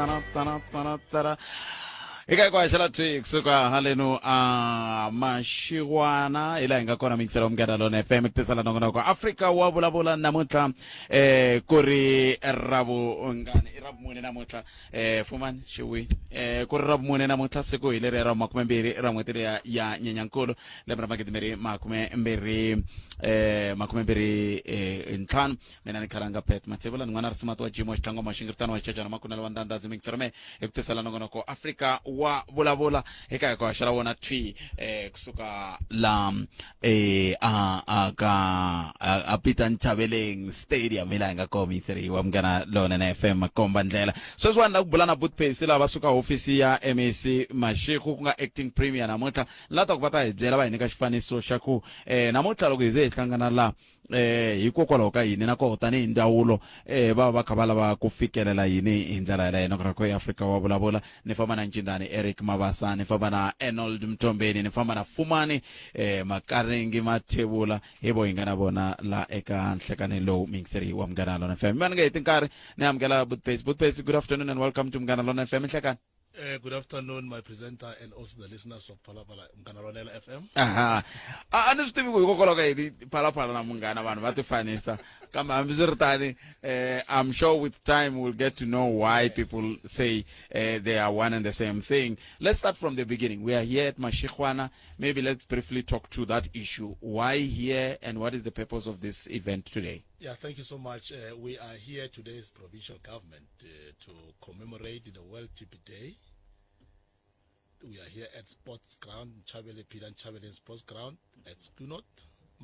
tara tara tara tara eka ku haxela thwi kusuka haleno a maxikwana hi laha hi nga kona mixela Munghana Lona FM ku tisela nongonoko Afrika wa vulavula. Namuntlha ku ri ravungani? I ravumune namuntlha. Fumani xiwi ku ri ravumune namuntlha, siku hi leri ra 20 ra n'hweti leya ya Nyenyankulu, lembe ra 2025 5. Mina ni khalanga Pet Mathebula, ni n'wana risimati wa Jimo Xitlhango Maxingiritano wa Xicacana Makunela wa Ndandadzi Mixerome, hi ku tisela nongonoko Afrika wa vulavula eka hi ku haxela wona thwi kusuka la a a ka a Peter Nchabeleng Stadium, hi laha hi nga kona mixeri wa Munghana Lonene FM makomba ndlela. Sweswiwani la ku bula na Butpace lava suka hofisi ya MEC Mashego, ku nga acting premier namuntlha, la ta ku va ta hi byela, va hi nyika xifaniso xa ku namuntlha loko hi ze hi hlangana la hikokwalaho ka yini, na koho tanihi ndzawulo va va kha va lava ku fikelela yini hi ndlela yaleyo. Nongonoko ya Afrika wa vulavula, ni famba na Ncindani Eric Mabasa, ni famba na Enold Mtombeni, ni famba na Fumani Makaringi Mathebula, hi vo hi nga na vona la eka nhlekani lowu, miyingiseri wa Munghana Lona FM. Mi nga heti nkarhi, ni amukela Butpace. Butpace, good afternoon and welcome to Munghana Lona FM. Nhlekani. Good afternoon, my presenter, and also the listeners of Phalaphala Munghana Lonene FM. Aha, a ni swi tivi ku hikokwalaho ka yini Phalaphala na Munghana vanhu va ti fanisa, kambe hambiswiritani I'm sure with time we'll get to know why people say they are one and the same thing. Let's start from the beginning. We are here at Mashikwana. Maybe let's briefly talk to that issue. Why here and what is the purpose of this event today? Yeah, thank you so much. We are here today as provincial government to commemorate the World TB Day. We are here at Sports Ground, Chabele Peter Chabele Sports Ground at Skunot,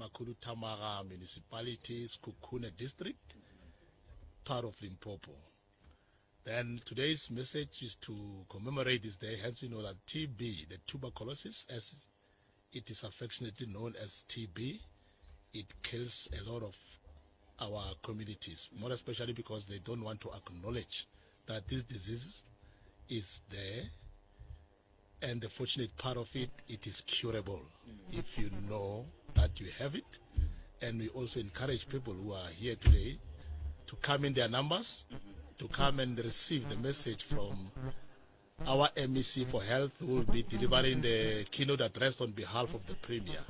Makhuduthamaga Municipality, Sekhukhune District, part of Limpopo. Then today's message is to commemorate this day. Hence, we know that TB, the tuberculosis, as it is affectionately known as TB, it kills a lot of our communities, more especially because they don't want to acknowledge that this disease is there. And the fortunate part of it, it is curable if you know that you have it. And we also encourage people who are here today to come in their numbers, to come and receive the message from our MEC for Health, who will be delivering the keynote address on behalf of the Premier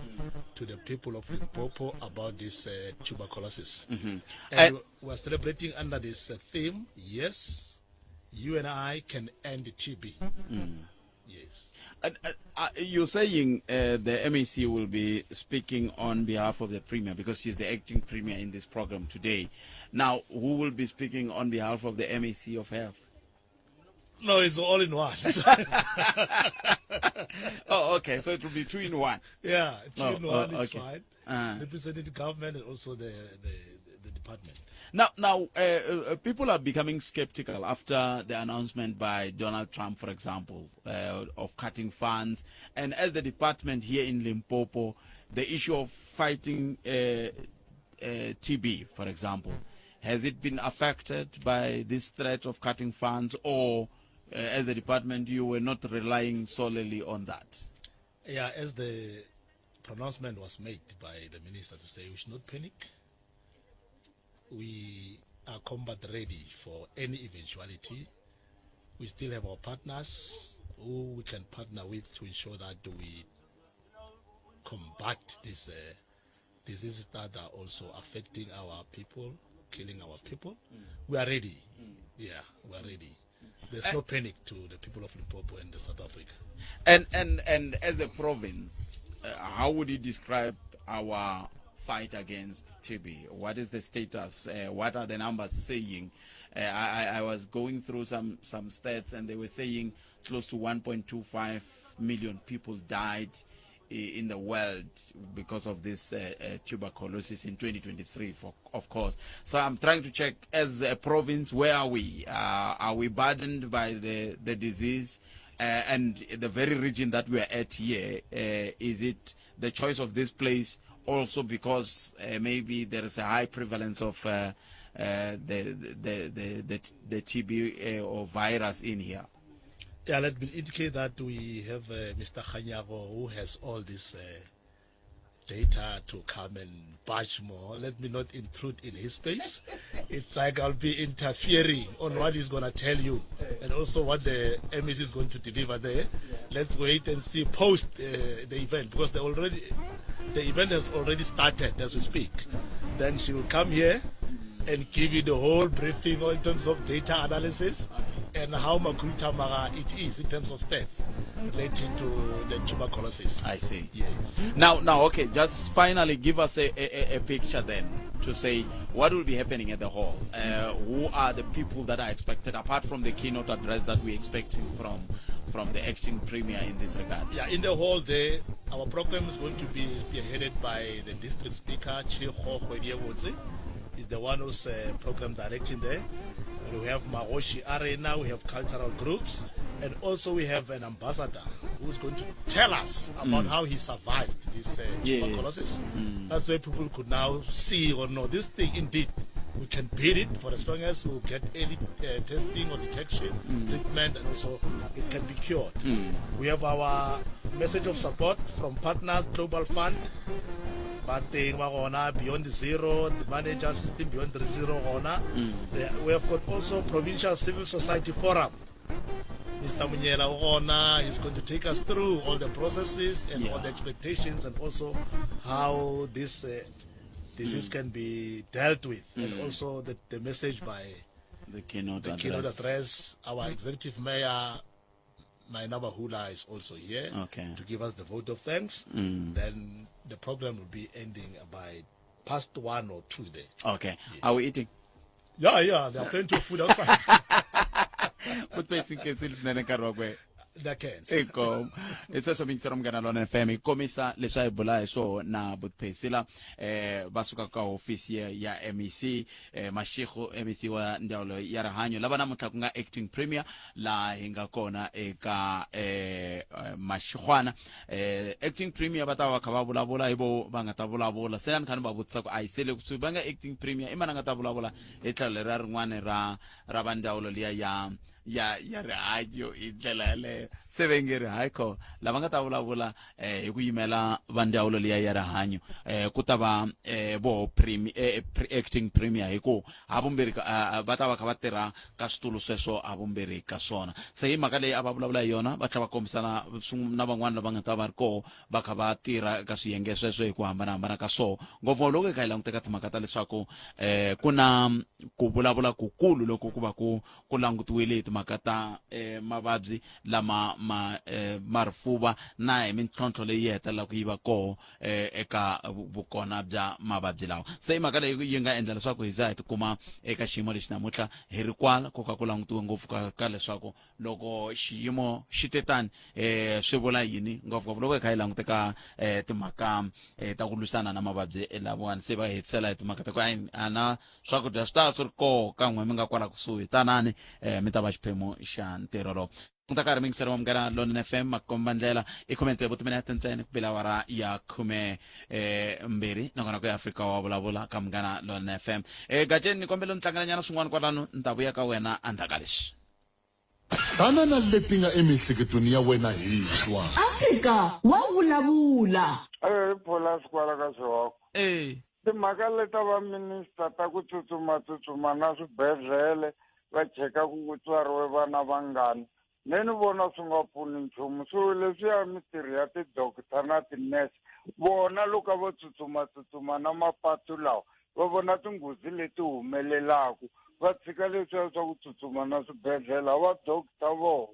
to the people of Limpopo about this tuberculosis. And we're celebrating under this theme, yes, you and I can end TB. Yes. You're saying the MEC will be speaking on behalf of the Premier because she's the acting Premier in this program today. Now, who will be speaking on behalf of the MEC of Health? No, it's all in one. Oh, okay. So it will be two in one. Yeah, two in one. It's fine. Representing the government and also the department. Now, people are becoming skeptical after the announcement by Donald Trump, for example, of cutting funds. And as the department here in Limpopo, the issue of fighting TB, for example, has it been affected by this threat of cutting funds, or as a department you were not relying solely on that? Yeah, as the pronouncement was made by the minister to say we should not panic. We are combat ready for any eventuality. We still have our partners who we can partner with to ensure that we combat these diseases that are also affecting our people, killing our people. We are ready. Yeah, we are ready. There's no panic to the people of Limpopo and the South Africa. And as a province, how would you describe our fight against TB? What is the status? What are the numbers saying? I was going through some stats and they were saying close to 1.25 million people died in the world because of this tuberculosis in 2023, of course. So I'm trying to check, as a province, where are we? Are we burdened by the disease? And the very region that we are at here, is it the choice of this place also because maybe there is a high prevalence of the TB or virus in here? Yeah, let me indicate that we have Mr. Kganyago, who has all these data to come and bash more. Let me not intrude in his space. It's like I'll be interfering on what he's going to tell you and also what the MEC is going to deliver there. Let's wait and see post the event, because the event has already started as we speak. Then she will come here and give you the whole briefing in terms of data analysis and how Makhuduthamaga it is in terms of stats relating to the tuberculosis. I see. Yes. Now, okay, just finally give us a picture then to say what will be happening at the hall. Who are the people that are expected, apart from the keynote address that we're expecting from the acting premier in this regard? Yeah, in the hall there, our program is going to be spearheaded by the district speaker, Tshego Kgwediebotse. Is the one who's program directing there. And we have Magoshi Arena, we have cultural groups, and also we have an ambassador who's going to tell us about how he survived this tuberculosis. That's where people could now see or know this thing indeed. We can beat it for as long as we get early testing or detection, treatment, and also it can be cured. We have our message of support from partners, Global Fund, ba teng ba gona, Beyond Zero, the manager system Beyond Zero gona. We have got also Provincial Civil Society Forum. Mr. Munyela o gona is going to take us through all the processes and all the expectations, and also how this disease can be dealt with, and also the message by the keynote the keynote address. Address. Our executive mayor, Maina Bahula, is also here to give us the vote of thanks. Then the program will be ending by past 1 or 2 there. Okay. Are we eating? Yeah, there are plenty of food outside. Kutbe sinkensile swinene nkarhi wa kwe. The cans. Inkomu. Hi sweswo mingisero Munghana Lona FM hi komisa leswi a hi bula hi swona Butphesila va suka ka hofisi ya MEC Mashego, MEC wa ndzawulo ya rihanyo, lava namuntlha ku nga acting premier laha hi nga kona eka Mashigwana. Acting premier va ta va kha va vulavula, hi vo va nga ta vulavula. Se a ni kha ni va vutisa ku a hi sele kusuhi va nga acting premier, i mani a nga ta vulavula hi tlhelo leriya rin'wana ra va ndzawulo liya ya rihanyo hi ndlela yaleyo? Se ve nge ri hayi kho lava nga ta vulavula hi ku yimela va ndzawulo liya ya rihanyo ku ta va voho acting premier, hi ku havumbirhi va ta va kha va tirha ka switulu sweswo havumbirhi ka swona. Se hi mhaka leyi a va vulavula hi yona, va tlhela va kombisana na van'wana lava nga ta va ri koho va kha va tirha ka swiyenge sweswo hi ku hambanahambana ka swoho, ngopfu loko hi kha hi languteka timhaka ta leswaku ku na ku vulavula kukulu loko ku va ku langutiwile hi timhaka ta mavabyi lama ma rifuva na hi mintlhontlho leyi hetelelaka yi va koho eka vukona bya mavabyi lawa. Se i mhaka leyi yi nga endla leswaku hi za hi tikuma eka xiyimo lexi namuntlha hi ri kwala, ku ka ku langutiwe ngopfu ka leswaku loko xiyimo xi te tani swi vula yini, ngopfungopfu loko hi kha hi languteka timhaka ta ku lwisana na mavabyi lavawani. Se va hetisela hi timhaka ta ku a na swakudya swi ta swi ri koho kan'we mi nga kwala kusuhi, tanani mi ta va xiphemu xa ntirho lowu. Ku ta karhi mingiselo wa Munghana Lonene FM, makomba ndlela i 6 timinete ntsena ku bela awara ya 12, nakona ku ya Afrika wa vulavula ka Munghana Lonene FM. Gaceni, ni kombela ni tlangelanyana swin'wana kwalano, ni ta vuya ka wena endzhaku ka leswi. Tana na leti nga emiehleketweni ya wena hi twa. Afrika wa vulavula. E pholasi kwala ka swihoko. Timhaka leta va minista ta ku tsutsuma tsutsuma na swibedhlele va cheka ku tswariwe vana vangani, ne ni vona swi nga pfuni nchumu. Swilo leswiya mitirho ya ti-doctor na ti-nurse, vona loko vo tsutsuma tsutsuma na mapatu lawa va vona tinghozi leti humelelaku, va tshika leswiya swa ku tsutsuma na swibedhlele, va doctor voho.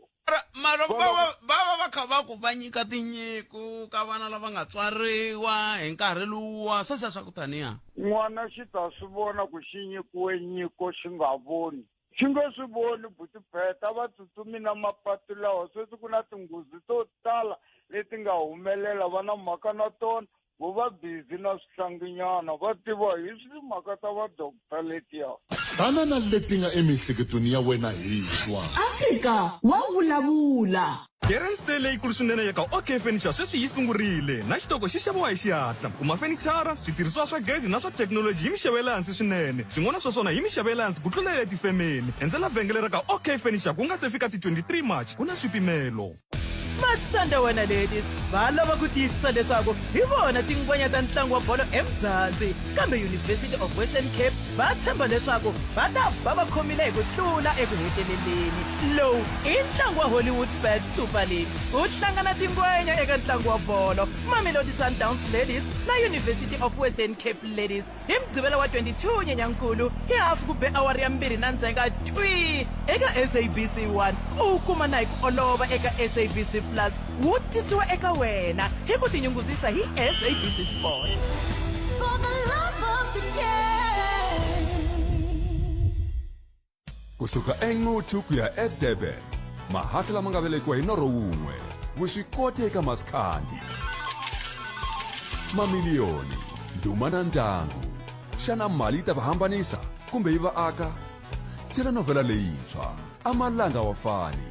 Mara va va kha va ku va nyika tinyiko ka vana lava nga tswariwa hi nkarhi luwa sweswiya swa ku taniya. N'wana xi ta swi vona ku xi nyikiwe nyiko, xi nga voni, xi nge swi voni. Butipheta va tsutsumi na mapatu lawa, sweswi ku na tinghozi to tala leti nga humelela, va na mhaka na tona, vo va busy na swihlanginyana, va tiva hi timhaka ta va doctor letiya. Tana na leti nga emiehleketweni ya wena hi twa. Afrika wa vulavula. Clearance sale leyikulu swinene ya ka OK Furniture sweswi yi sungurile, na xitoko xi xaviwa hi xihatla. Kuma fenichara, switirhisiwa swa gezi na swa thekinoloji hi mixavo ya le hansi swinene, swin'wana swa swona hi mixavo ya le hansi ku tlula ya le tifemeni. Endzela vhengele ra ka OK Furniture ku nga se fika ti 23 March, ku na swipimelo. Masandawana Ladies va lava ku tiyisisa leswaku hi vona tingwenya ta ntlangu wa bolo eMzansi, kambe University of Western Cape va tshemba leswaku va ta ba va khomile hi ku hlula eku heteleleni. Lowu i ntlangu wa Hollywoodbets Super League. Ku hlangana tingwenya eka ntlangu wa bolo, Mamelodi Sundowns Ladies na University of Western Cape Ladies hi Mugqivela wa 22 Nyenyankulu hi hafu ku be awara ya mbirhi na ndzhenga thwii eka SABC 1. U wu kuma na hi ku olova eka SABC Plus. Wu tisiwa eka wena hi ku tinyungubyisa hi SABC Sport. For the love of the game. Kusuka eNquthu ku ya eDurban, mahahla lama nga velekiwa hi norho wun'we, vuswikoti eka maskandi, mamiliyoni, ndhuma na ndyangu. Xana mali yi ta va hambanisa kumbe yi va aka? Telenovela leyintshwa, Amalanga wa Fani,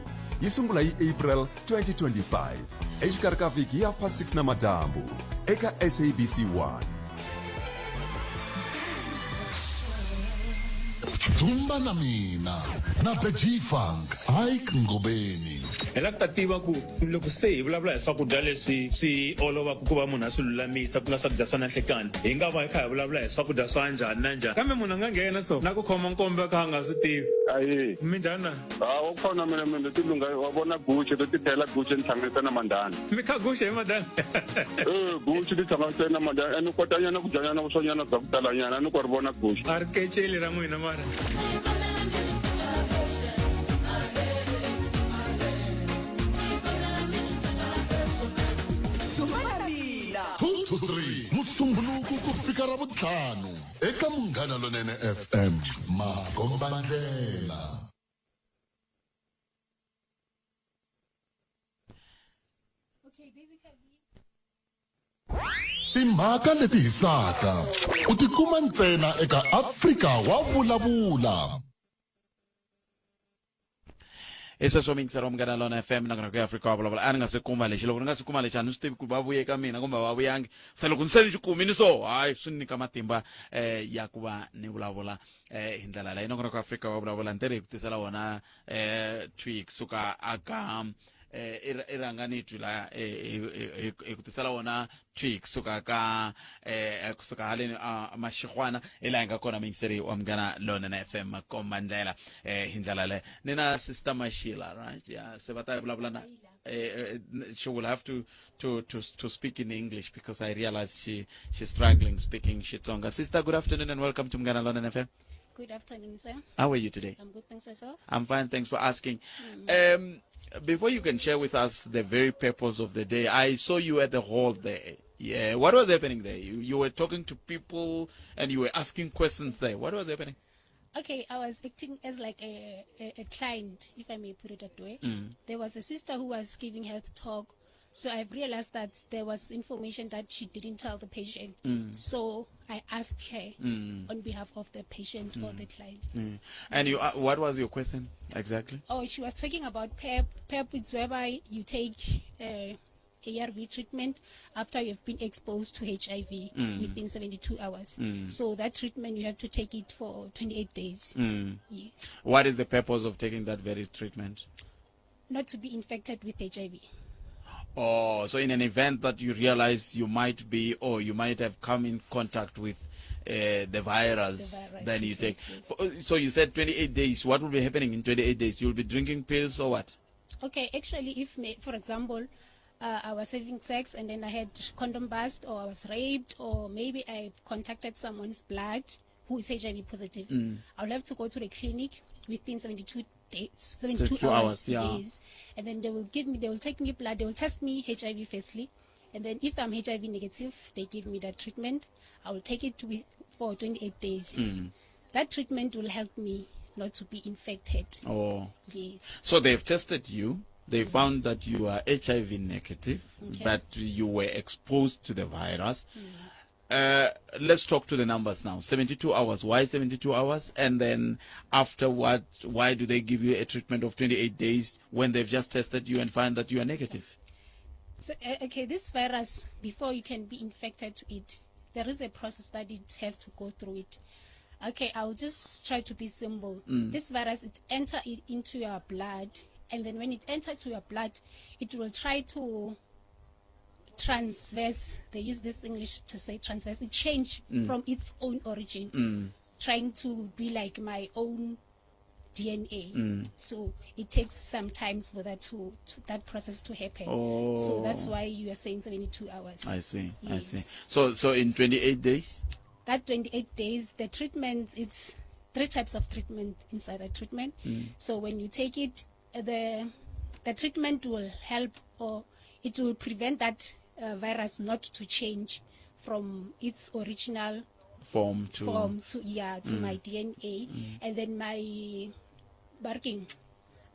yi sungula hi April 2025 exikarhi ka vhiki hi 6:30 namadyambu eka SABC 1. Dzumba na mina na The G-Funk Ike Ngobeni. Hi lava ku ta tiva ku loko se hi vulavula hi swakudya leswi swi olovaka ku va munhu a swi lulamisa ku nga swakudya swa nanhlikani hi nga va hi kha hi vulavula hi swakudya swa njhani na njhani kambe munhu a nga nghena so na ku khoma nkombe a kha a nga swi tivi Ahee. minjhani na Ha wa kona mina mina ti lunga wa vona guxe to ti thela guxe ni hlanganisa na mandhana. Mi kha guxe hi mandhana? Eh guxe ti hlanganisa na mandhana ni kota nyana ku dya nyana vuswanyana bya ku tala nyana ni ku ri vona guxe. A ri keceli ra n'wina mara. Two to three Musumbhunuku ku fika Ravuntlhanu eka Munghana Lonene FM Makombandlela. Timhaka leti hisaka u ti kuma ntsena eka Afrika wa Vulavula. Hi sweswo miyingiselo wa Munghana Lona FM na ku ya Afrika wa Vulavula. A ni nga se kuma lexi, loko ni nga si kuma lexi a ni swi tivi ku va vuye ka mina kumbe va vuyangi. Se loko ni se ni xi kumini so hayi swi ni nyika matimba ya ku va ni vulavula hi ndlela leyi. Nongonoko wa Afrika wa Vulavula ni tere hi ku tisela wona thwi kusuka aka i rhanga ni twi laya hi ku tisela wona thwi kusuka ka kusuka haleni a Maxixwana hi laha hi nga kona muyingiseri wa Munghana Lonene FM komba ndlela hi ndlela leyo ni na Sister Mashila, right? Yeah, se va ta vulavula na she will have to speak in English because I realize she's struggling speaking Xitsonga. Sister, good afternoon and welcome to Munghana Lonene FM. Good afternoon, sir. How are you today? I'm good, thanks yourself. I'm fine, thanks for asking. Before you can share with us the very purpose of the day, I saw you at the hall there. Yeah, what was happening there? You were talking to people and you were asking questions there. What was happening? Okay, I was acting as like a client, if I may put it that way. There was a sister who was giving health talk. So I've realized that there was information that she didn't tell the patient. So I asked her on behalf of the patient or the client. And you, what was your question exactly? Oh, she was talking about PrEP. PrEP is whereby you take ARV treatment after you've been exposed to HIV within 72 hours. So that treatment, you have to take it for 28 days. Yes. What is the purpose of taking that very treatment? Not to be infected with HIV. Oh, so in an event that you realize you might be or you might have come in contact with the virus, then you take. So you said 28 days. What will be happening in 28 days? You'll be drinking pills or what? Okay, actually, if, for example, I was having sex and then I had condom burst, or I was raped, or maybe I contacted someone's blood who is HIV positive, I'll have to go to the clinic within 72 days, 72 72 hours, hours, yeah. Days, and then they will give me, they will take me blood, they will test me HIV firstly, and then if I'm HIV negative, they give me that treatment. I will take it for 28 days. That treatment will help me not to be infected. Oh. Yes. So they've tested you. They found that you are HIV negative, but you were exposed to the virus. Let's talk to the numbers now. 72 hours. Why 72 hours? And then afterward, why do they give you a treatment of 28 days when they've just tested you and find that you are negative? So, okay, this virus, before you can be infected to it, there is a process that it has to go through it. Okay, I'll just try to be simple. This virus, it enters into your blood. And then when it enters to your blood, it will try to transverse. They use this English to say transverse. It change mm. from its own origin, mm. trying to be like my own DNA. Mm. So it takes some time for that to, to that process to happen. Oh. So that's why you are saying 72 hours. I see. Yes. I see. So so in 28 days? That 28 days, the treatment it's three types of treatment inside the treatment. Mm. So when you take it, the the treatment will help or it will prevent that uh, virus not to change from its original form to form to yeah to mm. my DNA mm. and then my barking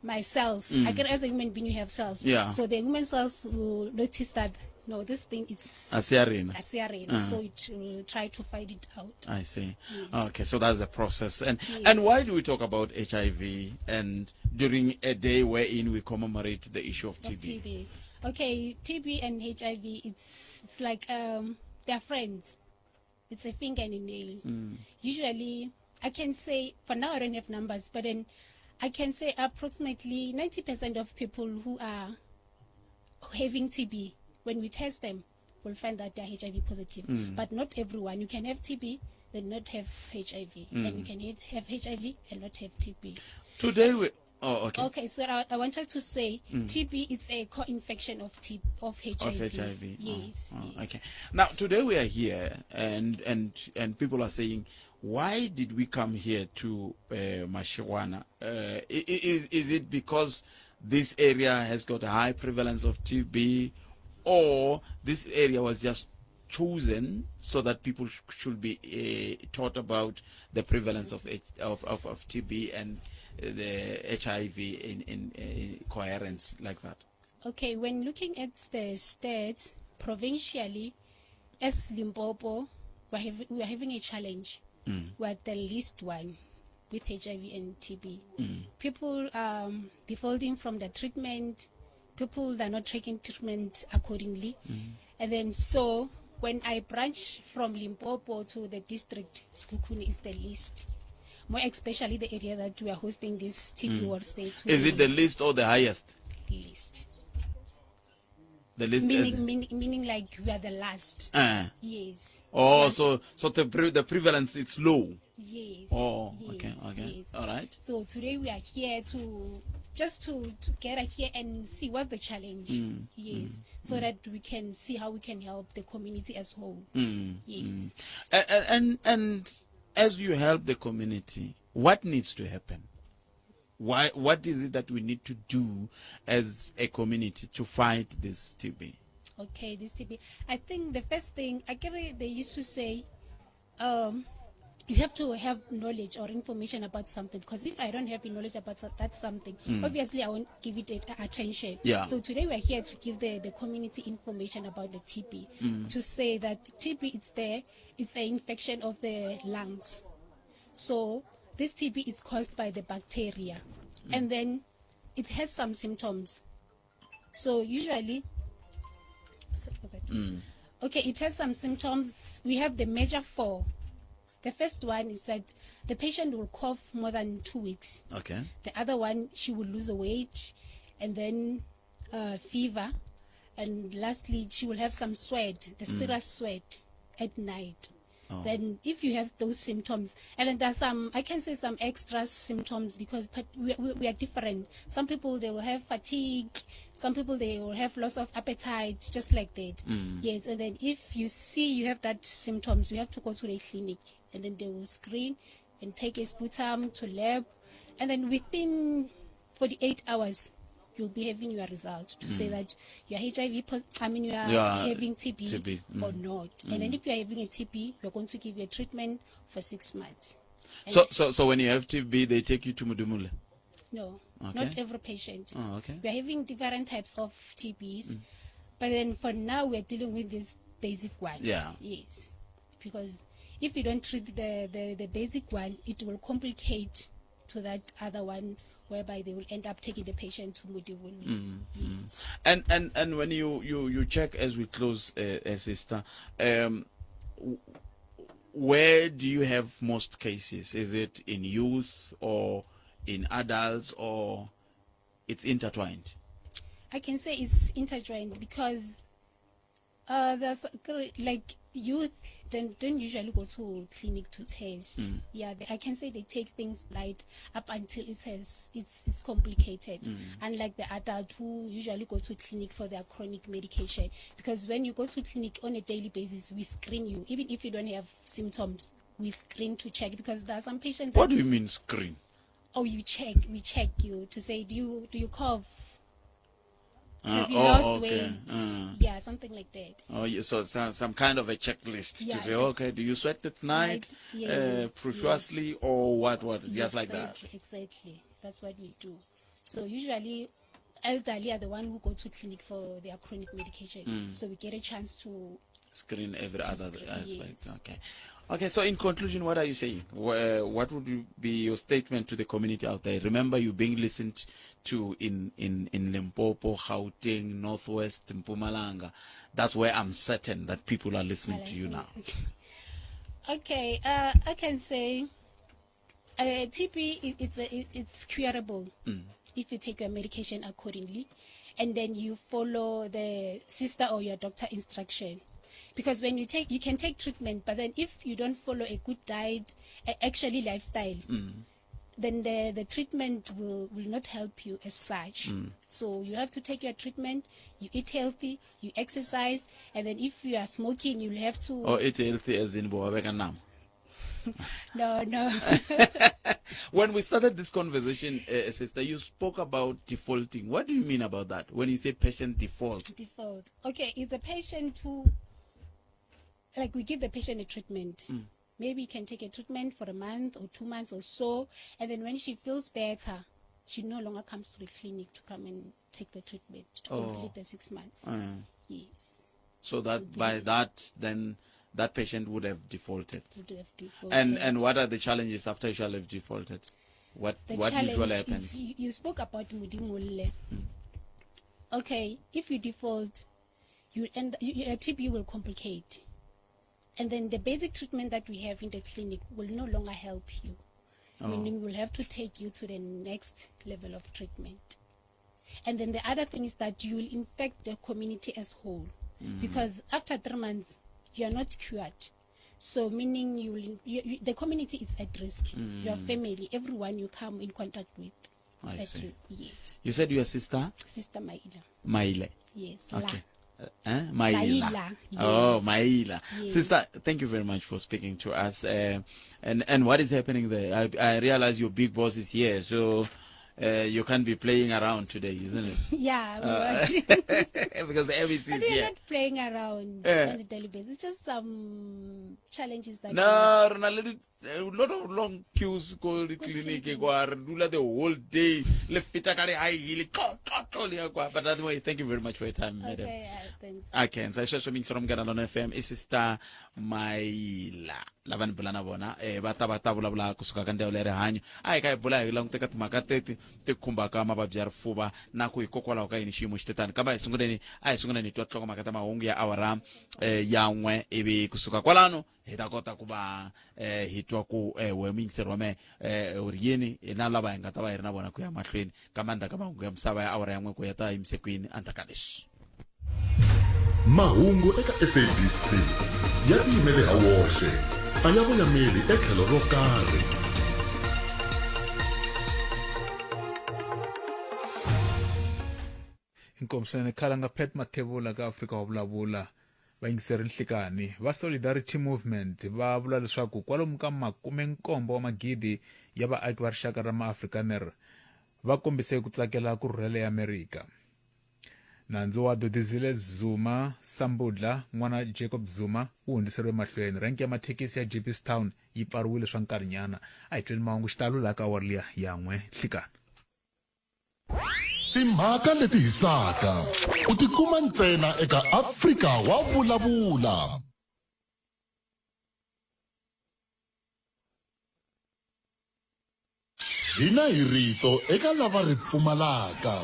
my cells mm. I can as a human being you have cells yeah so the human cells will notice that no this thing is asiarena asiarena uh. so it will try to fight it out i see yes. okay so that's the process and yes. and why do we talk about hiv and during a day wherein we commemorate the issue of tb, TB. okay tb and hiv it's it's like um they're friends it's a finger and a nail mm. usually i can say for now i don't have numbers but then i can say approximately 90% of people who are having tb when we test them we'll find that they're hiv positive mm. but not everyone you can have tb then not have hiv mm. and you can have hiv and not have tb today we Oh, okay. Okay, so I, I wanted to say mm. TB is a co-infection of T, of HIV. Of HIV. Yes, oh, oh, yes. Okay. Now today we are here, and and and people are saying, why did we come here to uh, Mashiwana? Uh, is is it because this area has got a high prevalence of TB, or this area was just chosen so that people sh- should be uh, taught about the prevalence of, H- of, of, of TB and the HIV in, in, in coherence like that? Okay, when looking at the stats provincially, as Limpopo, we're, hav- we're having a challenge. Mm. We're the least one with HIV and TB. Mm. People um, defaulting from the treatment, people that are not taking treatment accordingly. Mm. And then so when I branch from Limpopo to the district, Sekhukhune is the least. More especially the area that we are hosting this TB Mm. World Day. Is it the least or the highest? least? The least. Meaning, meaning, meaning like we are the last. Uh, Yes. oh, so so the pre- the prevalence is low. Yes. Oh, yes, okay, okay, Yes. all right. So today we are here to just to, to gather here and see what's the challenge. Mm, yes. So that we can see how we can help the community as whole. Mm, Yes. And, and and as you help the community, what needs to happen? Why? What is it that we need to do as a community to fight this TB? Okay, this TB. I think the first thing I carry they used to say, you have to have knowledge or information about something because if I don't have knowledge about that something, obviously I won't give it attention. Mm. Yeah. So today we're here to give the, the community information about the TB, Mm. to say that TB is there, it's an infection of the lungs. So this TB is caused by the bacteria, and then it has some symptoms. So usually, sorry for that. Okay, it has some symptoms. We have the major four. The first one is that the patient will cough more than two weeks. Okay. The other one, she will lose weight, and then uh, fever, and lastly, she will have some sweat, the serous sweat at night. Oh. Then, if you have those symptoms, and then there's some, I can say some extra symptoms because we, we, we are different. Some people they will have fatigue, some people they will have loss of appetite, just like that. Yes, and then if you see you have that symptoms, you have to go to the clinic, and then they will screen and take a sputum to lab, and then within 48 hours you'll be having your result to say that you are HIV, I mean, you are Yeah, having TB, TB, or not. And then if you are having a TB, we're going to give you a treatment for six months. And So so so when you have TB, they take you to Mudumule. no, Okay. not every patient. Oh, okay. We are having different types of TBs, but then for now we're dealing with this basic one. Yeah. Yes. Because if you don't treat the, the, the basic one, it will complicate to that other one whereby they will end up taking the patient to Modimolle. Mm. Yes. And and and when you you you check as we close, uh, uh, sister, um, w- where do you have most cases? Is it in youth or in adults or it's intertwined? I can say it's intertwined because there's like youth don't, don't usually go to clinic to test. Mm. Yeah, they, I can say they take things light up until it has it's it's complicated. Mm. Unlike the adult who usually go to clinic for their chronic medication, because when you go to clinic on a daily basis, we screen you even if you don't have symptoms. We screen to check because there are some patients. What do you mean screen? Oh, you check. We check you to say do you do you cough? Have you oh, lost okay. weight? Yeah, something like that. Oh, yeah, so some, some kind of a checklist yeah, to say, okay, do you sweat at night, right. yes, profusely, yes. or what? What? Just like that. Exactly. That's what we do. So usually, elderly are the one who go to clinic for their chronic medication. Mm. So we get a chance to screen every other screen, aspect. Yes. Okay. Okay, so in conclusion, what are you saying? What would you be your statement to the community out there? Remember, you're being listened to in, in, in Limpopo, Gauteng, Northwest, Mpumalanga. That's where I'm certain that people are listening to you now. Okay, I can say TB, it's, a, it's curable mm. if you take your medication accordingly and then you follow the sister or your doctor instruction because when you take you can take treatment but then if you don't follow a good diet actually lifestyle mm. then the, the treatment will, will not help you as such mm. so you have to take your treatment you eat healthy you exercise and then if you are smoking you'll have to or oh, eat healthy as in nama no no when we started this conversation uh, sister you spoke about defaulting what do you mean about that when you say patient default default okay is a patient who like we give the patient a treatment mm. maybe you can take a treatment for a month or two months or so and then when she feels better she no longer comes to the clinic to come and take the treatment to oh. complete the six months mm. yes so that so by that then that patient would have defaulted. Would have defaulted. And and what are the challenges after you shall have defaulted? What the what usually happens? Is you, you spoke about Mudimulle. Mm. Okay, if you default, you end you, your TB will complicate. And then the basic treatment that we have in the clinic will no longer help you. Oh. Meaning we'll have to take you to the next level of treatment. And then the other thing is that you will infect the community as whole. Mm. Because after three months, you are not cured. So meaning you will, you, you, the community is at risk. Mm. Your family, everyone you come in contact with is I at see. risk. Yes. You said your sister? Sister Maila. Maile. Yes. Okay. La. Eh? Maila. Maila, yes. Oh, Maila. Yes. Sister, thank you very much for speaking to us. Uh, and, and what is happening there? I, I realize your big boss is here, so uh, you can't be playing around today, isn't it? Yeah, we Uh, were. because the ABC But is we are here. not playing around Eh. on a daily basis. It's just some challenges that No, re na le a lot of long queues ko ditleliniki kwa re dula the whole day le feta ka le high heel tlo, tlo, tlo, le ya kwa. But anyway, thank you very much for your time, madam. Okay, thanks. Okay, sa sweswo mingisoro munghana lona FM i sister Maila lava ni bula na vona eh va ta va ta vulavula kusuka ka ndzawulo ya rihanyo a hi ka hi bula hi languta ka timhaka teti ti khumbaka mavabyi ya rifuva na ku hikokwalaho ka yini xiyimo xi te tani kambe a hi sunguleni a hi sunguleni hi twa tinhlokomhaka ta mahungu ya awara eh, ya n'we ivi kusuka kwalano hi ta kota ku va eh, hi twa ku eh, we muyingiseri wa mehe eh, u ri yini hi na lava hi nga ta va hi ri na vona ku ya mahlweni kambe endzhaku ka mahungu ya misava ya awara ya n'we ku ya ta yimise kwini endzhaku ka leswi mahungu eka sabc ya tiyimele ha woxe a ya voyameli etlhelo ro karhi Inkomu swinene khalanga Pat Mathebula ka Afrika wa vulavula vayingiseri nhlikani va Solidarity Movement va vula leswaku kwalomu ka makumenkombo wa magidi ya vaaki va rixaka ra maAfrikaner va kombise ku tsakela ku rhurhela eAmerika. Nandzu wa Duduzile Zuma Sambudla n'wana Jacob Zuma wu hundziseriwe mahlweni. Rhenke ya mathekisi ya Jeppestown yi pfariwile swa nkarhinyana. A hi tweni mahungu xitalo laha ka awara liya ya n'we nhlikani. Timhaka leti hisaka u ti kuma ntsena eka Afrika wa vulavula. Hina hi rito eka lava ri pfumalaka.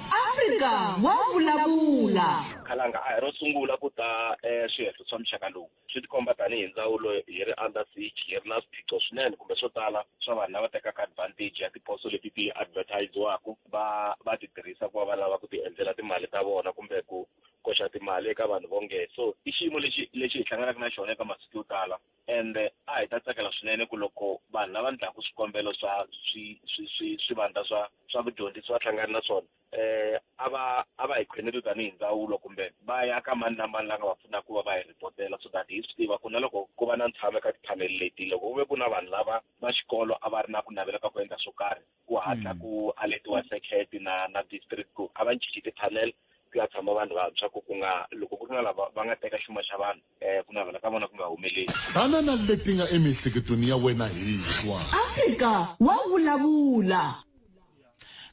Afrika wa vulavula. Makhalanga a hi ro sungula ku ta eh, swihehlo swa muxaka lowu. Swi tikomba tanihi ndzawulo hi ri under siege, hi ri na swiphiqo swinene kumbe swo tala swa vanhu lava tekaka advantage ya tiposo leti ti advertise-waka va va ti tirhisa ku va va lava ku ti endlela timali ta vona kumbe ku koxa timali eka vanhu vonge. So i xiyimo lexi lexi hi hlanganaka na xona eka masiku yo tala ende a hi ta tsakela swinene ku loko vanhu lava endlaka swikombelo swa swi swi swi swivandla swa swa vudyondzisi va hlangana na swona eh a va a va hi khweneli tanihi ndzawulo kumbe va ya ka mani na mani la nga va pfunaka ku va va hi ripotela so that hi swi tiva ku na loko ku va na ntshamo eka tiphanele leti loko ku ve ku na vanhu lava va xikolo a va ri na ku navela ka ku endla swo karhi ku hatla mm. ku aletiwa circuit na na district ku a va cinci ti-panel ku ya tshama vanhu vantshwa ku ku nga loko ku ri na lava va nga teka xuma xa vanhu um ku navela ka vona ku nga humeleli Tana na leti nga emiehleketweni ya wena hi twa. Afrika wa vulavula.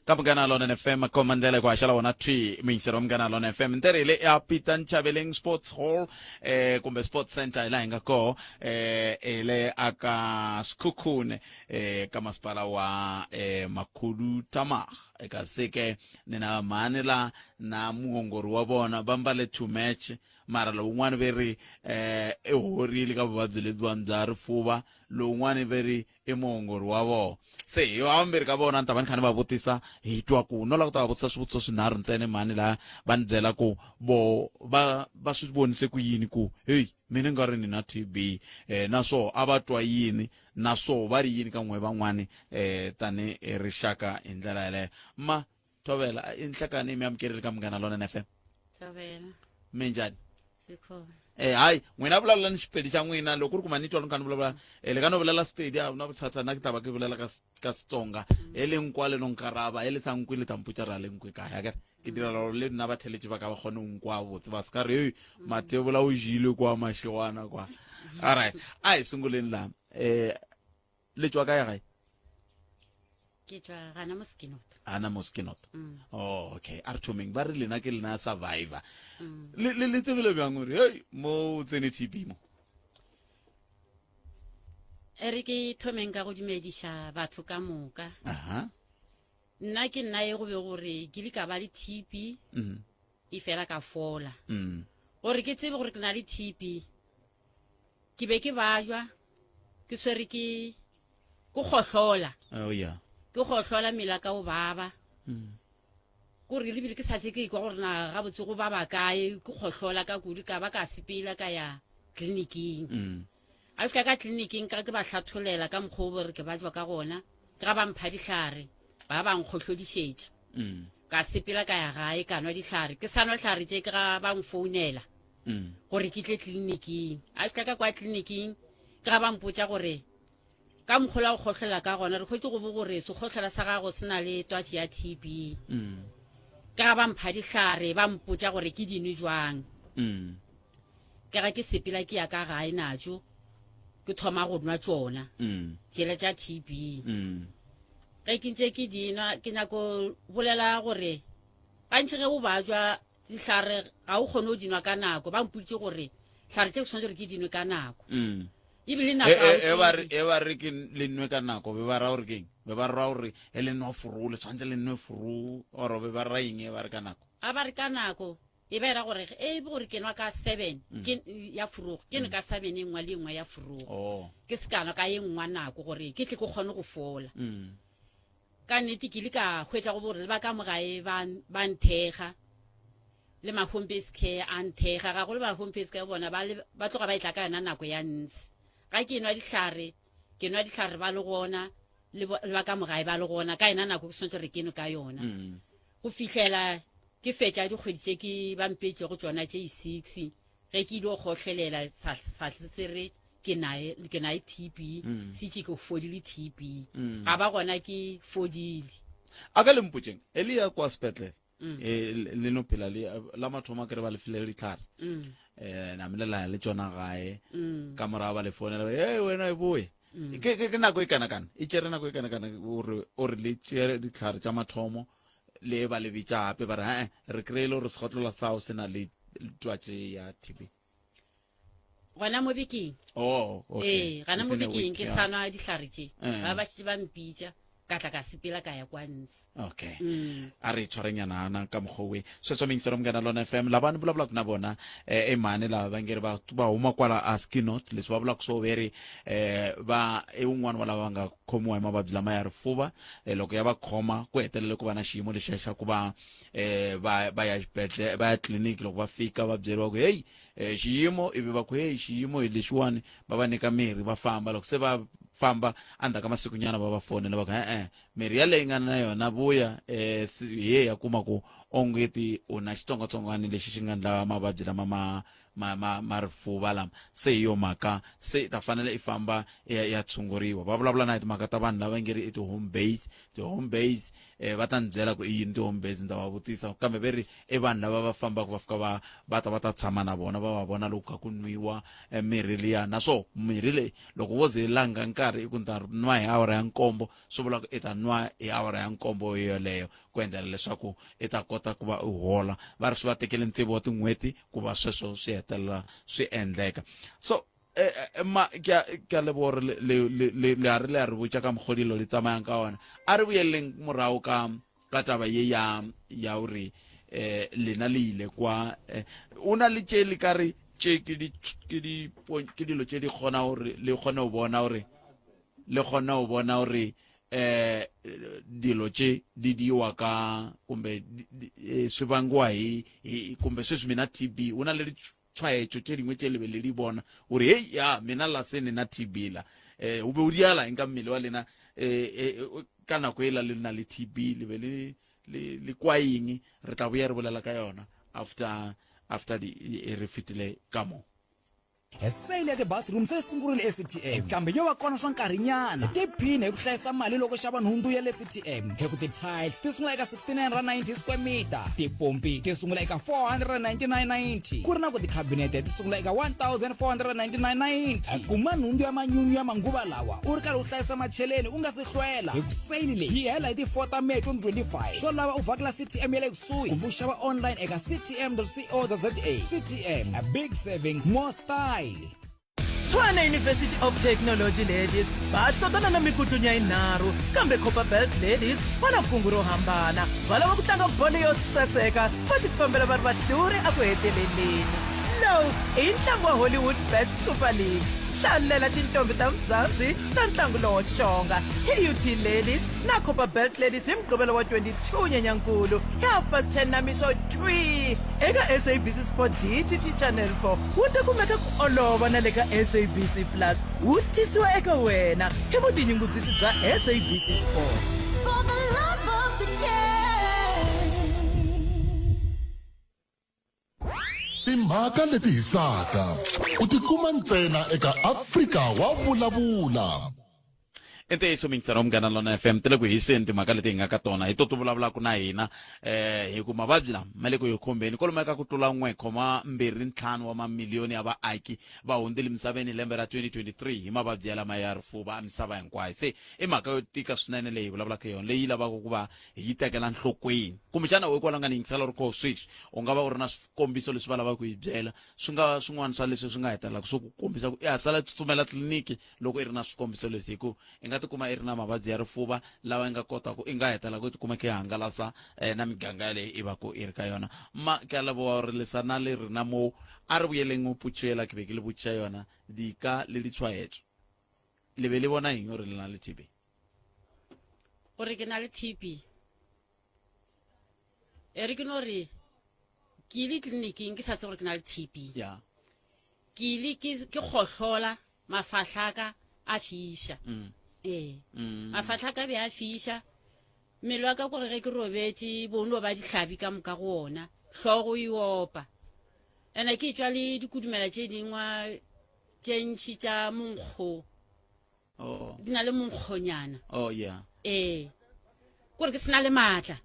Ka Munghana Lonene FM khoma ndlela ku haxela wona thwi muyingiseri wa Munghana Lonene FM ntirhi le ya Peter Nchabeleng Sports Hall eh kumbe Sports Center hi laha hi nga koho eh hi le aka Sekhukhune eh ka masipala wa eh Makhuduthamaga eka seke ni na mhani la na muongori wa vona va mbale to match mara lowun'wana ve ri eh i horile ka vuvabyi lebyiwani bya rifuva lowun'wana ve ri i muongori wa vona se hi vambirhi ka vona ni ta va ni kha ni va vutisa hi twa ku no lava ku ta va vutisa swivutiso swinharhu ntsena mhani laha va ni byela ku vo va va swi vonise ku yini ku heyi mina nga ri ni na TB eh naswo a va twa yini naswo va ri yini ka n'we van'wani eh tani rixaka hi ndlela yeleyo ma Thovela i nhlekani mi amukerile ka Munghana Lonene FM. Thovela. Minjhani? Sikhona. Eh hayi n'wina vulavula ni Xipedi xa n'wina loko ku ri ku ma ni twa ni kha ni vulavula eh le ka no vulela Sepedi a na vuthatha na ki ta va ke vulela ka ka Setsonga e le nkwa le no nkaraba e le sa nkwe le ta mpotša ra le nkwe kae akere ke dira gore le nna batheletši ba ka ba kgone go nkwa botse ba se ka re hey Mathebola o jile kwa mašegwana kwa alright a hi sunguleni la eh le tšwa kae gae ke tšwa gana moskinoto gana moskinoto mm. oh okay a re thomeng ba re lena ke lena survivor mm. le le le tsebile bjang gore hey mo o tsene TB mo e re ke thomeng ka go dumediša batho ka moka aha nna ke nna e go be gore ke le ka ba le TB mm. e fela ka fola gore ke tsebe gore ke na le TB ke be ke bajwa ke tshwere ke ke gohlola oh yeah ke gohlola mela ka o baba mm. kore le bile ke sa ke ikwa gore na gabotse go baba kae ke gohlola ka kudu ka ba ka sepela ka ya tleliniking mm. a fika ka tleliniking ka ke ba hlatholela ka mokgwa o bore ke bajwa ka gona ke ga ba mpha dihlare ba ba nkgohlodišetša mm. ka sepela ka ya gae ka nwa dihlare ke sa nwa dihlare tše ke ga ba nfounela mm. gore ke tle tleliniking a fihla ka kwa tleliniking ke ga ba mpotsa gore ka mokgola go kgotlhela ka gona re kgwetse go bo gore sekgotlhela sa gago se na le twatši ya t b mm. ke ga ba mpha dihlare ba mpotsa gore ke dinwe jwang mm. ke ga ke sepela ke ya ka gae natso ke thoma go nwa tsona mm. tsela tša t b ge ke ntse ke dinwa ke nyako bolela gore gantši ge o bajwa dihlare ga o kgone go dinwa ka nako ba mpoditse gore hlare tse ke tshwanetse gore ke dinwe ka nako mm. ebile e, e, e, e ba re ke le nwe ka nako be ba ra gore keng be ba ra gore e le nwa furu le tshwanetse le nwe furu oro be ba ra eng e ba re ka nako a ba re ka nako e ba era gore e be gore ke nwa ka seven mm. ke ya furugo ke nwe ka seven e nngwe le e nngwe ya furugo oh. ke se ka nwa ka e nngwa nako gore ke tle ke kgone go fola mm. Ka nnete ke ile ka hwetša go bore le ba ka mo gae ba ba nthekga le ma home based care a nthekga gagolo ba home based care bona ba ba tloga ba etla ka yona nako ya ntsi ga ke nwa dihlare ke nwa dihlare ba le gona le ba ka mo gae ba le gona ka yona nako ke swanetše gore ke nwe ka yona mm. go fihlela ke fetša dikgwedi tše ke ba mpetšego tšona tše i-six ge ke ile go kgohlelela sa sa se re ke nae ke nae TB mm. se ke fodile TB mm. ga ba gona ke fodile a ka le mpotseng e le ya kwa sepetlele mm. e le no phela le la mathomo ke re ba le file ditlhare mm. eh na mele la le tsona gae mm. ka morago ba le fonela hey wena e boe mm. ke ke nako e kana kana e tšere nako e kana kana gore o re le tšere ditlhare tša mathomo le ba le bitša gape ba re eh re kry-ile gore segotlola sao se na le twatše ya TB gona mo bekeng oh, okay. ee gona mo bekeng ke sa nwa dihlare tše eh. ba ba šetše ba mpitša Ka tla ka sepela ka ya kwa ntshe. Okay. A re tshwarenyana ka mokgwa owe sweswo mingiselo munghana lona FM lava ni vulavulaka na vona i mhani lava va nge ri va va huma kwala a skinot leswi va vulaka swo ve ri va i wun'wana wa lava va nga khomiwa hi mavabyi lama ya rifuva loko ya va khoma ku hetelele ku va na xiyimo lexiya xa ku va va va ya xibedhlele va ya tliliniki loko va fika va byeriwa ku heyi xiyimo ivi va ku heyi xiyimo hi lexiwani va va nyika mirhi va famba loko se va famba endzhaku ka masikunyana va va fonela va ku e-e mirhi yaleyi nga na yona vuya um hi ye ya kuma ku ongeti u na xitsongwatsongwana lexi xi nga ndla mavabyi lama ma ma ma ma rifuva lama se hi yo mhaka se i ta fanele i famba i ya i ya tshunguriwa va vulavula na hi timhaka ta vanhu lava nge ri i ti-home base ti-home base eh, va ta ni byela ku i yini ti-home base ni ta va vutisa kambe ve ri i vanhu lava va fambaka va fika va va ta va ta tshama na vona va va vona loko kha ku nwiwa eh, mirhi liya naswo mirhi leyi loko wo ze langa nkarhi i ku ni ta nwa hi awara ya nkombo swi vula ku i ta nwa hi awara ya nkombo yoleyo ku endlela leswaku i ta kota ku va u hola va ri swi va tekele ntsevu wa tin'hweti ku va sweswo swi hetelela swi endleka so eh, eh, ma ke a ke a leboga gore le- le- le- le- le a re le a re botša ka mokgwa dilo di tsamayang ka ona a re boyeleng morago ka ka taba ye ya ya gore eh lena le ile kwa o na le tše le ka re tše ke di ke di ke dilo tše di kgona gore le kgone go bona gore le kgone go bona gore eh dilo tše di diwa ka kumbe swi vangiwa hi kumbe sweswi mina TB u na le tshwaetšo tše dingwe tše le be le di bona gore hei ya mina la se nena TB la o be o diala eng ka mmele wa lena eh ka nako e la le na le TB le be le le le kwa eng re tla boya re bolela ka yona after after di re fetile ka mo. Sale ya ti-bathroom se yi sungurile eCTM, kambe yo va kona swa nkarhinyana. Tiphine hi ku hlayisa mali loko xava nhundzu ya le CTM, hi ku ti-tiles ti sungula eka R69.90 square meter, tipompi ti sungula eka R499.90, ku ri na ku tikhabinete ti sungula eka R1,499.90. Kuma nhundzu ya manyunyu ya manguva lawa u ri karhi u hlayisa macheleni u nga si hlwela, hi ku sale leyi yi hela hi ti 4 ta May 2025. Swo lava u vhakela CTM ya le kusuhi kumbe u xava online eka ctm.co.za. CTM, a big savings, more style. Tshwane University of Technology Ladies va hlotana na mikutlunya yinharhu kambe Copperbelt Ladies va na kungu ro hambana va lava ku tlanga bolo yo saseka va tifambela va ri vahluri eku heteleleni lowu i ntlangu wa Hollywood Bet Super League hlalela tintombi ta Mzansi ta ntlangu lowo xonga TUT Ladies na Copperbelt Ladies hi Mugqivela wa 22 Nyenyankulu hi 10:30 namixo thwi eka SABC Sport DTT Channel 4 wu ta kumeka ku olova na le ka SABC Plus wu tisiwa eka wena hi vutinyungubyisi bya SABC Sport. For the love of the game. Timhaka leti hisaka u ti kuma ntsena eka Afrika wa vulavula. I ntiyiso mingisana munghana lona fm ti le ku hiseni timhaka leti hi nga ka tona hi to ti vulavulaka na hina eh hi ku mavabyi lama ma le ku hi khumbeni kwalomu ka ku tlula 1.25 wa mamiliyoni ya vaaki va hundzile misaveni hi lembe ra 2023 hi mavabyi ya lama ya rifuva misava hinkwayo se i mhaka yo tika swinene leyi hi vulavulaka yona leyi lavaka ku va hi yi tekela nhlokweni kumbexana we kwala nga ni yingisela u ri kho sweswi u nga va u ri na swikombiso leswi va lavaka ku hi byela swi nga swin'wana swa leswi swi nga hetelelaka swi ku kombisa ku i sala tsutsumela tliliniki loko i ri na swikombiso leswi hi ku i nga tikuma i ri na mavabyi ya rifuva lawa i nga kota ku i nga hetelela ku tikuma kha i hangalasa eh, na miganga yaleyo i va ku i ri ka yona ma ke a leboga gore le sa na le rena moo a re boyeleng mo potšo ela ke be ke le botšiša yona dika le ditshwaetso le be le bona eng gore le na le tb gore ke na le tb e re ke no re ke ile tleliniking ke sa tse gore ke na le tb ya ke ile ke kgohlola mafahlaka a fiša mm. ee mm. mafahlaka be a fiša mmele wa ka kore ge ke robetše bono ba dihlabi ka moka go ona hlogo e opa ene ke tšwa le dikudumela tše dingwa tše ntšhi tša monkgo oh. di na le monkgonyana oh, yeah. ee kore ke sena le maatla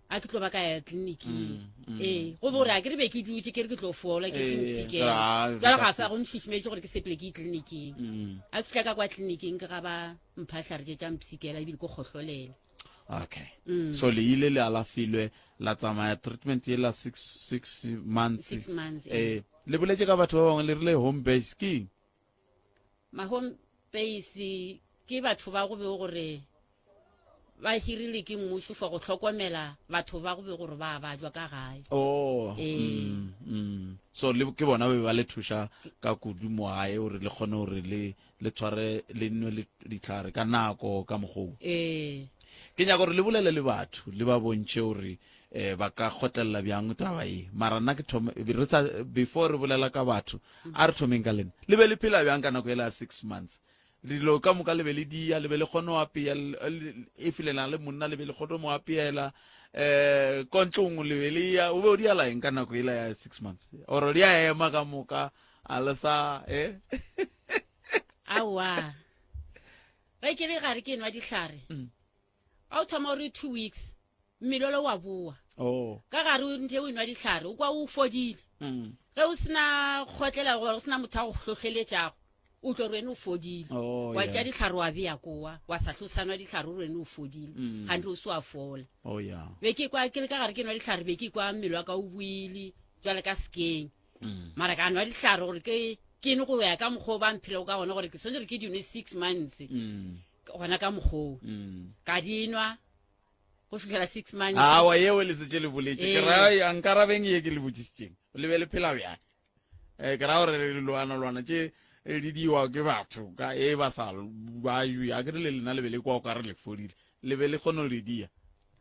a ke tlo ba ka ya tleliniking mm, mm. ee go bore a ke re be ke dutse ke re ke tlo fola ke ke mpshikela jalo ga fa go nšušumetse gore ke sepele ke tleliniking mm. a ke fitlha ka kwa tleliniking ke ga ba mpha tlhare tse tša mpshikela ebile ko kgohlolela okay mm. so le ile le alafilwe la tsamaya treatment ye la six months, six months eh le boletse ka batho ba bangwe le rile home base ke eng ma home base ke batho ba go be gore Ba hirile ke mmušo for go hlokomela batho ba go be gore ba bajwa ka gae. Oh. Ee. So le ke bona ba be ba le thuša ka kudu mo gae gore le kgone gore le le tshware le nwe le ditlhare ka nako ka mokgoo. Ee. Ke nyaka gore le bolele le batho le ba bontšhe gore ba ka kgotlelela bjang taba ye. Mara nna ke thome re sa before re bolela ka batho a re thomeng ka lena. Le be le phela bjang ka nako ela ya 6 months? Dilo ka moka le be le dia, le be le kgone go apea, if le na le monna le be le kgone go mo apeela, ko ntlong le be le ya, o be o diala eng ka nako ela ya 6 months? Or di a ema ka moka, a le sa, eh? Aowa. Ge ke le gare ke nwa dihlare, a o thoma o re 2 weeks, mmele ole wa boa. Ka gare o ntse o nwa dihlare, o kwa o fodile. Ge o sena kgotlela gore o sena motho a go hlohleletšago, o tlo re wena o fodile. Wa tšea dihlare wa bea kowa, wa sa hlo sa nwa dihlare o re wena o fodile. Ganthe o se wa fola. Be ke kwa ke le ka gare ke nwa dihlare, be ke kwa mmele wa ka o boile jwale ka sekeng. Mara ka nwa dihlare gore ke ne go ya ka mokgwa o ba mphilego ka gona gore ke tshwanetse gore ke di nwe 6 months. Gona ka mokgwa o. Ka di nwa go fihlela 6 months. Awa, yeo le setse le boletše. Ke ra ya nkarabeng ye ke le botšišitšeng. Le be le phela bjang? Ke ra gore le lwana lwana tše di diwa ke batho ka e ba sa ba jwe. A ke re le lena le be le kwa o ka re le fodile. Le be le kgone go le dia.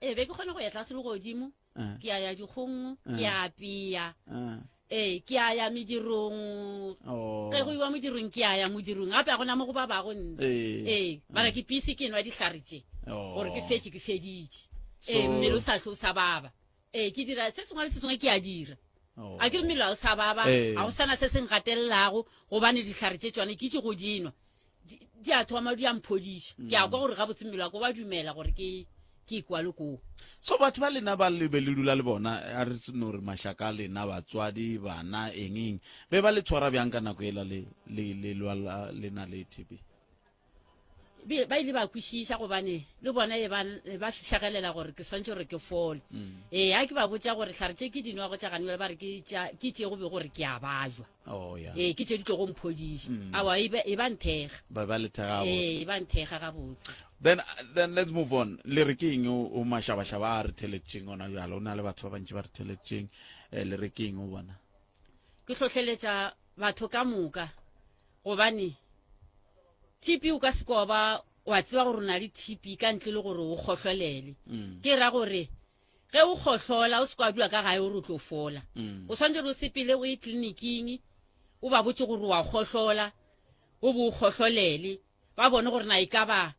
Be ke kgone go ya tlase le godimo. Ke a ya dikgong, ke a apea. Ke a ya medirong. Ge go iwa modirong, ke a ya modirong. Gape a gona mo go ba bago ntse. Mara ke pisi ke nwa dihlare tše. Gore ke fetše, ke feditše. Mmele o sa hlwe o sa baba. Ke dira se sengwe le se sengwe ke a dira. A ke re mmele ga o sa baba, ga go sana se se ngatelelago gobane dihlare tše tšone ke itše go di nwa. Di a thoma di a mphodiša. Ke a kwa gore gabotse mmele wa ka wa dumela gore ke ikwa le koo. So batho ba lena ba le be le dula le bona, a re no re mašaka a lena, batswadi, bana, eng eng, be ba le tshwara bjang ka nako ela le, le, le lwala le na le TB? Be, ba ile ba kwešiša gobane le bona e ba, e ba fišagelela gore ke swantše gore ke fole. Ee, ha ke ba botša gore hlare tše ke di nwago tša gane ba re ke tša, ke tše go be gore ke a bajwa. Oh, yeah. Ee, ke tše di tlogo mphodiša. Aowa, e ba, e ba nthega. Ba ba le thega gabotse. Ee, e ba nthega gabotse. Then let's move on. Le re ke eng o mašabašaba a re theletšeng ona bjalo? O na le batho ba bantši ba re theletšeng. Le re ke eng o bona? Ke hlohleletša batho ka moka gobane TB o ka se kwa ba wa tseba gore o na le TB ka ntle le gore o kgohlolele. Ke ra gore ge o kgohlola o se kwa dula ka gae o re o tlo fola. O swanetše gore o sepele o ye tleliniking o ba botse gore wa kgohlola, o bo o kgohlolele, ba bone gore na e ka ba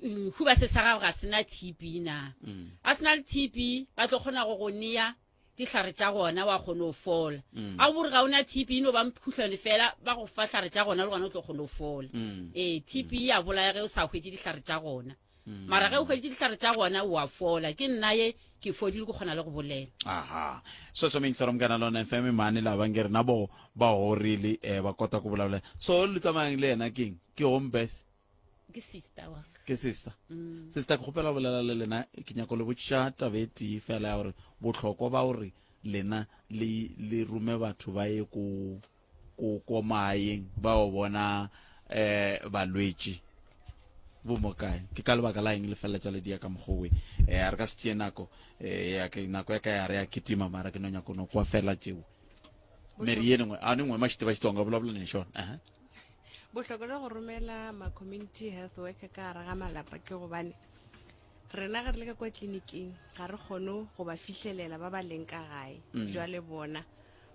huba se sa gago ga sena TB na. A sena le TB ba tlo kgona go go nea dihlare tša gona wa kgona go fola. A gore ga o na TB e no ba mokhuhlwane fela, ba go fa hlare tša gona le gona o tlo kgona go fola. Ee, TB ya bolaya ge o sa hwetše dihlare tša gona. Mara ge o hweditše dihlare tša gona o a fola. Ke nna ye ke fodile ke kgona le go bolela. Aha. Sweswo mi yingisela Munghana Lonene FM mhani lava nge ri na vo va horile va kota ku vulavula. So le tsamayang le yena keng? Ke home base? Ke sister wa ka. Ke sister. Sister, ke kgopela go bolela le lena, ke nyaka le botšiša taba e tee fela ya gore bohlokwa ba gore lena le le rome batho ba ye ko ko ko maeng ba o bona balwetši bo mo kae, ke ka lebaka la eng le feleletša le dia ka mokgowe? A re ka se tšee nako, ya ke nako ya ka ya re ya kitima, mara ke no nyaka no kwa fela tšeo. Meri ye nngwe a nngwe mašite ba Xitsonga vulavula ni xona. Aha. Bohlokwa bja go romela ma community health worker ka gare ga malapa ke gobane rena ge re le ka kwa tleliniking ga re kgone go ba fihlelela ba ba leng ka gae. Jwale bona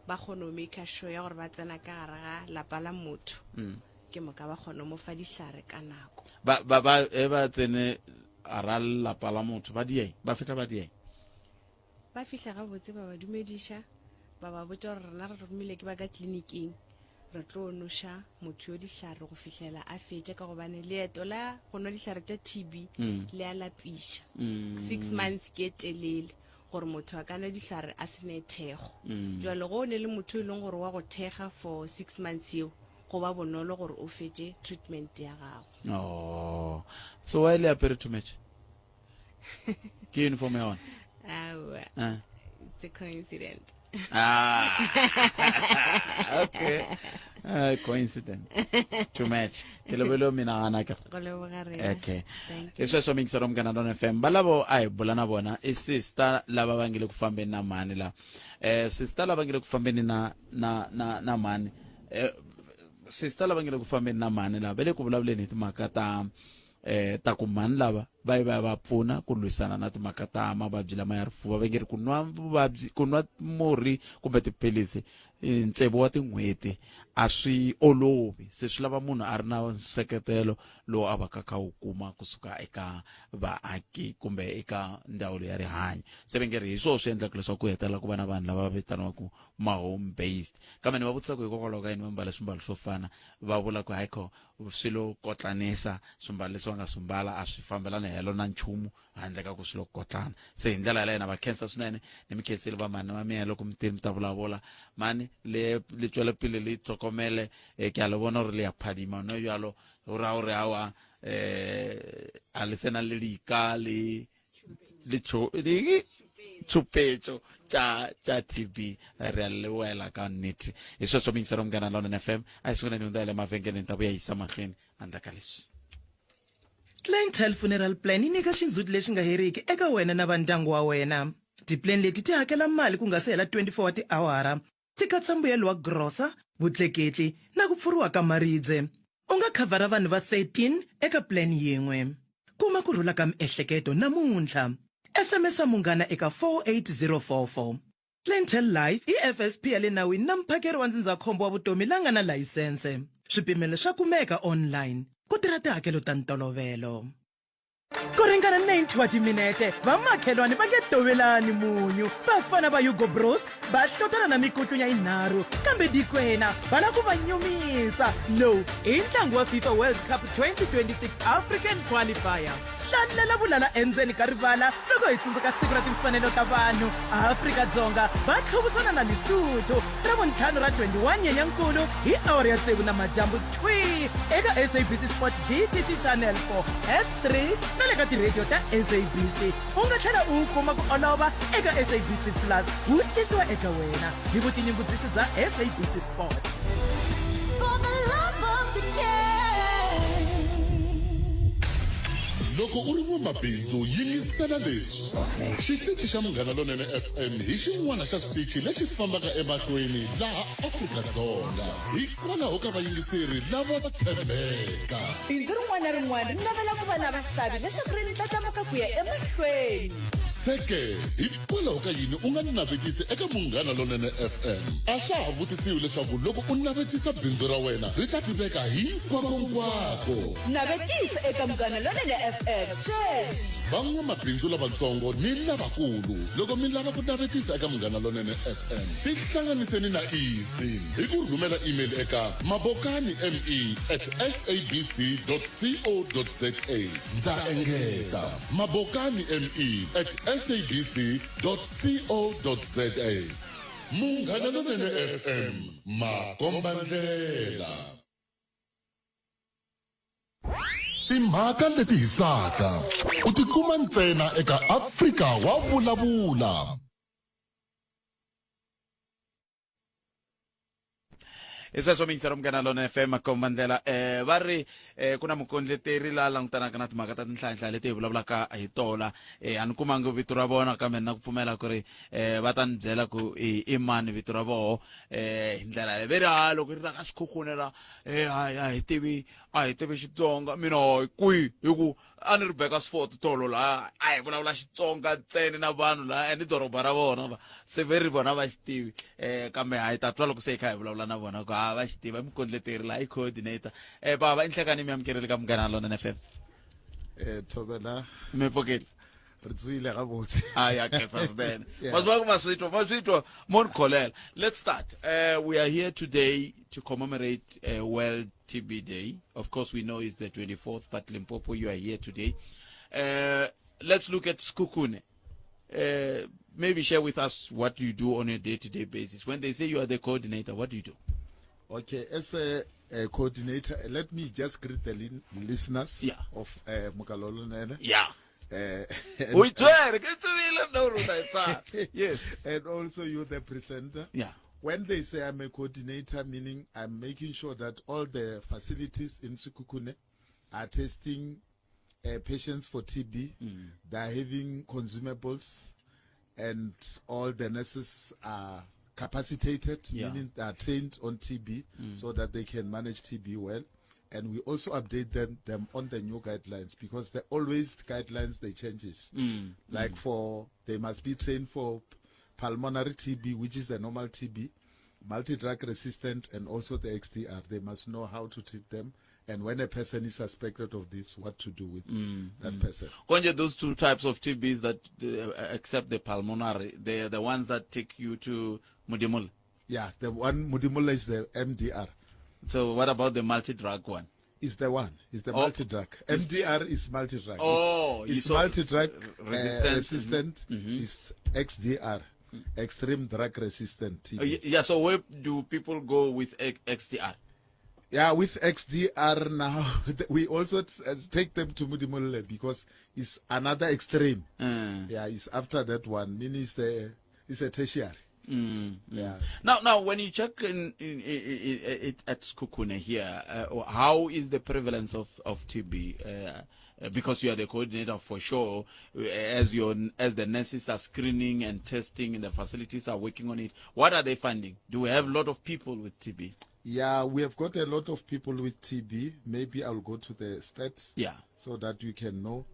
ba kgone go make sure ya gore ba tsena ka gare ga lapa la motho. Ke moka ba kgone go mo fa dihlare ka nako. Ba, ba, ba, e ba tsene gara lapa la motho, ba dieng, ba fihla ba dieng. Ba fihla gabotse, ba ba dumediša, ba ba botša gore rena re romile ke ba ka tleliniking, re tlo noša motho yo dihlare go fihlela a fetša, ka gobane leeto la go nwa dihlare tša TB le a lapiša. 6 months ke e telele gore motho a ka nwa dihlare a se ne thekgo. Jwale go o ne le motho e leng gore wa go thekga for 6 months yeo, go ba bonolo gore o fetše treatment ya gago. Oh, so why le apere too much? Ke uniform ya ona? Aowa. It's a coincidence. Okay. Coincident too much. Ke lebelo menagana ke Go leboga rena. Okay. Thank Hi sweswo mingisero Munghana Lona FM. Valavo a hi bula na vona i sister lava va nge le ku fambeni na mhani la. Sister lava nge le ku fambeni na na na na mhani. Sister lava nge le ku fambeni na mhani la va le ku vulavuleni hi timhaka ta ta ku mhani lava va yi va ya va pfuna ku lwisana na timhaka ta mavabyi lama ya rifuva. Va nge ri ku nwa vuvabyi, ku nwa murhi kumbe tiphilisi tsevu wa tin'hweti a swi olovi, se swi lava munhu a ri na nseketelo lowu a va ka kha wu kuma kusuka eka vaaki kumbe eka ndzawulo ya rihanyo. Se va nge ri hi swona swi endlaka leswaku ku hetelela ku va na vanhu lava vitaniwaka ma-home based. Kambe ni va vutisa ku hikokwalaho ka yini va mbala swimbalo swo fana, va vula ku hayikho swi lo kotlanisa, swimbalo leswi va nga swi mbala a swi fambelani helo na nchumu handle ka ku swi lo kotlana. Se hi ndlela yaleyo na va khensa swinene, ni mi khensile va mhani va mina loko mi tile mi ta vulavula. Mhani le le tswele pele le tlhokomele, ke a le bona gore le ya phadima no bjalo, o ra gore awa a le sena le dika le le tšhupetšo tša TB. Re a leboela ka nnete. Hi sweswo mingisero Munghana Lonene FM a hi sunguleni hundza ya le mavhengeleni ta vuya yisa mahlweni endzhaku ka leswi. Clientele Funeral Plan yi nyika xindzhuti lexi nga heriki eka wena na va ndyangu wa wena. Tipuleni leti ti hakela mali ku nga se hela 24 wa tiawara, ti katsa mbuyelo wa grosa, vutleketli na ku pfuriwa ka maribye. U nga khavhara vanhu va 13 eka plan yin'we. Kuma ku rhula ka miehleketo namuntlha. SMS-a Munghana eka 48044. Clientele Life i FSP ya le nawini na muphakeri wa ndzindzakhombo wa vutomi la nga na layisense. Swipimelo swa kumeka online. Ku tirha tihakelo ta ntolovelo. Ku ringana 90 wa timinete, vamakhelwani va nge tovelani munyu. Vafana va Hugo Broos va hlotana na mikutlunya yinharhu, kambe Dikwena va lava ku va nyumisa. Lowu i ntlangu wa FIFA World Cup 2026 African Qualifier. Hlalela vulala endzeni ka rivala loko hi tsundzuka Siku ra Timfanelo ta Vanhu. Afrika-Dzonga va tlhuvusana na Lesotho Ravuntlhanu ra 21 Nyenyankulu hi awara ya tsevu namadyambu thwii eka SABC Sport DTT Channel 4, S3 na le ka tirhediyo ta SABC. U nga tlhela u wu kuma ku olova eka SABC Plus, wu tisiwa eka wena hi vutinyungubyisi bya SABC Sport. For the love of the game. Loko u ri n'wamabindzu yingisela leswi. Xitichi xa Munghana Lonene FM hi xin'wana xa switichi lexi fambaka emahlweni laha Afrika-Dzonga hikwalaho ka vayingiseri lavo tshembeka. Bindzu rin'wana na rin'wana ri navela ku va na vaxavi leswaku ri ndlandlamuka ku ya emahlweni. Se ke, hikwalaho ka yini u nga navetisi eka Munghana Lonene FM? A swa ha vutisiwi leswaku loko u navetisa bindzu ra wena ri ta tiveka hinkwakonkwako. Navetisa eka Munghana Lonene FM sweswi! Van'wamabindzu lavatsongo ni lavakulu, loko mi lava ku navetisa eka Munghana Lonene FM, tihlanganiseni na Easy hi ku rhumela email eka mabokanime at sabc co za. Ndza engeta, mabokanime at sabc co za. Munghana Lonene FM, makombandlela. Timhaka leti hisaka u ti kuma ntsena eka Afrika wa Vulavula. Hi sweswo mingisero Munghana Lona FM komba ndlela. Va ri ku na mukondleteri la langutanaka na timhaka ta tinhlayanhlaya leti hi vulavulaka hi tona. A ni kumangi vito ra vona, kambe ni na ku pfumela ku ri va ta ni byela ku i mani vito ra voho. Hi ndlela leyi ve ri ha loko ri ra ka Xikhukhune la, a hi tivi, a hi tivi Xitsonga. Mina hayi kwihi, hi ku a ni ri Bakersford tolo laha a hi vulavula Xitsonga ntsena na vanhu laha, and i doroba ra vona la, se ve ri vona va xi tivi. Kambe ha hi ta twa loko se hi kha hi vulavula na vona ku ha va xi tiva. I mukondleteri laha, i coordinator. Bava i nhlekani, mi amukerile ka Munghana Lonene FM. Thobela. Mi pfukile? Re tsoile gabotse. A ya khetsa swinene. Ma swi twa, ma swi twa, mo ni kholela. Let's start. We are here today to commemorate World TB Day. Of course, we know it's the 24th, but Limpopo, you are here today. Let's look at Sekhukhune. Maybe share with us what you do on a day-to-day basis. When they say you are the coordinator, what do you do? Okay, as a coordinator, let me just greet the listeners of Mokalolo Nene. O itshwere, ke tsebile nna hore o tla e tshwara. Yes. And also you, the presenter. When they say I'm a coordinator, meaning I'm making sure that all the facilities in Sekhukhune are testing patients for TB. They are having consumables, and all the nurses are capacitated, meaning they are trained on TB so that they can manage TB well. And we also update them on the new guidelines, because the always guidelines, they changes. They must be trained for pulmonary TB, which is the normal TB, multi-drug resistant, and also the XDR. They must know how to treat them. And when a person is suspected of this, what to do with that person. Konje, those two types of TBs that except the pulmonary, they are the ones that take you to Modimolle. Yeah, the one Modimolle is the MDR. So what about the multi-drug one? It's the one. It's the Oh. multi-drug. It's MDR is multi-drug. Oh, It's you saw multi-drug, resistant. resistant. It's XDR, extreme drug resistant TB. Yeah, so where do people go with XDR? Yeah, with XDR now, we also take them to Modimolle because it's another extreme. Yeah, it's after that one. Meaning it's a tertiary. Yeah. Now, when you check at Sekhukhune here, how is the prevalence of TB? Because you are the coordinator for sure, as the nurses are screening and testing and the facilities are working on it, what are they finding? Do we have a lot of people with TB? Yeah, we have got a lot of people with TB. Maybe I'll go to the stats. So that you can know.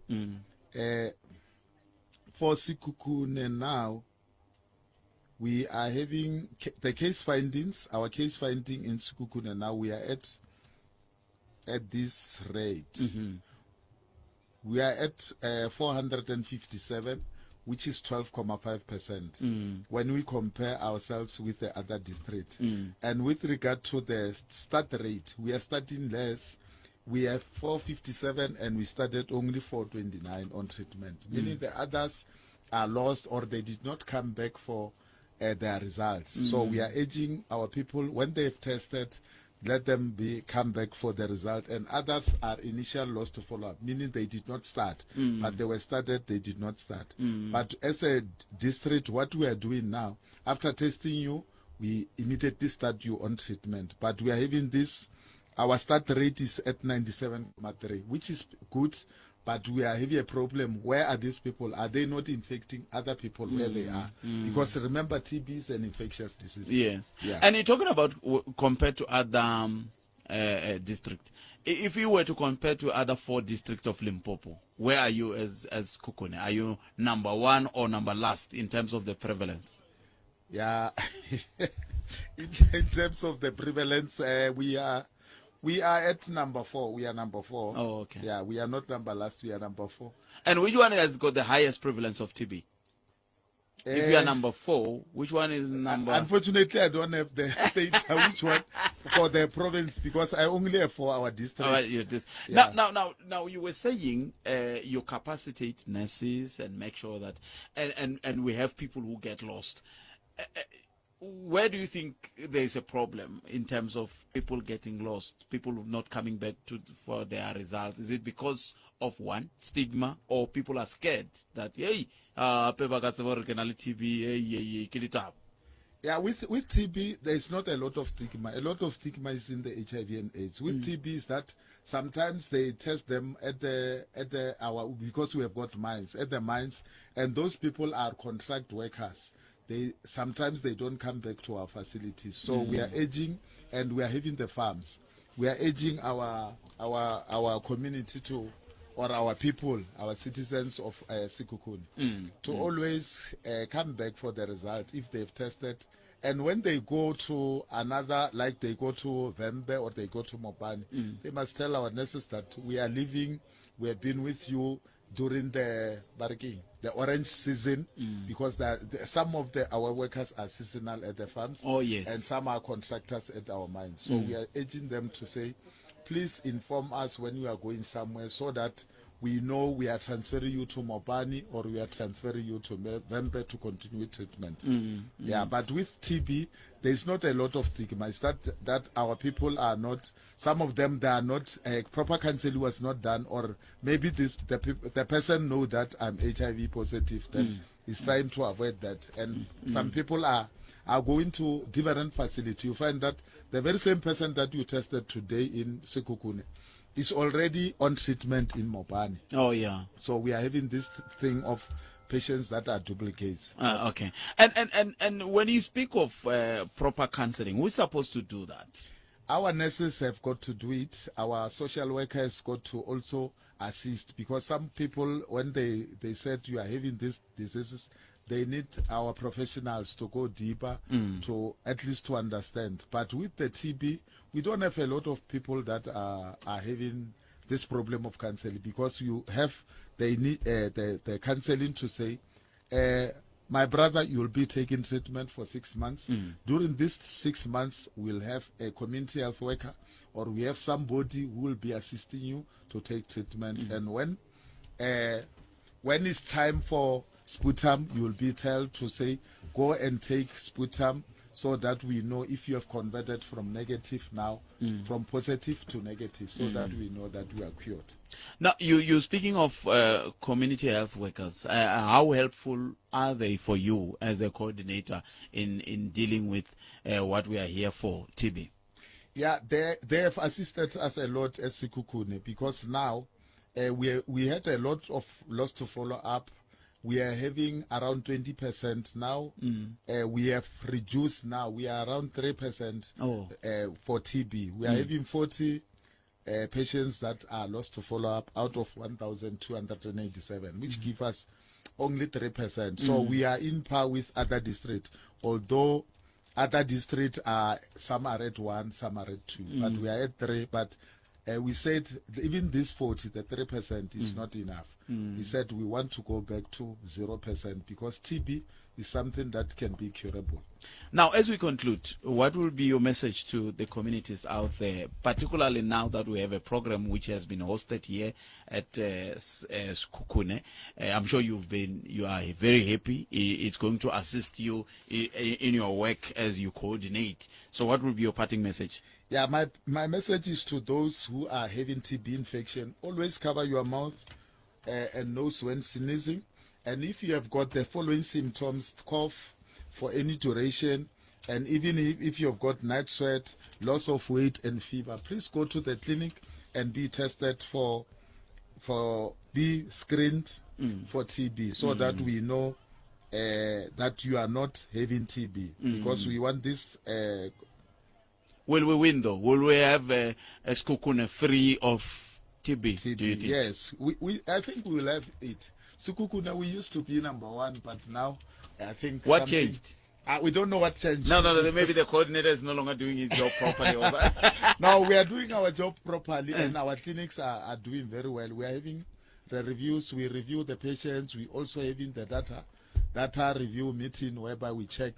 For Sekhukhune now, we are having the case findings. Our case finding in Sekhukhune now, we are at this rate. We are at 457, which is 12.5% when we compare ourselves with the other district. And with regard to the start rate, we are starting less. We have 457 and we started only 429 on treatment, meaning the others are lost or they did not come back for their results. So we are urging our people, when they've tested, let them be come back for the result. And others are initial loss to follow up, meaning they did not start, but they were started, they did not start. But as a district, what we are doing now, after testing you, we immediately start you on treatment. But we are having this, our start rate is at 97.3, which is good, but we are having a problem. Where are these people? Are they not infecting other people where they are? Because remember, TB is an infectious disease. Yes. Yeah. And you're talking about compared to other district. If you were to compare to other 4 districts of Limpopo, where are you as Sekhukhune? Are you number 1 or number last in terms of the prevalence? Yeah. In terms of the prevalence, we are at number 4. We are number 4. Oh, okay. Yeah, we are not number last. We are number 4. And which one has got the highest prevalence of TB? If you are number 4, which one is number? Unfortunately, I don't have the data which one for the province, because I only have for our district. All right, yeah, this. Yeah. Now you were saying you capacitate nurses and make sure that, and we have people who get lost. Where do you think there is a problem in terms of people getting lost, people not coming back to for their results? Is it because of one, stigma, or people are scared that, hey, pe ba ka tseba hore ke na le TB, hey, hey, hey, ke ditaba? Yeah, with TB, there is not a lot of stigma. A lot of stigma is in the HIV and AIDS. With TB is that sometimes they test them at the our, because we have got mines, at the mines, and those people are contract workers. They sometimes they don't come back to our facilities. So we are aging, and we are having the farms. We are aging our community to, or our people, our citizens of Sekhukhune, to always come back for the result if they've tested. And when they go to another, like they go to Vhembe or they go to Mopani, they must tell our nurses that we are leaving, we have been with you during the barking, the orange season, because some of our workers are seasonal at the farms. Oh, yes. And some are contractors at our mines. So we are urging them to say, please inform us when you are going somewhere so that we know we are transferring you to Mopani or we are transferring you to Vhembe to continue treatment. Yeah, but with TB, there is not a lot of stigma. It's that our people are not, some of them, they are not, proper counseling was not done, or maybe the person know that I'm HIV positive, then it's trying to avoid that. And some people are are going to different facility. You find that the very same person that you tested today in Sekhukhune is already on treatment in Mopani. Oh, yeah. So we are having this thing of patients that are duplicates. Okay. And, and, and, and when you speak of proper counseling, who's supposed to do that? Our nurses have got to do it. Our social workers got to also assist because some people, when they, they said you are having these diseases, they need our professionals to go deeper mm. to at least to understand. But with the TB, we don't have a lot of people that are, are having this problem of counseling because you have they need uh, the, the counseling to say, uh, my brother, you'll be taking treatment for six months. Mm. During these six months, we'll have a community health worker or we have somebody who will be assisting you to take treatment. Mm. And when, uh, when it's time for sputum, you will be told to say, go and take sputum so that we know if you have converted from negative now, mm. from positive to negative, so mm. that we know that we are cured. Now, you, you speaking of uh, community health workers, uh, how helpful are they for you as a coordinator in, in dealing with uh, what we are here for, TB? Yeah, they, they have assisted us a lot at Sekhukhune because now uh, we, we had a lot of loss to follow up we are having around 20% now. Mm. Uh, we have reduced now. We are around 3% oh. uh, for TB. We are mm. having 40 uh, patients that are lost to follow up out of 1,287, which mm. give us only 3%. So mm. we are in par with other districts, although other districts are some are at 1, some are at 2, but mm. we are at 3. But uh, we said even this 40, the 3% is mm. not enough. Mm. We said we want to go back to 0% because TB is something that can be curable. Now, as we conclude, what will be your message to the communities out there, particularly now that we have a program which has been hosted here at uh, uh, Sekhukhune? Uh, I'm sure you've been, you are very happy. It's going to assist you in your work as you coordinate. So, what will be your parting message? Yeah, my, my message is to those who are having TB infection always cover your mouth uh, and nose when sneezing. And if you have got the following symptoms, cough for any duration, and even if, if you've got night sweat, loss of weight, and fever, please go to the clinic and be tested for, for be screened mm. for TB so mm. that we know uh, that you are not having TB mm. because we want this. Uh, Will we win though? Will we have a, a Sekhukhune free of TB? TB do you think? Yes, we, we, I think we will have it. Sekhukhune, we used to be number one, but now I think what changed? Uh, we don't know what changed. No, no, no. Maybe the coordinator is no longer doing his job properly. no, we are doing our job properly, and our clinics are, are doing very well. We are having the reviews. We review the patients. We also having the data, data review meeting whereby we check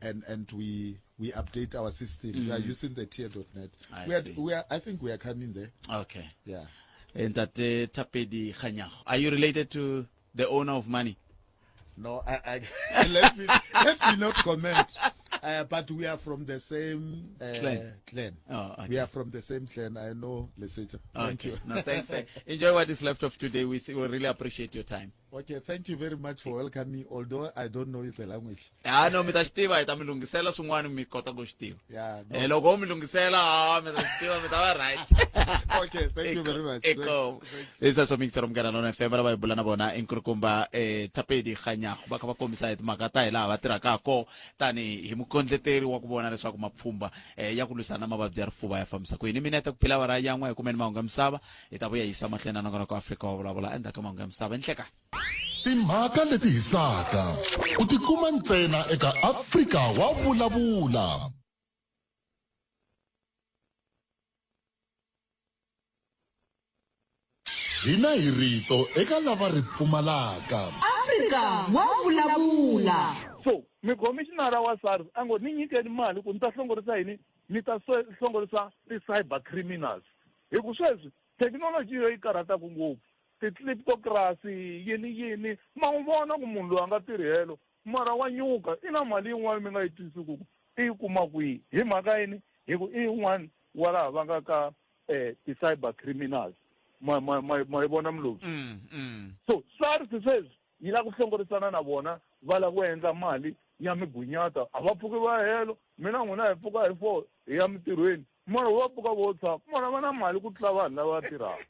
and and we we update our system. Mm. We are mm. using the tier.net. I we are, see. we are I think we are coming there. Okay. Yeah. Ntate Thapedi Kganyago. Are you related to the owner of money? No, I, I let me let me not comment. Uh, but we are from the same uh, clan. clan. Oh, okay. We are from the same clan. I know Lesotho. Thank okay. you. No, thanks. Eh. Enjoy what is left of today. We, we really appreciate your time. Okay, thank you very much for welcoming me, although I don't know the language. Ah, no, mi ta xi tiva hi ta mi lunghisela swin'wana mi kota ku xi tiva. Yeah, no. Eh, loko mi lunghisela, ah, mi ta xi tiva, mi ta va right. Okay, thank you very much. Eko. Hi sweswo mixer munghana lona FM lava hi bula na vona i nkulukumba eh Thapedi Kganyago va kha va kombisa hi timhaka ta hi laha va tirhaka ko tani hi mukondleteri wa ku vona leswaku mapfhumba eh, ya ku lwisana na mavabyi ya rifuva ya fambisa ku yini. Minete ku phila awara yan'we hi kumeni mahungu ya misava hi ta vuya yisa mahlweni na nongonoko wa Afrika wa vulavula endzhaku ka mahungu ya misava nhlekanhi. Timhaka leti hisaka u ti kuma ntsena eka Afrika wa Vulavula. Hina hi rito eka lava ri pfumalaka. Afrika wa Vulavula. So mukhomishinara wa SARS a ngo ni nyikeni mali ku ni ta hlongorisa yini ni ta hlongorisa ti-cyber criminals hi ku sweswi thekinoloji yo yi karhataka ngopfu ti-kleptocracy yini yini ma n'wi vona ku munhu loyi a nga tirhi helo mara wa nyuka i na mali yin'wana mi nga yi twisisi ku i yi kuma kwihi hi mhaka yini hi ku i yin'wana wa laha va nga ka um ti-cyber criminals ma ma ma ma yi vona mlozi mm, mm. so SARS sweswi yi lava ku hlongorisana na vona va lava ku endla mali ya migunyata a va pfuki va helo mina n'wina hi pfuka hi 4 hi ya mintirhweni mara va pfuka vo tshama mara va na mali ku tlula vanhu lava tirhaka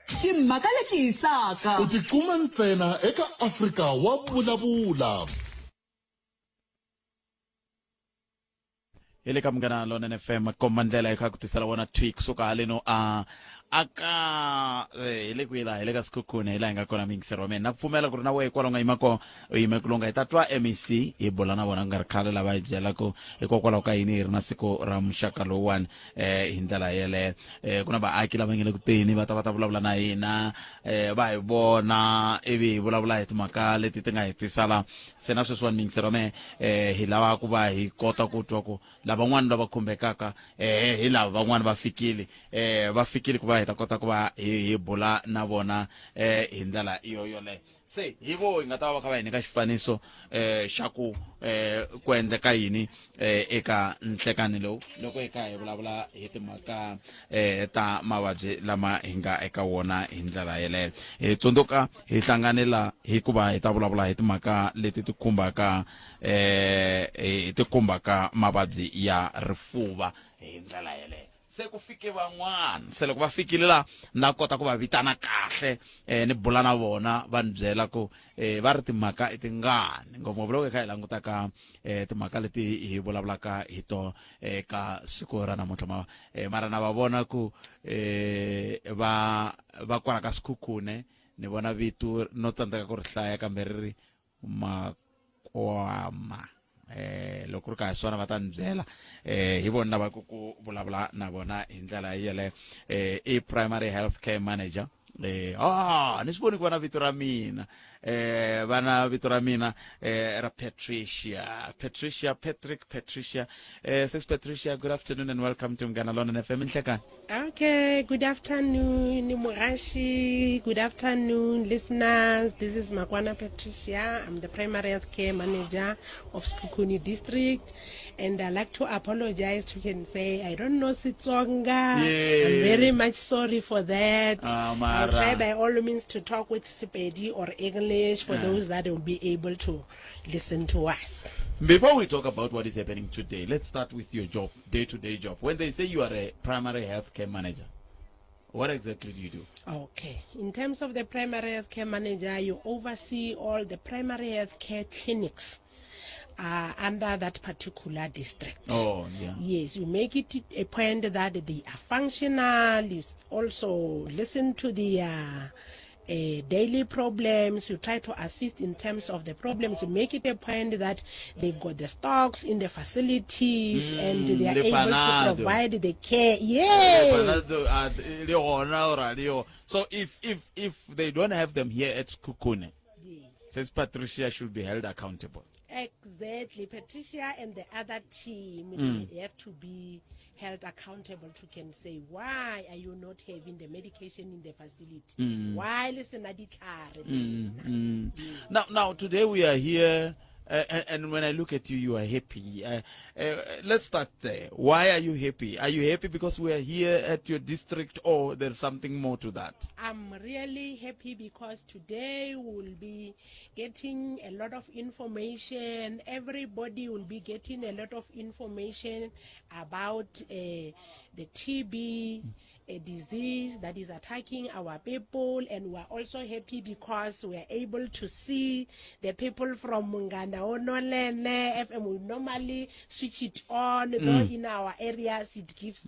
Timhaka leti hisaka. U ti kuma ntsena eka Afrika wa Vulavula. Hi le ka Munghana Lonene FM komba ndlela hi kha ku tisela wona thwi kusuka haleno a aka hi le kwihi laha hi le ka Sekhukhune hi laha hi nga kona muyingiseri wa mina na ku pfumela ku ri na wehe kwala u nga yima kona u yime ku longa hi ta twa MEC hi bula na vona ku nga ri khale lava hi byela ku hikokwalaho ka yini hi ri na siku ra muxaka lowuwani eh hi ndlela yeleyo eh ku na vaaki lava nge le ku teni va ta va ta vulavula na hina eh va hi vona ivi hi vulavula hi timhaka leti ti nga hi tisa la se na sweswiwani muyingiseri wa mehe eh hi lava ku va hi kota ku twa ku lavan'wana lava khumbekaka eh hi lava van'wana va fikile eh va fikile ku va hi ta kota ku va hi hi bula na vona eh hi ndlela yo yoleyo se hi vo hi nga ta va va kha va hi nyika xifaniso eh xa ku eh ku endleka yini eh eka nhlekani lowu loko hi kha hi vulavula hi timhaka eh ta mavabyi lama hi nga eka wona hi ndlela yeleyo hi tsundzuka hi hlanganela hikuva hi ta vulavula hi timhaka leti ti khumbaka eh ti khumbaka mavabyi ya rifuva hi ndlela yeleyo se ku fike van'wana se loko va fikile la na kota ku va vitana kahle eh ni bula na vona va ni byela ku eh va ri timhaka i tingani ngopfungopfu loko hi kha hi languta ka eh timhaka leti hi vulavulaka hi to eka siku ra namuntlha ma eh, mara na va vona ku eh va va kwala ka Sekhukhune ni vona vito no tsandzeka ku ri hlaya kambe ri ri Makwama eh loko ri ka hi swona va ta ni byela eh hi vona lava ku ku vulavula na vona hi ndlela yeleyo eh i primary health care manager eh ah ni swi voni ku va na vito ra mina eh va na vito ra mina eh ra Patricia Patricia Patrick Patricia eh sis Patricia good afternoon and welcome to Munghana Lonene FM nhlekani Okay, good afternoon, Murashi. Good afternoon, listeners. This is Makwana Patricia. I'm the primary health care manager of Sekhukhune District. And I'd like to apologize to can say I don't know Setsonga. Yeah. I'm very much sorry for that. Ah, I'll mara. try by all means to talk with Sepedi or English for Yeah. those that will be able to listen to us. Before we talk about what is happening today, let's start with your job, day-to-day job. When they say you are a primary health care manager, what exactly do you do? Okay. In terms of the primary health care manager, you oversee all the primary health care clinics under that particular district. Oh, yeah. Yes, you make it a point that they are functional. You also listen to the daily problems. You try to assist in terms of the problems. You make it a point that they've got the stocks in the facilities and they are le able to Panado. provide the care. Yes. Panado, le gona or a le yo. So if they don't have them here at Sekhukhune, says Patricia should be held accountable. Exactly. Patricia and the other team, they have to be held accountable to can say, why are you not having the medication in the facility? Why listen at Now, today we are here, and when I look at you, you are happy. Let's start there. Why are you happy? Are you happy because we are here at your district, or there's something more to that? I'm really happy because today we'll be getting a lot of information. Everybody will be getting a lot of information about the TB, a disease that is attacking our people, and we are also happy because we are able to see the people from Munghana Lonene FM. We normally switch it on, though in our areas it gives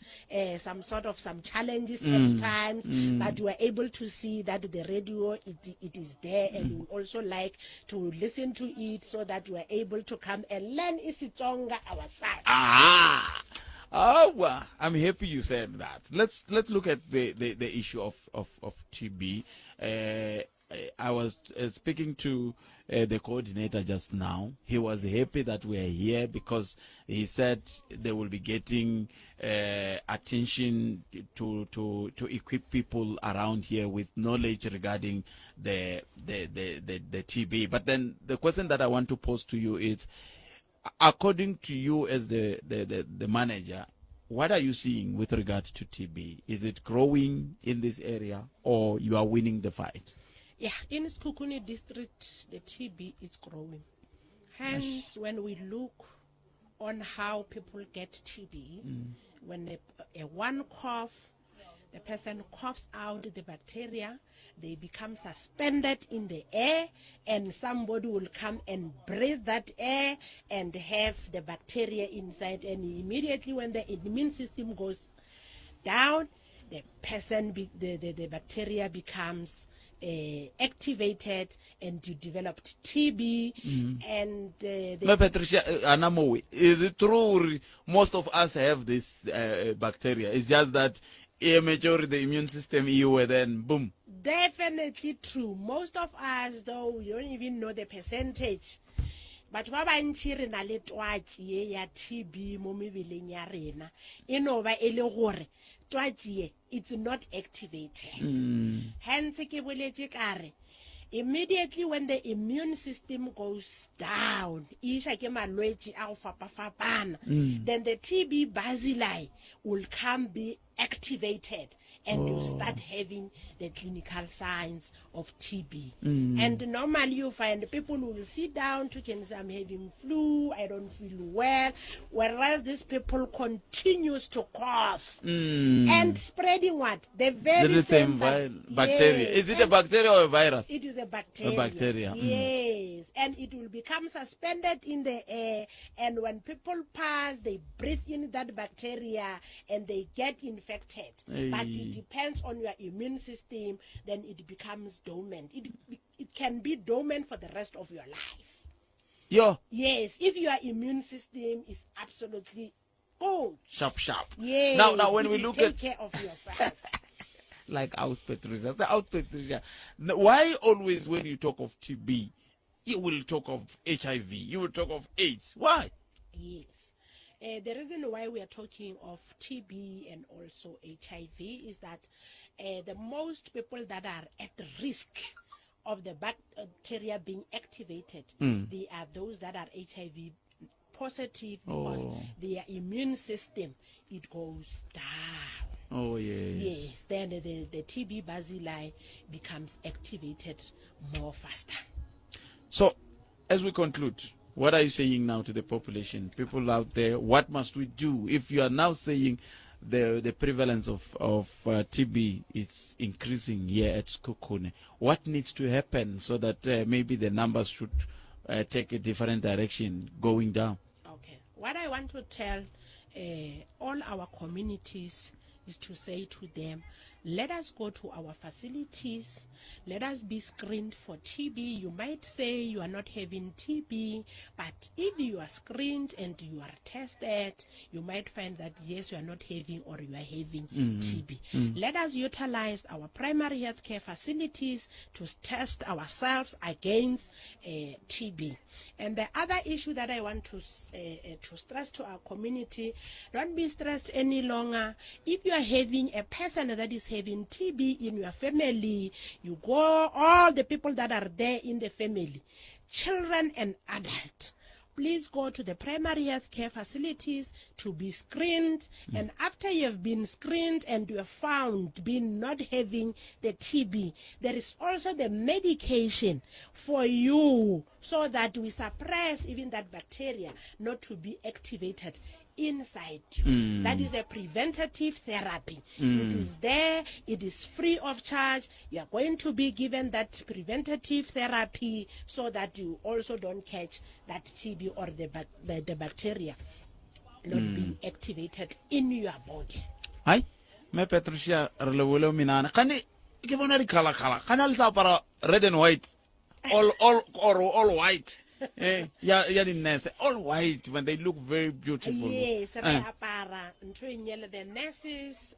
some sort of some challenges at times, but we are able to see that the radio, it is there, and we also like to listen to it so that we are able to come and learn isiTsonga ourselves. Oh, well, I'm happy you said that. Let's look at the issue of TB. I was speaking to the coordinator just now. He was happy that we are here because he said they will be getting attention to equip people around here with knowledge regarding the TB. But then the question that I want to pose to you is, according to you as the manager, what are you seeing with regard to TB? Is it growing in this area, or you are winning the fight? Yeah, in Sekhukhune district, the TB is growing. Hence, when we look on how people get TB, when a one cough, the person coughs out the bacteria, they become suspended in the air, and somebody will come and breathe that air and have the bacteria inside. And immediately when the immune system goes down, the person, be, the bacteria becomes activated and you developed TB. And Me Patricia Anamowe, is it true most of us have this bacteria? It's just that immature the immune system iwe then boom. Definitely true. Most of us though, we don't even know the percentage. Batho ba bantši re na le twatši ye ya TB mo mebeleng ya rena. E no ba e le gore twatši ye it's not activated. Hence ke boletše ka re immediately when the immune system goes down, e iša ke malwetši a go fapafapana, then the TB bacilli will come be activated and you start having the clinical signs of TB. And normally you find people will sit down to can say, I'm having flu, I don't feel well, whereas these people continues to cough and spreading what? The very The same same bacteria. Yes. Is it a bacteria or a virus? It is a bacteria. A bacteria. Yes. And it will become suspended in the air. And when people pass, they breathe in that bacteria and they get infected. But it Hey. depends on your immune system. Then it becomes dormant. It can be dormant for the rest of your life. Yo. Yes. If your immune system is absolutely good. Sharp, sharp. Yes. Now when if we you look take at care of yourself. Like house Patricia, the house Patricia. Why always when you talk of TB, you will talk of HIV, you will talk of AIDS? Why? Yes. The reason why we are talking of TB and also HIV is that the most people that are at risk of the bacteria being activated, they are those that are HIV positive because their immune system, it goes down. Oh, yes. Yes, then the TB bacilli becomes activated more faster. So, as we conclude, what are you saying now to the population, people out there? What must we do? If you are now saying the prevalence of TB is increasing here at Sekhukhune, what needs to happen so that maybe the numbers should take a different direction going down? Okay. What I want to tell all our communities is to say to them, let us go to our facilities, let us be screened for TB. You might say you are not having TB, but if you are screened and you are tested, you might find that yes, you are not having or you are having TB. Let us utilize our primary healthcare facilities to test ourselves against TB. And the other issue that I want to stress to our community, don't be stressed any longer. If you are having a person that is having TB in your family, you go, all the people that are there in the family, children and adult, please go to the primary health care facilities to be screened. And after you have been screened and you are found being not having the TB, there is also the medication for you so that we suppress even that bacteria not to be activated inside you. That is a preventative therapy. It is there, it is free of charge. You are going to be given that preventative therapy so that you also don't catch that TB or the bacteria not being activated in your body. Hai, me Patricia, re lebohile minana. Kgane ke bona dikgalakgala. Kgane le tla apara red and white. All or all white. Ya di-nurse, all white, when they look very beautiful. Yes, re apara ntho e nyele the nurses,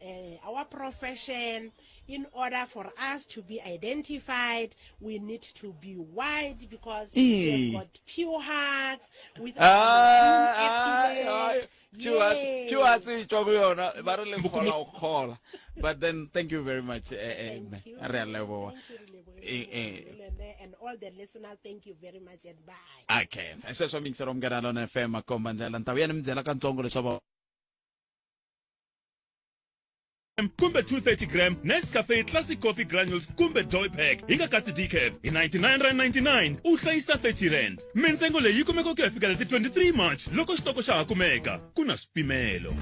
our profession, in order for us to be identified, we need to be white because we've got pure hearts with our Pure hearts, pure hearts e tswa go yona, ba re le kgola o kgola. But then thank you very much. Thank you. Re a leboha. Thank you, Relebohile. And all the listeners, thank you very much and bye. Okay, sweswo mingiselo Munghana Lona FM makomba ndlela ni ta vuya ni mi byela katsongo leswaku Kumbe 230 gram Nescafe Classic Coffee Granules kumbe Joy Pack hi nga katsi decaf hi R99.99 u hlayisa R30. Mintsengo leyi yi kumeka ku ya fikela ti 23 March loko xitoko xa ha kumeka ku na swipimelo.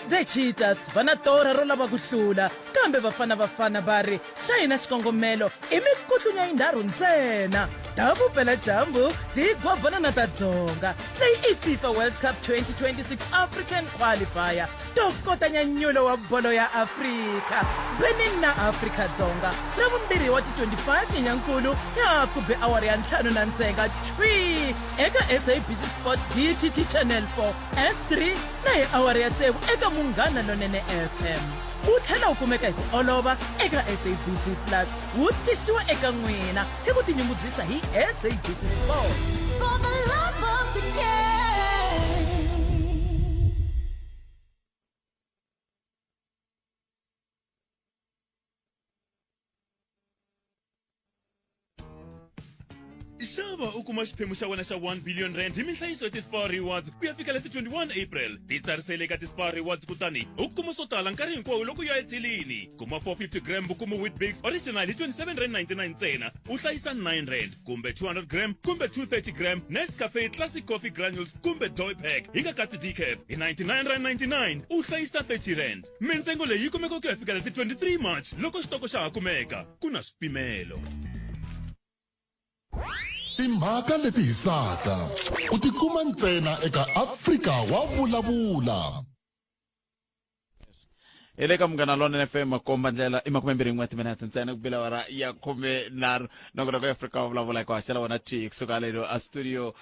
The Cheetahs va na torha ro lava ku hlula, kambe Bafana Bafana va ri xa hina xikongomelo i mikutlunya yinharhu ntsena, ta vupela-dyambu, tigwavana na ta dzonga. Leyi i FIFA World Cup 2026 African Qualifier to kota nyanyulo wa bolo ya Afrika, Benin na Afrika-Dzonga, Ravumbirhi wa ti 25 Nyenyankulu hi hafu ku be awara ya ntlhanu na ntsenga thwii eka SABC Sport DTT Channel 4, S3 na hi awara ya tsevu eka Munghana Lonene FM. Wu tlhela wu kumeka hi ku olova eka SABC Plus. Wu tisiwa eka n'wina hi ku tinyungubyisa hi SABC Sport. For the love of the game. Xava u kuma xiphemu xa wena xa 1 billion rand hi minhlayiso ya ti-Spar Rewards ku ya fikela ti 21 April. Titsarisele eka ti-Spar Rewards kutani u kuma swo tala nkarhi hinkwawo loko u ya ethelini. Kuma 450 gram Bukumu Weet-Bix Original hi R27.99 ntsena, u hlayisa R9 kumbe 200 gram kumbe 230 gram Nescafe Classic Coffee Granules kumbe Joy Pack hi nga katsi decaf hi R99.99 u hlayisa R30. Mintsengo leyi yi kumeka ku ya fikela ti 23 March loko xitoko xa ha kumeka. Ku na swipimelo. Timhaka leti hisaka u ti kuma ntsena eka Afrika wa Vulavula. Hi le ka Munghana Lonene FM, makomba ndlela i 21 timinete ntsena ku bela awara ya 13. Nongonoko ya Afrika wa Vulavula hi ku haxela wona thwi kusuka lelo a studio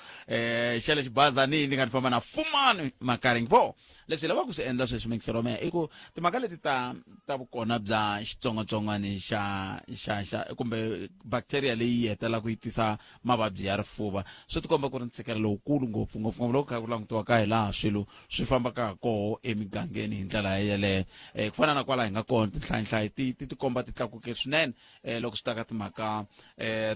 xa le xibazanini ni nga ni famba na Fumani Makaring. Vo leswi hi lavaka ku swi endla sweswi mingiselo wa mehe i ku timhaka leti ta vukona bya xitsongwatsongwana xa xa xa kumbe bacteria leyi hetelelaka yi tisa mavabyi ya rifuva swi tikomba ku ri ntshikelelo lowukulu ngopfu ngopfu ngopfu loko kha ku langutiwa ka hi laha swilo swi fambaka ha koho emigangeni hi ndlela yeleyo. Ku fana na kwala hi nga kona tinhlayinhlayi ti ti tikomba ti tlakuke swinene loko swi ta ka timhaka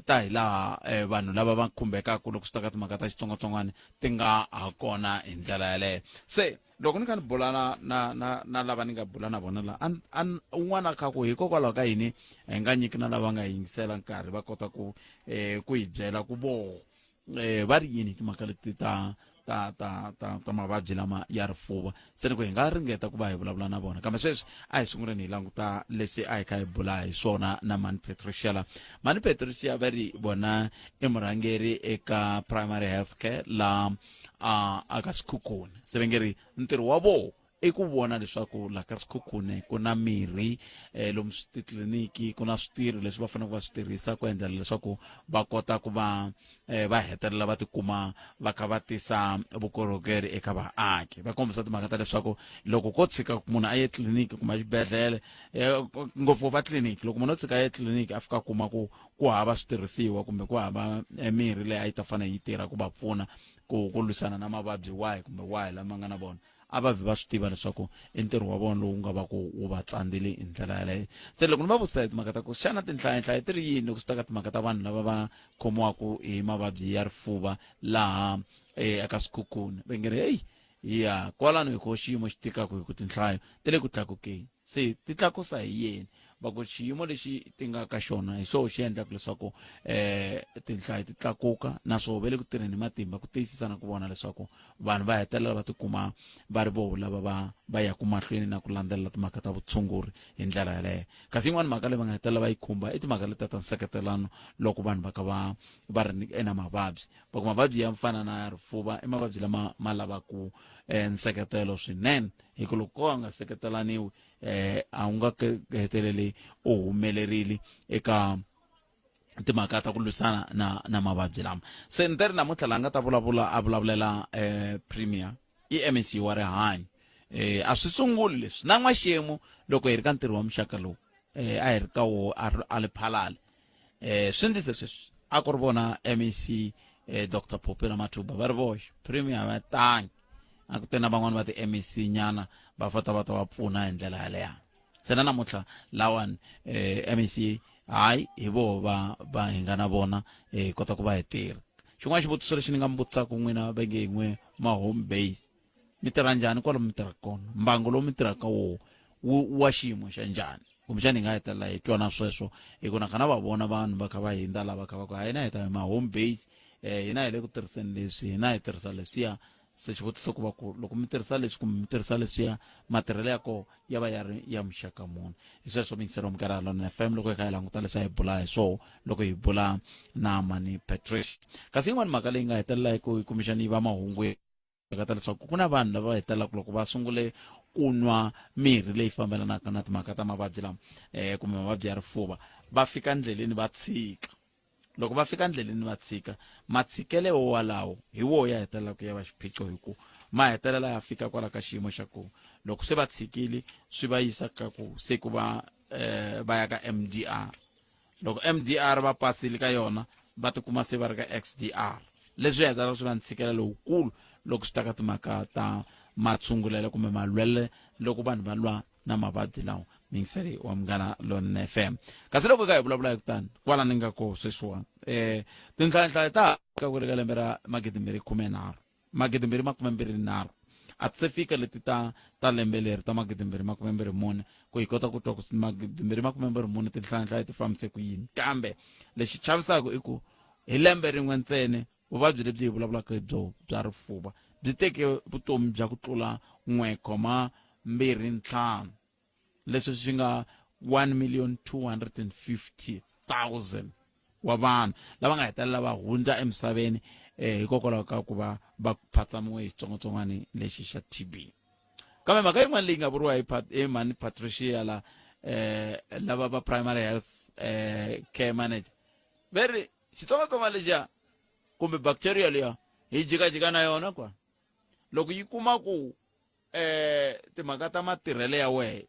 ta hi laha vanhu lava va khumbekaka loko swi ta ka timhaka ta xitsongwatsongwana ti nga ha kona hi ndlela yeleyo. Se loko ni kha ni bula na na na na lava ni nga bula na vona la an un'wana kha ku hikokwalaho ka yini hi nga nyiki na lava nga yingisela nkarhi va kota ku ku hi byela ku vo va ri yini hi timhaka leti ta ta ta ta ta mavabyi lama ya rifuva. Se ni ku hi nga ringeta ku va hi vulavula na vona, kambe sweswi a hi sunguleni hi languta leswi a hi kha hi bula hi swona na Mani Patricia la. Mani Patricia va ri vona i murhangeri eka primary health care la a ka Sekhukhune. Se va nge ri ntirho wa vona i ku vona leswaku la ka Sekhukhune ku na mirhi lomu titliliniki ku na switirho leswi va faneleke va swi tirhisa ku endlela leswaku va kota ku va va hetelela va tikuma va kha va tisa vukorhokeri eka vaaki. Va kombisa timhaka ta leswaku loko ko tshika munhu a ye tliliniki kumbe exibedhlele, ngopfu va tliliniki, loko munhu o tshika a ye tliliniki a fika a kuma ku ku hava switirhisiwa kumbe ku hava mirhi leyi a yi ta fanele yi tirha ku va pfuna ku lwisana na mavabyi wahi kumbe wahi lama nga na vona, a va vi va swi tiva leswaku i ntirho wa vona lowu nga va ku wu va tsandzile hi ndlela yaleyo. Se loko ni va vutisa hi timhaka ta ku xana tinhlayanhlaya ti ri yini loko swi ta ka timhaka ta vanhu lava va khomiwaka hi mavabyi ya rifuva laha eka Sekhukhune, va nge ri heyi ya kwalano hi ko xiyimo xi tikaka hi ku tinhlayo ti le ku tlakukeni. Se ti tlakusa hi yini? Va ku xiyimo lexi ti nga ka xona hi xoho xi endlaka leswaku tinhlayo ti tlakuka, naswona va le ku tirheni hi matimba ku tiyisisa na ku vona leswaku vanhu va hetelela va tikuma va ri voho lava va yaka mahlweni na ku landzelela timhaka ta vutshunguri hi ndlela yaleyo. Kasi yin'wana mhaka leyi va nga hetelela va yi khumba i timhaka letiya ta nseketelano loko vanhu va kha va ri na mavabyi. Va ku mavabyi ya fana na rifuva i mavabyi lama ma lavaka nseketelo swinene, hi ku loko ko a nga seketelaniwi a wu nga heteleli u humelerile eka timhaka ta ku lwisana na mavabyi lama. Se ni ta ri namuntlha la nga ta vulavula a vulavulela premier i MEC wa rihanyo. A swi sunguli leswi na n'waxemu loko hi ri ka ntirho wa muxaka lowu a hi ri ka wo a li phalale. Swi ndlise sweswi a ku ri vona MEC Doctor Phophi Ramathuba va ri voxe premier va tangi a ku te na van'wani va ti MEC nyana va fota va ta va pfuna hi ndlela yaleyo. Se na namuntlha lawani MEC hayi hi voho va hi nga na vona hi kota ku va hi tirha. Xin'wana xivutiso lexi ni nga mi vutisaka n'wina va nge hi n'we ma home base. Mi tirha njhani kwalomu mi tirhaka kona? Mbangu lowu mi tirhaka wo wu wa xiyimo xa njhani? Kumbexana hi nga hetelela hi twa na sweswo, hi ku na kha na va vona vanhu va kha va hindza lava kha va ku hina hi ta hi ma home base, hina hi le ku tirhiseni leswi, hina hi tirhisa leswiya. Se xivutiso ku va ku loko mi tirhisa leswi kumbe mi tirhisa leswiya, matirhelo ya kona ya va ya ri ya muxaka muni? Hi sweswo mingiselo wa Munghana Lonene FM, loko hi kha hi languta leswi a hi bula hi swoho loko hi bula na Mani Patricia. Kasi yin'wana mhaka leyi nga hetelela hi ku kumbexana yi va mahungu mhaka ta leswaku ku na vanhu lava hetelelaka loko va sungule ku nwa mirhi leyi fambelanaka na timhaka ta mavabyi lama kumbe mavabyi ya rifuva, va fika ndleleni va tshika. Loko va fika ndleleni va tshika, matshikele wo walawo hi wo ya hetelelaka ya va xiphiqo, hi ku ma hetelela ya fika kwala ka xiyimo xa ku loko se va tshikile swi va yisa ka ku se ku va va ya ka MDR. Loko MDR va pasile ka yona, va tikuma se va ri ka XDR, leswi hetelela swi va ntshikelelo lowukulu loko swi ta ka timhaka ta matshungulelo kumbe malwele loko vanhu va lwa na mavabyi lawa. Mingiseri wa Munghana Lonene FM, kasi loko ka hi vulavula hi kutani kwala ni nga koho sweswiwani, tinhlayanhlaya ta ka ku ri ka lembe ra 2013, 2023, a ti se fika leti ta lembe leri ta 2024, ku hi kota ku twa ku 2024 tinhlayanhlaya ti fambise ku yini. Kambe lexi chavisaka i ku hi lembe rin'we ntsena vuvabyi lebyi hi vulavulaka hi byo bya rifuva byi teke vutomi bya ku tlula 1,25, leswi swi nga 1,250,000 wa vanhu lava nga hetelela va hundza emisaveni hikokwalaho ka ku va va phatsamiwe hi xitsongwatsongwana lexi xa TB. Kambe mhaka yin'wana leyi nga vuriwa hi mhani Patricia la, lava va primary health care manager, ve ri xitsongwatsongwana lexiya kumbe bacteria liya hi jikajika na yona kwa loko yi kuma ku timhaka ta matirhelo ya wehe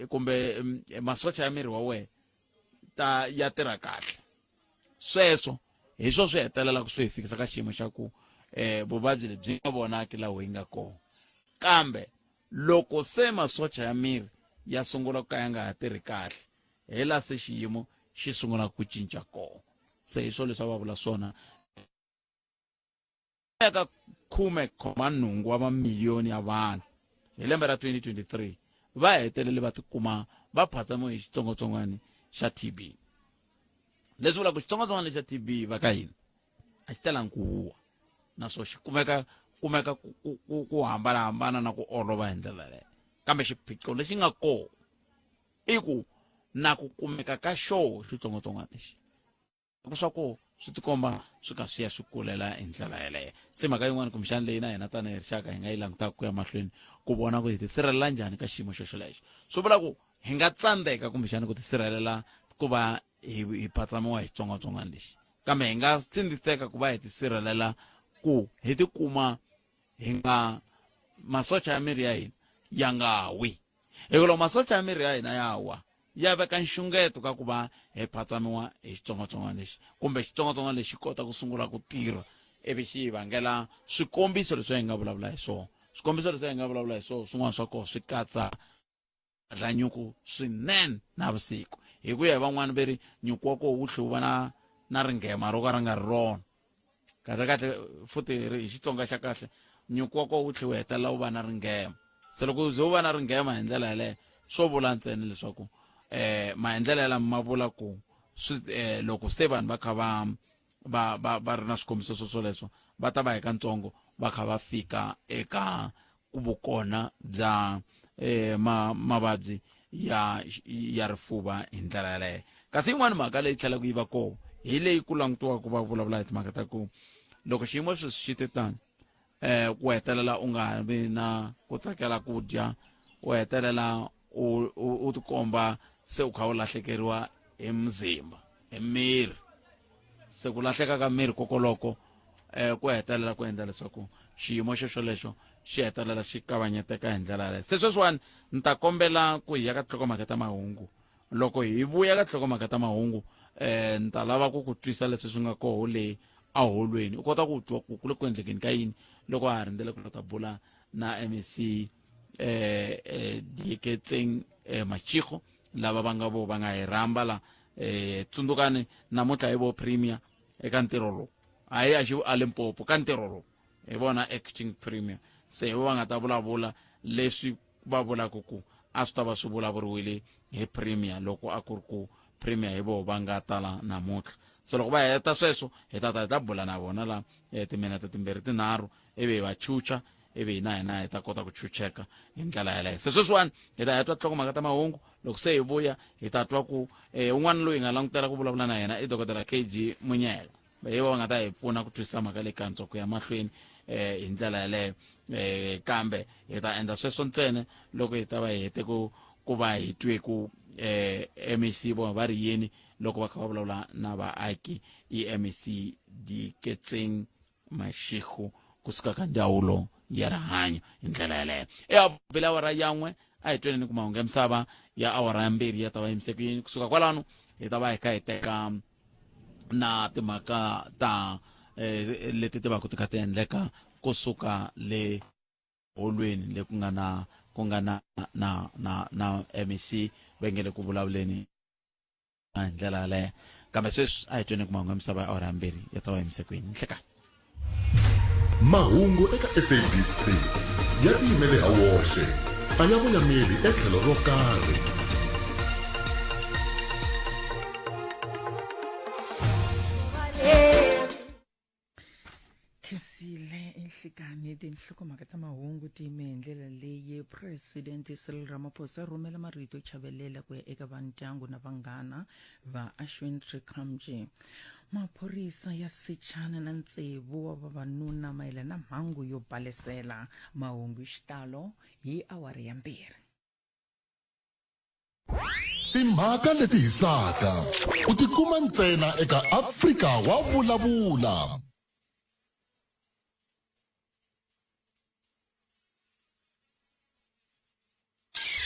kumbe masocha ya miri wa wehe ta ya tirha kahle, sweswo hi swo swi hetelela ku swi hi fikisa ka xiyimo xa ku vuvabyi lebyi nga vonaki laha hi nga kona. Kambe loko se masocha ya miri ya sungula ku ka ya nga ha tirhi kahle, hi laha se xiyimo xi sungula ku cinca kona. Se hi swo leswi a va vula swona ya ka 18 wa mamiliyoni ya vanhu hi lembe ra 2023 va hetelele va tikuma va phatsamiwe hi xitsongwatsongwana xa TB. Leswi vulaka ku xitsongwatsongwana xa TB va ka hina a xi talangi ku huwa, naswona xi kumeka ku hambanahambana na ku olova hi ndlela leyo. Kambe xiphiqo lexi nga kona i ku na ku kumeka ka xoho xitsongwatsongwana lexi swa ku swi tikomba swi ka swi ya swi kulela hi ndlela yeleyo. Se mhaka yin'wana kumbexana leyi na hina tanihi rixaka hi nga yi langutaka ku ya mahlweni ku vona ku hi tisirhelela njhani ka xiyimo xo xolexo, swi vula ku hi nga tsandzeka kumbexana ku tisirhelela ku va hi phatsamiwa hi xitsongwatsongwana lexi, kambe hi nga tsindziseka ku va hi tisirhelela ku hi tikuma hi nga masocha ya miri ya hina ya nga wi. Hikuva loko masocha ya miri ya hina ya wa, ya veka nxungeto ka ku va hi phatsamiwa hi xitsongwatsongwana lexi, kumbe xitsongwatsongwana lexi kota ku sungula ku tirha ivi xi hi vangela swikombiso leswi hi nga vulavula hi swona. Swikombiso leswi hi nga vulavula hi swona swin'wana swa kona swi katsa dla nyuku swinene navusiku, hi ku ya hi van'wani ve ri nyuku wa koho wu tlhe wu va na ringhema ro ka ri nga ri rona kahle kahle, futhi hi Xitsonga xa kahle nyuku wa koho wu tlhe wu hetelela wu va na ringhema. Se loko wu ze wu va na ringhema hi ndlela yaleyo, swo vula ntsena leswaku maendlelo yalama ma vula ku swi loko se vanhu va kha va ri na swikombiso swo swoleswo, va ta va hi kantsongo va kha va fika eka ku vukona bya mavabyi ya rifuva hi ndlela yaleyo. Kasi yin'wana mhaka leyi tlhelaka yi va kona hi leyi ku langutiwaka va vulavula hi timhaka ta ku loko xiyimo sweswi xi te tani, ku hetelela u nga vi na ku tsakela ku dya, u hetelela u tikomba se u kha u lahlekeriwa hi muzimba, hi miri. Se ku lahleka ka miri kokoloko ku hetelela ku endla leswaku xiyimo xo xolexo xi hetelela xi kavanyeteka hi ndlela yaleyo. Se sweswiwani ni ta kombela ku hi ya ka tinhlokomhaka ta mahungu. Loko hi vuya ka tinhlokomhaka ta mahungu, ni ta lava ku ku twisa leswi swi nga koho le aholweni, u kota ku twa ku ku le ku endlekeni ka yini loko ha rindzele ku ta bula na MEC Dieketseng Mashego, lava va nga vo va nga hi rhamba la. Tsundzukani namuntlha hi vo premier eka ntirho lowu, hayi a xi a Limpopo ka ntirho lowu. Hi vona acting premier. Se hi va nga ta vulavula leswi va vulaka ku a swi ta va swi vulavuriwile hi premier loko a ku ri ku premier hi voho va nga tala namuntlha. Se loko va heta sweswo hi ta ta hi ta bula na vona la eh, timinete timbirhi tinharhu ivi hi va chucha ivi hina hina hi ta kota ku chucheka hi ndlela yaleyo. Se sweswiwani hi ta ya twa tinhlokomhaka ta mahungu loko se hi vuya hi ta twa ku eh, un'wana loyi hi nga langutela ku vulavula na yena i dokodela KG Munyela. Hi va nga ta hi pfuna ku twisisa mhaka leyi kantswa ku ya mahlweni eh hi ndlela yaleyo eh kambe hi ta endla sweswo ntsena loko hi ta va hi hete ku ku va hi twe ku eh MEC vona va ri yini loko va kha va vulavula na vaaki i MEC Diketseng Mashego kusuka ka ndzawulo ya rihanyo hi ndlela yaleyo e bele awara yan'we a hi tweneni ku mahungu ya misava ya awara ya mbirhi ya ta va yimise ku yini kusuka kwalano hi ta va hi kha hi teka na timhaka ta eh, leti ti va ku ti kha ti endleka kusuka le holweni le ku nga na ku nga na na na na MEC va nge le ku vulavuleni hi ndlela yaleyo kambe sweswi a hi tweni ku mahungu ya misava ya awara ya mbirhi ya ta va yimise kwini nhlekani Mahungu eka SABC ya tiyimele ha woxe, a ya voyameli etlhelo ro karhi. Khensile enhlikani tinhlokomhaka ta mahungu ti yime hi ndlela leyi Presidente Cyril Ramaphosa rhumela marito yo chavelela ku ya eka vandyangu na vanghana va Ashwin Trikamji. Maphorisa ya sechana na tsevu wa vavanuna mayelana na mhangu yo balesela. Mahungu hi xitalo hi awara ya mbirhi. Timhaka leti hisaka u ti kuma ntsena eka Afrika wa Vulavula.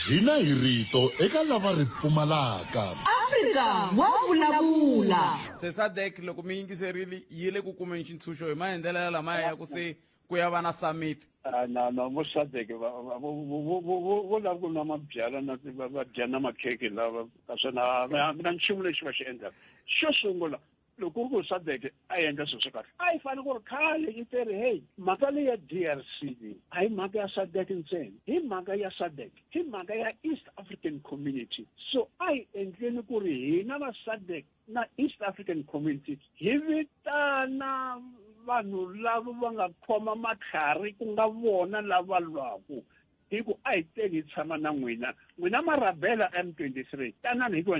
Hina hi rito eka lava ri pfumalaka. Afrika wa vulavula. Se SADC loko mi yingiserile yi le ku kumeni xintshunxo hi maendlelo ya lamaya ya ku se ku ya va na summit. Ah, na na vo SADC va va vo vo vo vo vo lava ku nwa mabyalwa na va va dya na makhekhe lava naswona a ku na nchumu lexi va xi endlaka. Xo sungula loko ku ri ku SADC a yi endla swilo swa kahle a yi fanele ku ri khale yi teri hey mhaka leyi ya DRC leyi a hi mhaka ya SADC ntsena hi mhaka ya SADC hi mhaka ya East African Community so a hi endleni ku ri hina va SADC na East African Community hi vitana vanhu lava va nga khoma matlhari ku nga vona lava lwaku hi ku a hi teni hi tshama na n'wina n'wina marabela M23 tanani hikuva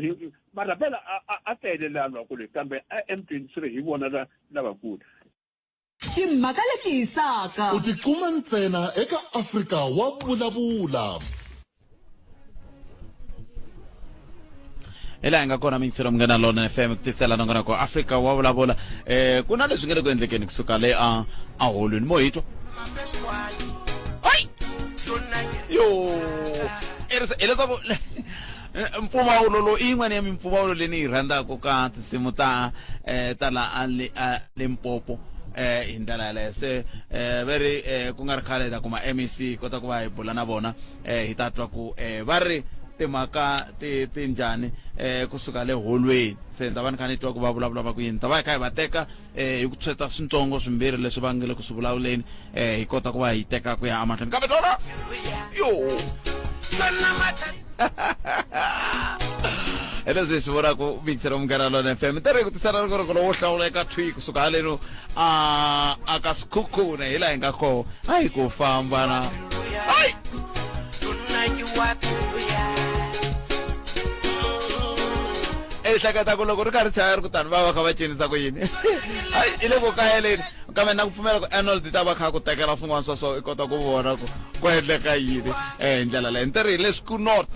marabela a tele la lwaku leyi kambe M23 hi vona lavakulu Timhaka leti hisaka. U ti kuma ntsena eka Afrika wa Vulavula. Hi laha hi nga kona mingiselo munghana lona fm ku tisela nongonoko wa afrika wa vulavula eh ku na leswi nga le ku endlekeni kusuka le a a holweni mo hi twa yo hileswaku mpfumawulo lowu i yin'wana ya mimpfumawulo leyi ni yi rhandzaka ka tinsimu ta eh, ta la a Limpopo eh hi ndlela yaleyo se eh va ri eh ku nga ri khale hi ta kuma MEC kota ku va hi bula na vona eh hi ta twa ku eh va ri timhaka ti ti njhani eh kusuka le holweni se ni ta va ni kha ni twa ku va vulavula va ku yini ta va hi kha hi va teka eh hi ku tshweta swintsongo swimbirhi leswi va nge le ku swi vulavuleni eh hi kota ku va hi teka ku ya emahlweni kambe tona yo hi leswi hi swi vonaka mixero munghana lona fm ta ri ku tisela nongonoko lowo hlawuleka thwi kusuka haleno a a ka sikhukhune hi laha hi nga koho a hi ku famba na hayi ehleketa ku loko ri karhi chaya ri kutani va va kha va cinisa ku yini hayi i le ku kayeleni kambe na ku pfumela ku Arnold ta va kha ku tekela swin'wana swa so i kota ku vona ku ku endleka yini eh hi ndlela leyi ntirhi le Schoonord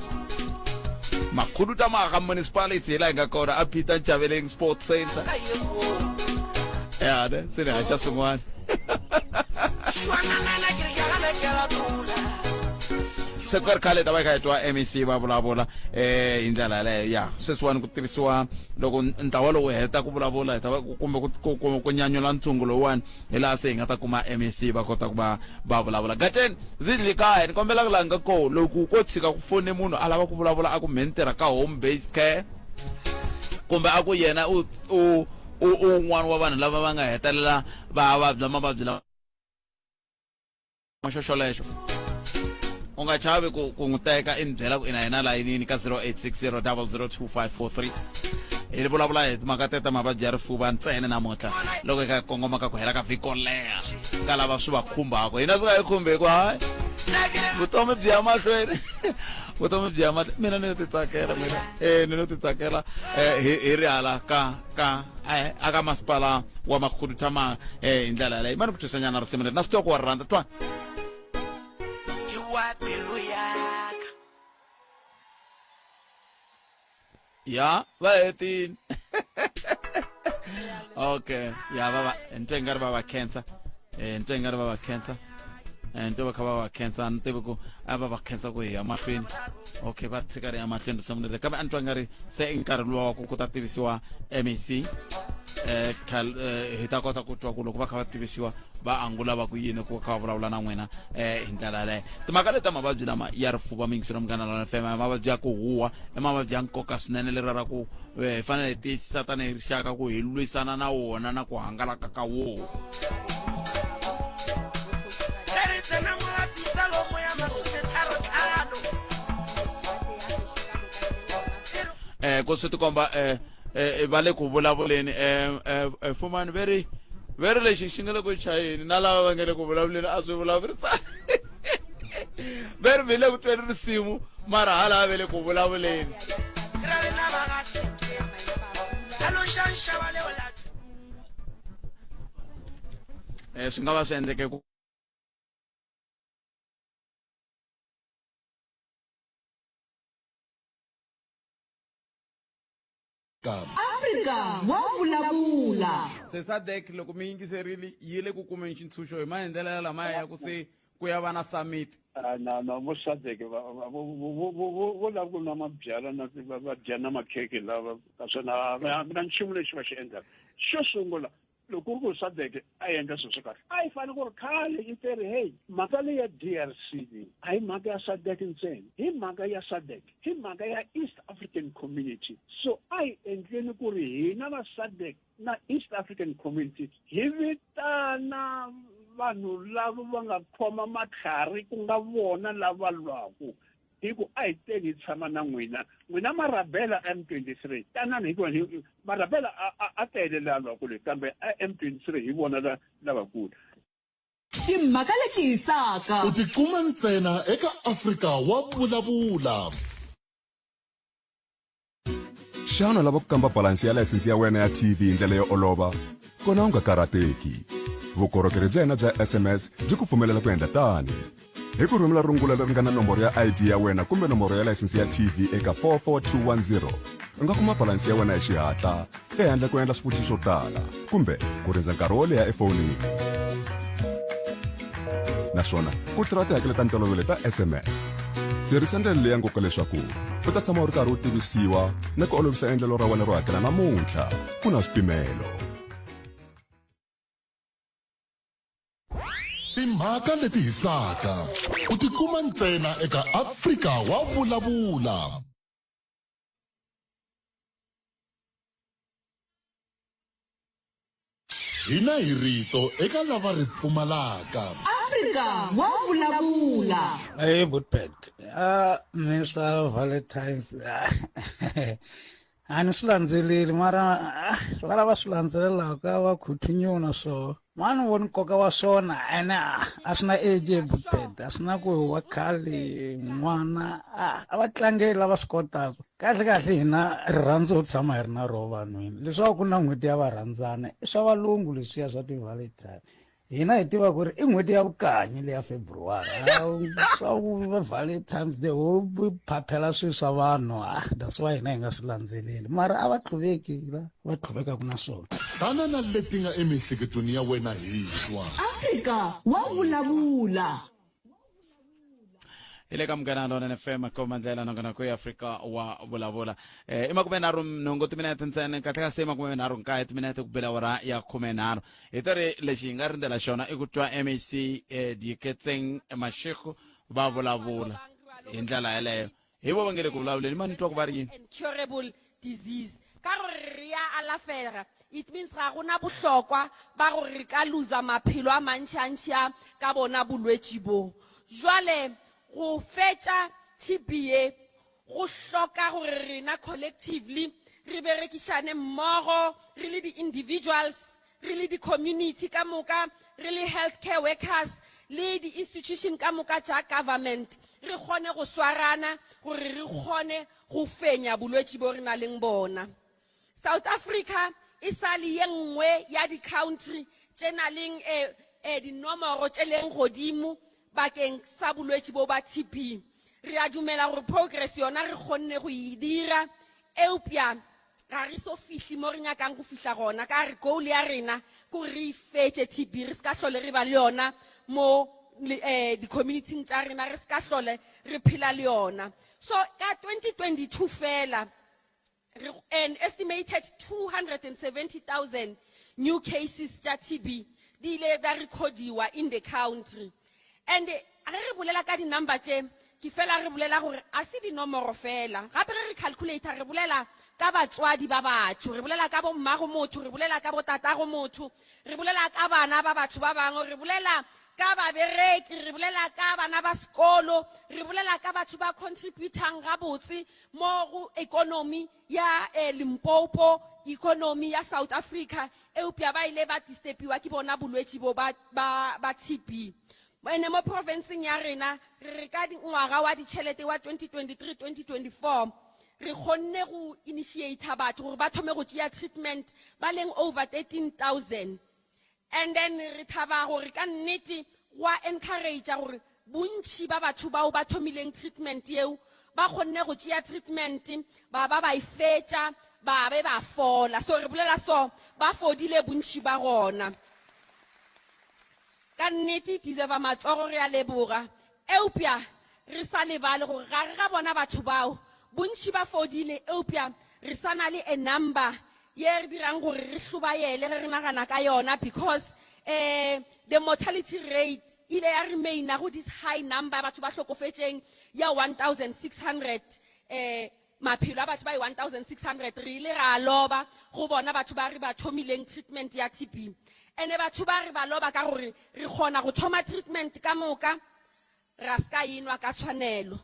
Makhuduthamaga municipality hi laha hi nga kona a Peter Nchaveleng Sports Center ya ne se ni haxa swin'wana se ku ri khale ta va hi kha hi twa mec va vulavula um hi ndlela yaleyo ya sweswiwani ku tivisiwa loko ntlawa lowu heta ku vulavula hi ta va kumbe ku, ku, ku, ku nyanyula ntshungu lowuwani hi laha se hi nga ta kuma mec va kota ku va va vulavula gatsheni ndzi dli kaya ni kombela ku langa ko loko ko tshika ku fone munhu a lava ku vulavula a ku mhe ni tirha ka home based care kumbe a ku yena u u u un'wana wa vanhu lava va nga hetelela va vabya mavabyi lawa Xo xolexo u nga chavi ku ku n'wi teka i mi byela ku ina yena layinini ka 0860 002543. Hi vulavula hi timhaka teta mavabyi ya rifuva ntsena namuntlha, loko hi ka kongoma ka ku hela ka vhiki ko leha ka lava swi va khumbaka. Hina swi nga hi khumbi hikuva hayi, vutomi byi ya mahlweni, vutomi byi ya mahlweni. Mina ni yo titsakela, mina ni lo titsakela hi ri hala ka aka masipala wa Makhuduthamaga hi ndlela yaleyo. Mani ku twisanyana risimu leri na swi tiva ku wa ri rhandza twa. Ke wa pelo yaka. Ya va hetini. Okay, ya va va ni twe nga ri va va khensa, ni twe nga ri va va khensa, ni twe va kha va va khensa. A ni tivi ku a va va khensa ku hi ya mahlweni. Okay, va tshika ri ya mahlweni risimu leri, kambe a ni twa nga ri se i nkarhi luwa wa ku ku ta tivisiwa MEC. Hi ta kota ku twa ku loko va kha va tivisiwa va angula va ku yini ku kha va vulavula na n'wina hi ndlela yaleyo. Timhaka leti ta mavabyi lama ya rifuva, miyingiselo Munghana Lona FM, mavabyi ya ku huwa i mavabyi ya nkoka swinene lera ra ku hi fanele hi tiyisisa tanihi rixaka ku hi lwisana na wona na ku hangalaka ka wona. Ku swi tikomba va le ku vulavuleni, fumani ve ri lexi xi nga le ku chayeni na lava va nga le ku vulavuleni a swi vulavurisani. Ve ri mi le ku tweni risimu, mara hala ve le ku vulavuleni. Swi nga va swi endleke ku Afrika wa vulavula. Se SADC, loko mi yingiserile, yi le ku kumeni xintshunxo hi maendlelo ya lamaya ya ku se ku ya va na summit. Ah, na vo SADC vo lava ku nwa mabyalwa na va dya na makhekhe lava ka swona, a ku na nchumu lexi va xi endlaka. Xo sungula, loko ku ri ku SADC a endla swilo swa kahle, a yi fanele ku ri khale yi teri hey, mhaka leyi ya DRC leyi a hi mhaka ya SADC ntsena, hi mhaka ya SADC, hi mhaka ya East African Community. So a hi endleni ku ri hina va SADC na East African Community hi vitana vanhu lava va nga khoma matlhari, ku nga vona lava lwaku, hi ku a hi teni hi tshama na n'wina, n'wina marabela M23, tanani hikuva marabela a tele la lwaku leyi, kambe a M23 hi vona lavakulu. Timhaka leti hisaka. U tikuma ntsena eka Afrika wa Vulavula. Xana u lava ku kamba balansi ya layisense ya wena ya TV hi ndlela yo olova? Kona u nga karhateki. Vukorhokeri bya hina bya SMS byi ku pfumelela ku endla tani. Hi ku rhumela rungula leri nga na nomboro ya ID ya wena kumbe nomboro ya layisense ya TV eka 44210, u nga kuma balansi ya wena hi xihatla ehandle ko endla swivutiso swo tala kumbe ku rindza nkarhi wo leha efonini. Naswona ku tirha tihakelo ta ntolovelo ta SMS. Tirhisa ndlela leyi ya nkoka leswaku u ta tshama u ri karhi u tivisiwa na ku olovisa endlelo ra wena ro hakela namuntlha. Ku na swipimelo. Timhaka leti hisaka u tikuma ntsena eka Afrika wa Vulavula. Hina hi rito eka lava ri pfumalaka. Afrika wa vulavula. Hey Bootpet. Ah, Mr. Valentine's. A ni swi landzeleli, mara ah, va lava swi landzelelaka va khuthunyuna, so mani voni nkoka wa swona. Ene a swi na age, Bootpet, a swi na ku wa khale n'wana, a va tlangeli lava swi kotaka. Kahle kahle, hina rirhandzu ho tshama hi ri na roho vanhwini. Leswaku ku na n'hweti ya varhandzana i swa valungu leswiya swa ti-Valentine. Hina hi tiva ku ri i n'hweti ya vukanyi leya February. Swa ku Valentine's Day ho phaphela swilo swa vanhu. Ah, that's why hina hi nga swi landzeleli, mara a va tlhuveki la va tlhuvekaka na swona. Tana na leti nga emiehleketweni ya wena hi twa. Afrika wa vulavula. Hi le ka Munghana Lonene FM, komba ndlela nongonoko ya Afrika wa Vulavula. I 38 timinete ntsena, kahle ka se 39 timinete ku bela awara ya 13. Hi ta ri lexi hi nga rindzela xona i ku twa MEC Diketseng Mashego va vulavula hi ndlela yeleyo. Hi vo va nge le ku vulavuleni, mani twa ku va ri yini. Incurable disease ka gore re ya alafega. It means ga gona bohlokwa ba gore re ka loser maphelo a mantši-antši a ka bona bolwetši bo. Jwale go fetša TB ye go hloka gore rena collectively re berekišane mmogo re le di-individuals, re le di-community ka moka, re le health care workers le di-institution ka moka tša government, re kgone go swarana gore re kgone go fenya bolwetši bo re na leng bona. South Africa e sa le ye nngwe ya di-country tše na leng dinomoro tše leng godimo bakeng sa bolwetši bo ba TB. Re a dumela gore progress yona re kgonne go e dira, eupša ga re so fihli mo re nyakang go fihla gona, ka re goal ya rena ke gore re e fetše TB, re se ka hlole re ba le yona mo di-community-ing tša rena, re se ka hlole re phela le yona. So ka 2022 fela, an estimated 270,000 new cases tša TB di ile da recordwa in the country. And ge re bolela ka di-number tše, ke fela re bolela gore a se dinomoro fela. Gape ge re calculator, re bolela ka batswadi ba batho, re bolela ka bommago motho, re bolela ka botatago motho, re bolela ka bana ba batho ba bangwe, re bolela ka babereki, re bolela ka bana ba sekolo, re bolela ka batho ba contributang gabotse mo go economy ya Limpopo, economy ya South Africa, eupša ba ile ba disturbiwa ke bona bolwetši bo ba, ba, ba TB. Ene mo provinceng ya rena, re re ka ngwaga wa ditšhelete wa 2023-2024, re kgonne go initiata batho gore ba thome go tšea treatment ba leng over 13,000. And then re thaba gore ka nnete gwa encourage gore bontši ba batho bao ba thomileng treatment yeo ba kgonne go tšea treatment ba ba ba e fetša ba be ba fola. So re bolela so, ba fodile bontši ba gona. Ka nnete deserve matsogo, re a leboga. Eupša re sa lebale gore gare ga bona batho bao bontši ba fodile, eupša re sa na le a number ye re dirang gore re hlobaele ge re nagana ka yona, because the mortality rate ile ya remaina go this high number ya batho ba hlokofetšeng ya 1600. Maphelo a batho ba 1600 re ile ra loba go bona batho ba re ba thomileng treatment ya TB. Ene batho ba re ba loba ka gore re kgona go thoma treatment ka moka ra se ka enwa ka tshwanelo.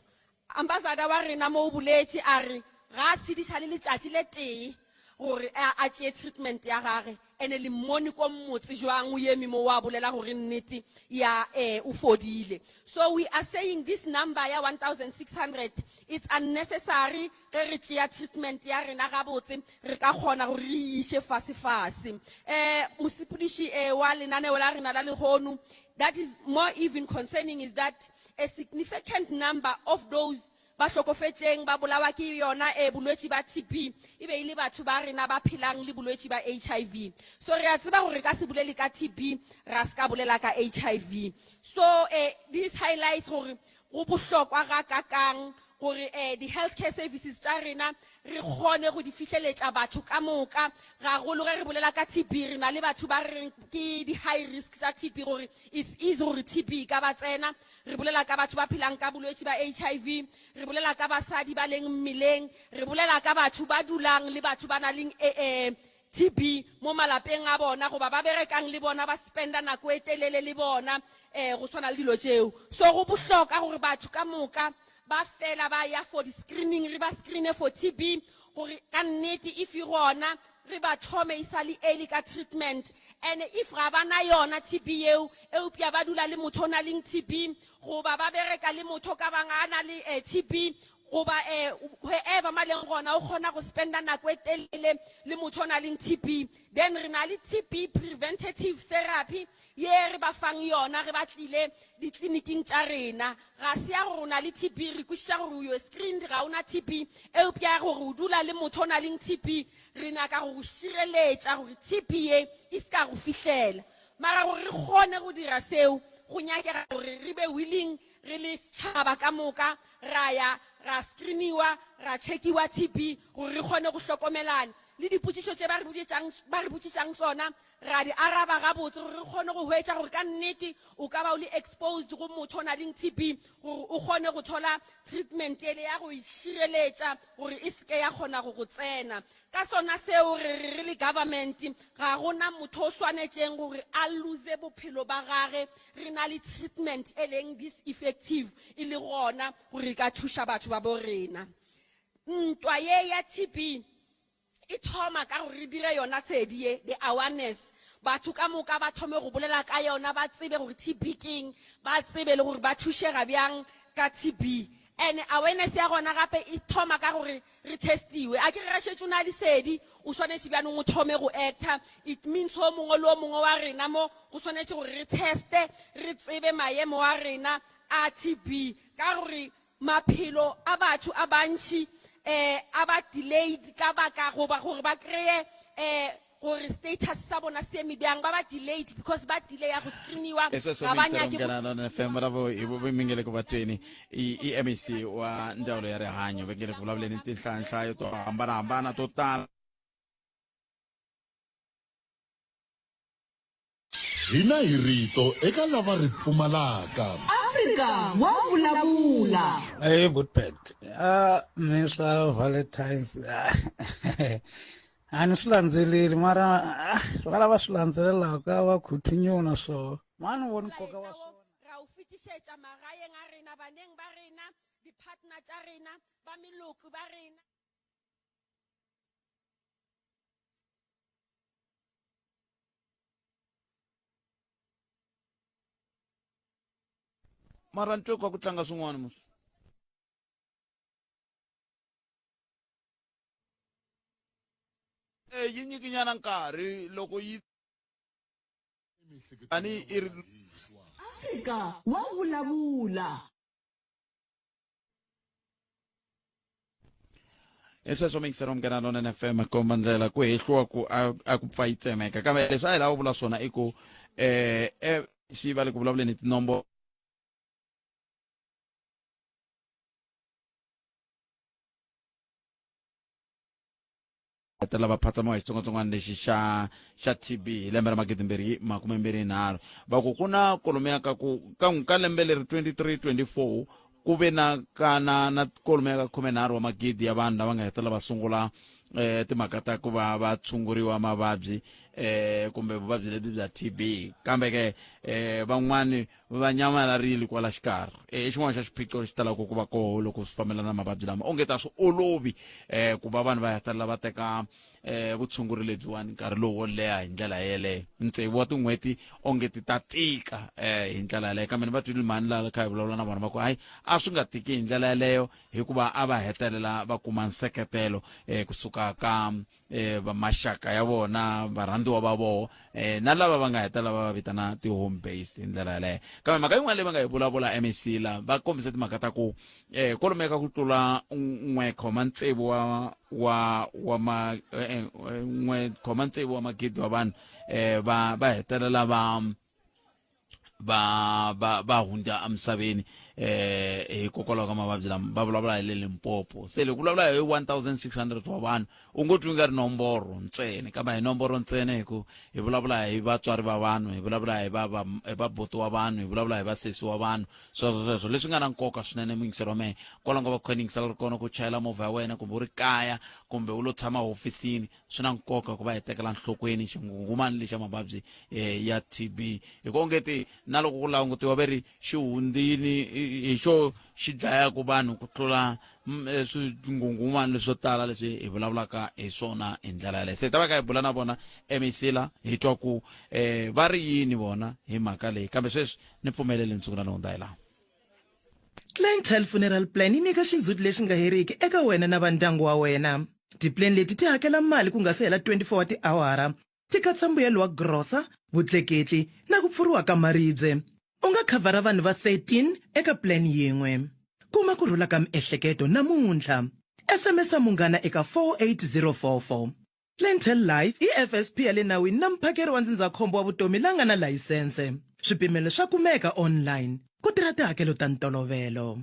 Ambassador wa rena mo o boletše a re ga a tshediša le letšatši le tee gore a tšee treatment ya gage, ene le mmone ko mmotse jwang o eme mo wa bolela gore nnete ya o fodile. So we are saying this number ya 1600 it's unnecessary. Ge re tšea treatment ya rena gabotse, re ka kgona gore re iše fase fase. Mosepediši wa lenaneo la rena la lehono, that is more even concerning is that a significant number of those ba hlokofetšeng ba bolawa ke yona bolwetši ba TB e be e le batho ba rena ba phelang le bolwetši ba HIV. So re a tseba gore re ka se bolele ka TB ra se ka bolela ka HIV. So this highlights gore go bohlokwa ga kakang gore di-health care services tša rena re kgone go di fihleletša batho ka moka. Gagolo ge re bolela ka TB, re na le batho ba re reng ke di-high risk tša TB, gore it's easy gore TB e ka ba tsena. Re bolela ka batho ba phelang ka bolwetši ba HIV, re bolela ka basadi ba leng mmeleng, re bolela ka batho ba dulang le batho ba nang le TB mo malapeng a bona, goba ba berekang le bona, ba spenda nako e telele le bona, go swana le dilo tšeo. So go bohlokwa gore batho ka moka ba fela ba ya for di-screening, re ba screene for TB gore ka nnete if e gona re ba thome e sa le early ka treatment. And if ga ba na yona TB yeo, eupša ba dula le motho o na leng TB, goba ba bereka le motho ka bang a na le TB, goba wherever ma leng gona o kgona go spenda nako e telele le motho o na leng TB, then re na le TB preventative therapy ye re ba fang yona ge ba tlile ditleliniking tša rena. Ga se ya gore o na le TB, re kwešiša gore o yo screened ga o na TB, eupša gore o dula le motho o na leng TB, re nyaka go go šireletša gore TB ye e se ka go fihlela. Mara gore re kgone go dira seo, go nyakega gore re be willing re le setšhaba ka moka, ra ya ra screeniwa, ra checkiwa TB gore re kgone go hlokomelana. Le dipotšišo tše ba re boditšang, ba re botšišang sona, ra di araba gabotse gore re kgone go hwetša gore ka nnete o ka ba o le exposed go motho o na leng TB gore o kgone go thola treatment ele ya go e šireletša gore e se ke ya kgona go go tsena. Ka sona seo re re re le government ga go na motho o swanetšeng gore a lose bophelo ba gage re na le treatment e leng this effective e le gona gore e ka thuša batho ba bo rena. Ntwa ye ya TB e thoma ka gore re dire yona tshedi ye, the awareness. Batho ka moka ba thome go bolela ka yona, ba tsebe gore TB keng, ba tsebe le gore ba thušega bjang ka TB. And awareness ya gona gape e thoma ka gore re testiwe. A ke re ge šetše o na le sedi, o swanetše bjanong o thome go acta. It means o mongwe le o mongwe wa rena mo go swanetše gore re teste, re tsebe maemo a rena a TB ka gore Maphelo a batho a bantši um a ba delayed ka baka goba gore ba kreye um gore status sa bona se eme bjang, ba ba delayed because ba delaya go screeniwa, I sweswo ga ba muyingiseri nyake go Munghana Lonene FM ra vo hi vo mi nge le ku va tweni i i MEC wa ndzawulo ya rihanyo va nge le ku vulavuleni tinhlayanhlayo to hambanahambana to tala. Hina hi rito eka lava ri pfumalaka. Afrika wa vulavula. Hey Bootpet. Ah, Mr. Valentine's. A ni swi landzeleli mara ah, va lava swi landzelelaka va khuthunyuna so. Mani voni nkoka wa swona. Ra o fetišetša magaeng a rena, baneng ba rena, di-partner tša rena, ba meloko ba rena. Mara ni twe ku tlanga swin'wana musi. E yi nyikinyana nkarhi loko yi tani i ri Afrika wa vulavula. Hi sweswo miyingiseri wa Munghana Lonene FM komba ndlela ku hehliwa ku a a ku pfa yi tsemeka kambe leswi a hi lava ku vula swona i ku eh xi va le ku vulavuleni hi tinomboro hetelela va phatsamiwa hi xitsongwatsongwana lexi xa xa TB hi lembe ra 2023. Va ku ku na kolomiya ka ku ka ka lembe leri 23 24 ku ve na ka na na kolomiya ka 13 wa magidi ya vanhu lava nga hetelela va sungula eh timhaka ta ku va va tshunguriwa mavabyi eh kumbe vuvabyi lebyi bya TB kambe ke eh van'wani va nyamalarile kwala xikarhi. I xin'wana xa xiphiqo lexi talaka ku va koho loko swi fambelana na mavabyi lama. Onge ta swi olovi um ku va vanhu va hetelela va teka um vutshunguri lebyiwani nkarhi lowu wo leha hi ndlela yeleyo. Tsevu wa tin'hweti onge ti ta tika um hi ndlela yeleyo. Kambe ni va twile mhani laha kha hi vulavula na vona va ku hayi a swi nga tiki hi ndlela yeleyo hikuva a va hetelela va kuma nseketelo um kusuka ka eh, va maxaka ya vona, varhandziwa va voho eh, na lava va nga hetelela va va vitana ti-home based hi ndlela yaleyo. Kambe mhaka yin'wana leyi va nga yi vulavula MEC la va kombise timhaka ta ku eh, kwalomuya ka ku tlula 1.6 wa wa wa ma eh, eh, 1.6 wa magidi wa vanhu eh, va va hetelela va va va va hundza emisaveni eh hikokwalaho ka mavabyi lama va vulavula hi le Limpopo. Se loko vulavula hi 1600 wa vanhu u ngo twi nga ri nomboro ntsena, kambe hi nomboro ntsena hi ku hi vulavula hi vatswari va vanhu, hi vulavula hi va va hi vabuti wa vanhu, hi vulavula hi vasesi wa vanhu, sweswo sweswo leswi nga na nkoka swinene muyingiseri wa mehe. Kwalaho nga va kha yingisela ri kona ku chayela movha ya wena kumbe u ri kaya kumbe u lo tshama hofisini, swi na nkoka ku va hi tekela nhlokweni xingungumani lexa mavabyi eh, ya TB hi ku ongeti na loko ku langutiwa ve ri xi hundzini hi xo xi dlayaka vanhu ku tlula eh, swingungumani leswo tala leswi hi vulavulaka hi swona hi ndlela yaleyo. Se hi ta va kha hi bula na vona MEC la hi twa ku eh, va ri yini vona hi mhaka leyi, kambe sweswi ni pfumelele ni sungula ni hundza hi laha. Clientele Funeral Plan yi nyika xindzhuti lexi nga heriki eka wena na va ndyangu wa wena. Tipuleni leti ti hakela mali ku nga si hela 24 wa tiawara, ti katsa mbuyelo wa grosa, vutleketli na ku pfuriwa ka maribye. U nga khavhara vanhu va 13 eka plan yin'we. Kuma ku rhula ka miehleketo namuntlha. SMS-a Munghana eka 48044. Clientele Life i FSP ya le nawini na muphakeri wa ndzindzakhombo wa vutomi la nga na layisense. Swipimelo swa kumeka online. Ku tirha tihakelo ta ntolovelo.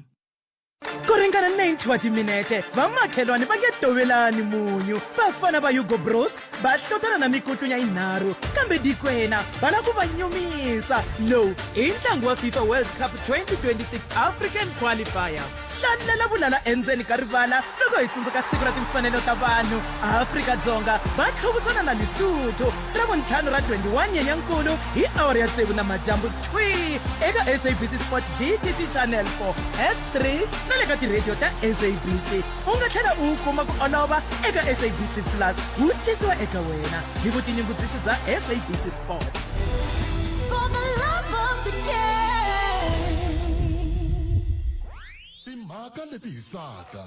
Ku ringana 90 wa timinete, vamakhelwani va nge tovelani munyu. Vafana va Hugo Broos va hlotana na mikutlunya yinharhu, kambe Dikwena va lava ku va nyumisa. Lowu i ntlangu wa FIFA World Cup 2026 African Qualifier. Hlalela vulala endzeni ka rivala loko hi tsundzuka Siku ra Timfanelo ta Vanhu. Afrika-Dzonga va tlhuvusana na Lesotho Ravuntlhanu ra 21 Nyenyankulu hi awara ya tsevu namadyambu thwii eka SABC Sport DTT Channel 4, S3 na le ka tirhediyo ta SABC. U nga tlhela u wu kuma ku olova eka SABC Plus, wu tisiwa eka wena hi vutinyungubyisi bya SABC Sport. For the love of the game. Timhaka leti hisaka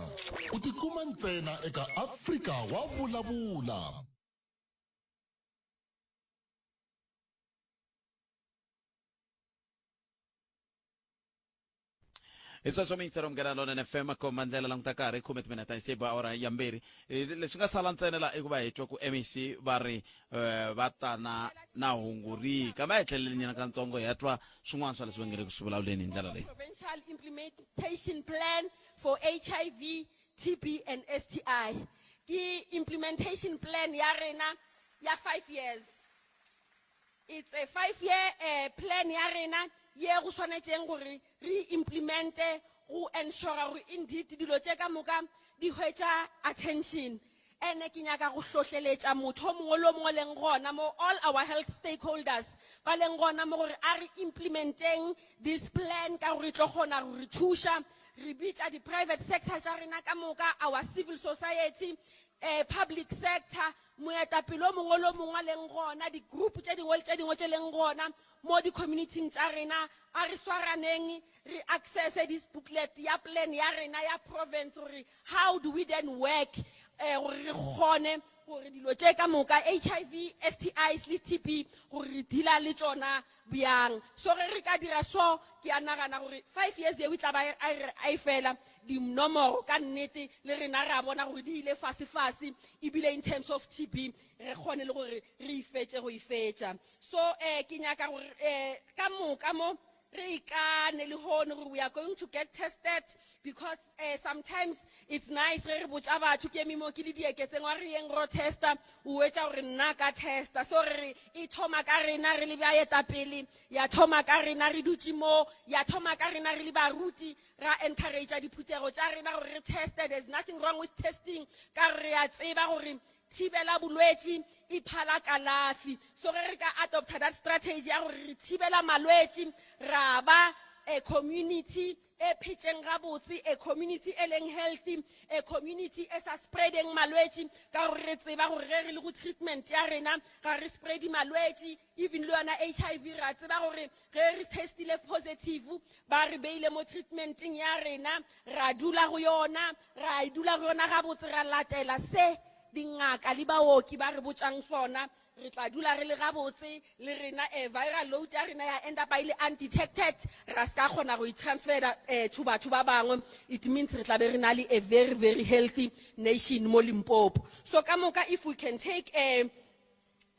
u ti kuma ntsena eka Afrika wa Vulavula. Hi sweswo miyingiselo Munghana Lonene FM komba ndlela languta ka ha ri khume timinete se ba awara ya mbirhi. Leswi nga sala ntsena la i ku va hi twa ku MEC va ri va ta na hungu rihi, kambe a hi tlheleli nyana katsongo hi ya twa swin'wana swa leswi va nge le ku swi vulavuleni hi ndlela leyi. Provincial Implementation Plan for HIV, TB and STI. Ke implementation plan ya rena ya 5 years. It's a 5 year plan ya rena ye go swanetšeng gore re implemente go ensure gore indeed dilo tše ka moka di hwetša attention. Ene ke nyaka go hlohleletša motho o mongwe le o mongwe leng gona mo, all our health stakeholders ba leng gona mo, gore a re implementeng this plan ka gore e tlo kgona go re thuša. Re bitša di-private sector tša rena ka moka, our civil society, public sector, moetapele o mongwe le o mongwe a leng gona, di-group tše dingwe le tše dingwe tše leng gona mo di-communityng tša rena, a re swaraneng re accesse this booklet ya plan ya rena ya province gore how do we then work gore re kgone gore dilo tše ka moka HIV, STIs le TB gore re deala le tšona bjang. So ge re ka dira so, ke a nagana gore 5 years yeo e tla ba a e fela, dinomoro ka nnete le rena re a bona gore di ile fase fase, ebile in terms of TB re kgone le gore re ifetše go ifetša. So ke nyaka gore ka moka mo re ikane lehono gore we are going to get tested, because sometimes it's nice ge re botša batho, ke eme mo ke le dieketseng wa re yeng ro testa, o etša gore nna ka testa. So re re e thoma ka rena re le baetapele, ya thoma ka rena re dutše mo, ya thoma ka rena re le baruti, ra encouragea diphuthego tša rena gore re teste. There's nothing wrong with testing, ka gore re a tseba gore thibela bolwetši e phala kalafi. So ge re ka adopta that strategy ya gore re thibela malwetši, ra ba a community e phetšeng gabotse, a community e leng healthy, a community e sa spreadeng malwetši, ka gore re tseba gore ge re le go treatment ya rena ga re spreadi malwetši. Even le yona HIV re a tseba gore ge re testile positive ba re beile mo treatmenteng ya rena, ra dula go yona, ra e dula go yona gabotse, ra latela se dingaka le baoki ba re botšang sona, re tla dula re le gabotse le rena. Viral load ya rena ya end up e le undetected, ra se ka kgona go e transfera to batho ba bangwe. It means re tla be re na le a very very healthy nation mo Limpopo. So ka moka, if we can take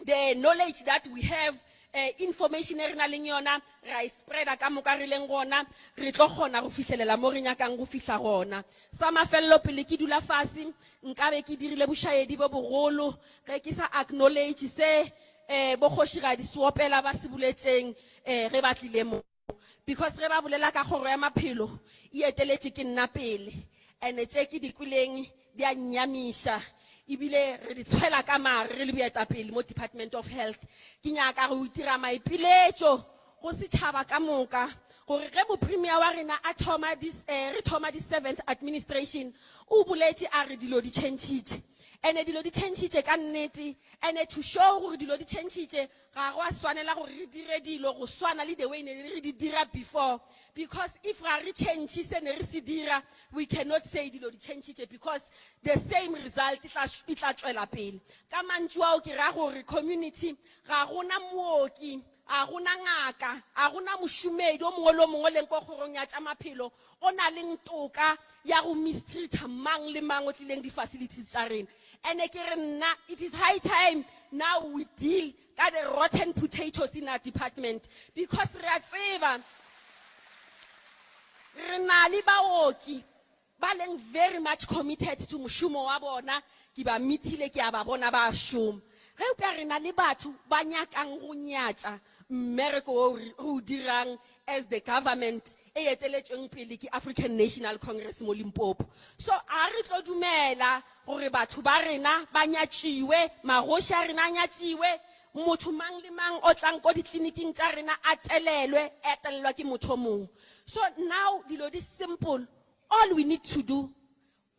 the knowledge that we have, information e re na leng yona, ra e spreada ka moka re leng gona, re tlo kgona go fihlelela mo re nyakang go fihla gona. Sa mafelelo, pele ke dula fase, nkabe ke dirile bošaedi bo bogolo ge ke sa acknowledge se bokgošigadi Seopela ba se boletšeng ge ba tlile mo, because ge ba bolela ka kgoro ya maphelo e eteletše ke nna pele, and tše ke di kweleng di a nnyamiša ebile re di tshwela ka mare re le boetapele mo Department of Health. Ke nyaka go itira maipiletšo go setšhaba ka moka gore ge mopremier wa rena a thoma this, re thoma this seventh administration, o boletše a re dilo di changitše, and dilo di changitše ka nnete. And to show gore dilo di changitše, ga go a swanela gore re dire dilo go swana le the way ne re di dira before, because if ga re change se ne re se dira, we cannot say dilo di changitše, because the same result e tla tšwela pele. Ka mantšu ao ke ra gore community, ga gona mooki, a gona ngaka, a gona mošomedi o mongwe le o mongwe leng ko kgorong ya tša maphelo o na leng toka ya go mistreata mang le mang o tlileng di-facilities tša rena. And ke re nna, it is high time now we deal ka the rotten potatoes in our department, because re a tseba re na le baoki. ba leng very much committed to mošomo wa bona ke ba meetile ke a ba bona ba šoma ge eupša re na le batho ba nyakang go nyatša mmereko wo re o dirang as the government e eteletšweng pele ke African National Congress mo Limpopo. So a re tlo dumela gore batho ba rena ba nyatšiwe, magoši a rena a nyatšiwe, motho mang le mang o tlang ko ditleliniking tša rena a telelwe, a telelwa ke motho o mongwe. So now dilo di simple, all we need to do,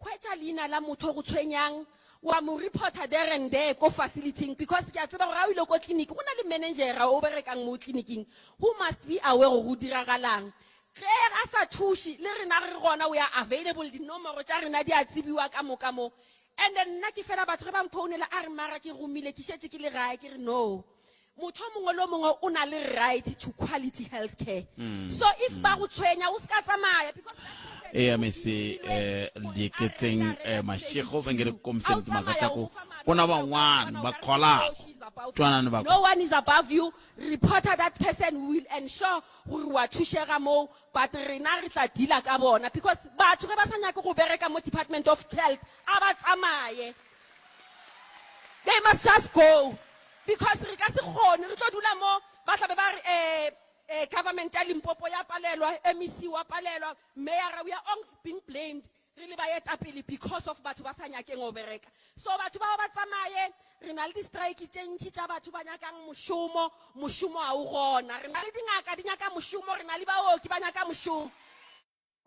hwetša leina la motho o go tshwenyang, wa mo reporta there and there ko facility-ing, because ke a tseba gore ga o ile ko tleliniki go na le managera o berekang mo tleliniking who must be aware gore go diragalang. Ge a sa thuše, le rena re gona, we are available, dinomoro tša rena di a tsebiwa ka moka mo. And then nna ke fela batho ge ba mphounela a re mara ke romile ke šetše ke le gae, ke re no. Motho o mongwe le o mongwe o na le right to quality health care. So if ba go tshwenya o se ka tsamaya because eya mese um dieketseng um mashego va nge ri kombiseni timhaka ta ku ku na van'wana va kholaka twanani va ku no one is above you reporter that person we will ensure gore wa thušega moo but rena re tla deala ka bona because batho ge ba sa nyake go bereka mo department of health a ba tsamaye they must just go because re ka se kgone re tlo dula mo ba tlabe ba re um government ya Limpopo ya palelwa, MEC wa palelwa, mayor, we are all being blamed re le baetapele because of batho ba sa nyakeng go bereka. So batho bao ba tsamaye, re na le di-strike tše ntši tša batho ba nyakang mošomo, mošomo ga o gona. Re na le dingaka di nyaka mošomo, re na le baoki ba nyaka mošomo.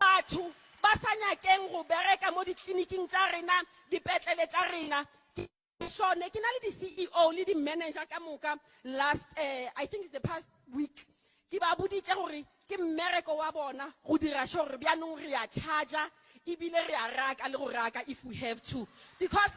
Batho ba sa nyakeng go bereka mo ditleliniking tša rena, dipetlele tša rena. Ke sone ke na le di-CEO le di-manager ka moka last I think it's the past week ke ba boditše gore ke mmereko wa bona go dira sure gore bjanong re a charger ebile re a raka le go raka if we have to because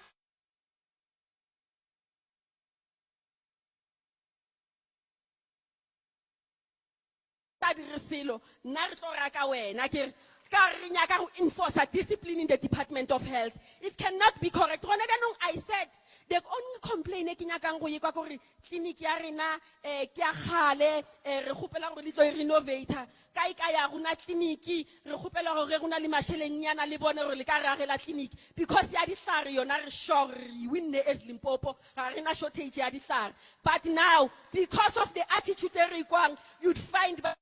sa dire selo nna re tlo raka wena ke re ka re nyaka go enforcer discipline in the department of health it cannot be correct gona bjanong I said the only complain e ke nyakang go ekwa kore clinic ya rena um ke ya kgale um re kgopela gore le tlo e renovator kae kae ya gona clinic re kgopela gore go na le mašelengnyana le bone gore le ka re agela clinic because ya dihlare yona re sure re e winne as Limpopo ga re na shortage ya dihlare but now because of the attitude e re e kwang you'd find ba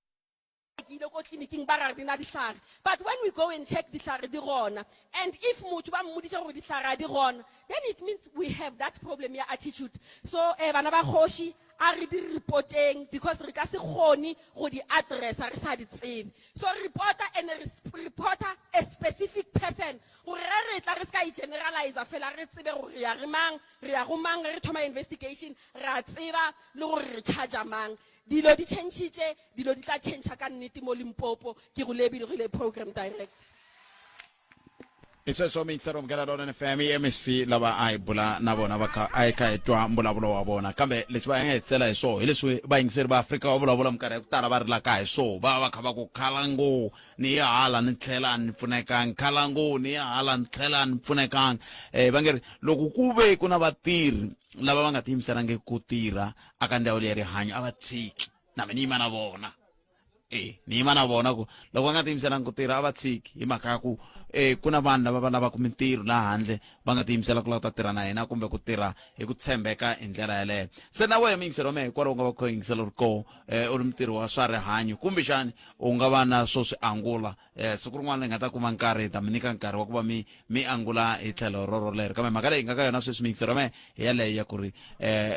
ke ile ko tleliniking ba ra re na dihlare but when we go and check dihlare di gona and if motho ba mmodisa gore dihlare a di gona then it means we have that problem ya attitude so eh bana ba kgoši a re di reporteng because re ka se kgone go di addressa re sa di tsebe so reporter and reporter a specific person gore ge re tla re se ka e generalizer fela re tsebe gore re ya re mang re ya go mang ge re thoma investigation re a tseba le gore re charger mang Dilo di tšhentšhitše, dilo di tla tšhentšha ka nnete mo Limpopo, ke go lebile program director. Hi sweswo miyingiseri Munghana Lonene FM i MEC lava a hi bula na vona va kha a hi kha hi twa mbulavulo wa vona kambe leswi va nga hi tsela hi swoho hi leswi vayingiseri va Afrika va vulavula minkarhi ya ku tala va rilaka hi swoho va va kha va ku khala ngo ni ya hala ni tlhela ni pfunekanga khala ngo ni ya hala ni tlhela ni pfunekanga um va nge ri loko ku ve ku na vatirhi lava va nga tiyimiselangiki ku tirha aka ndzawulo ya rihanyo a va tshiki na mina ni yima na vona e ni yima na vona ku loko va nga tiyimiselanga ku tirha a va tshiki hi mhaka ya ku e ku na vanhu lava va lavaka mintirho laha handle va nga tiyimisela ku lava ku ta tirha na hina kumbe ku tirha hi ku tshembeka hi ndlela yaleyo se na wehe muyingiseri wa mehe hikwalaho u nga va kha u yingisela u ri koho um u ri mutirhi wa swa rihanyo kumbexani u nga va na swo swi angula um siku rin'wana hi nga ta kuma nkarhi hi ta mi nyika nkarhi wa ku va mi mi angula hi tlhelo roro lero kambe mhaka leyi nga ka yona sweswi miyingiseri wa mehe hi yaleyo ya ku ri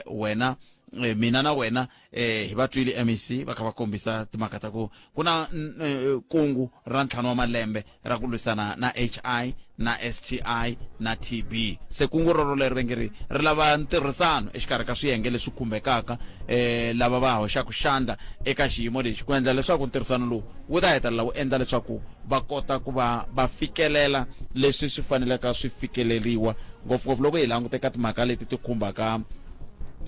um wena mina na wena um hi va twile MEC va kha va kombisa timhaka ta ku ku na kungu ra ntlhanu wa malembe ra ku lwisana na HI na STI na TB se kungu roro leri va nge ri ri lava ntirhisano exikarhi ka swiyenge leswi khumbekaka um lava va hoxaka xandla eka xiyimo lexi ku endla leswaku ntirhisano lowu wu ta hetelela wu endla leswaku va kota ku va va fikelela leswi swi faneleka swi fikeleriwa ngopfungopfu loko hi langute ka timhaka leti ti khumbaka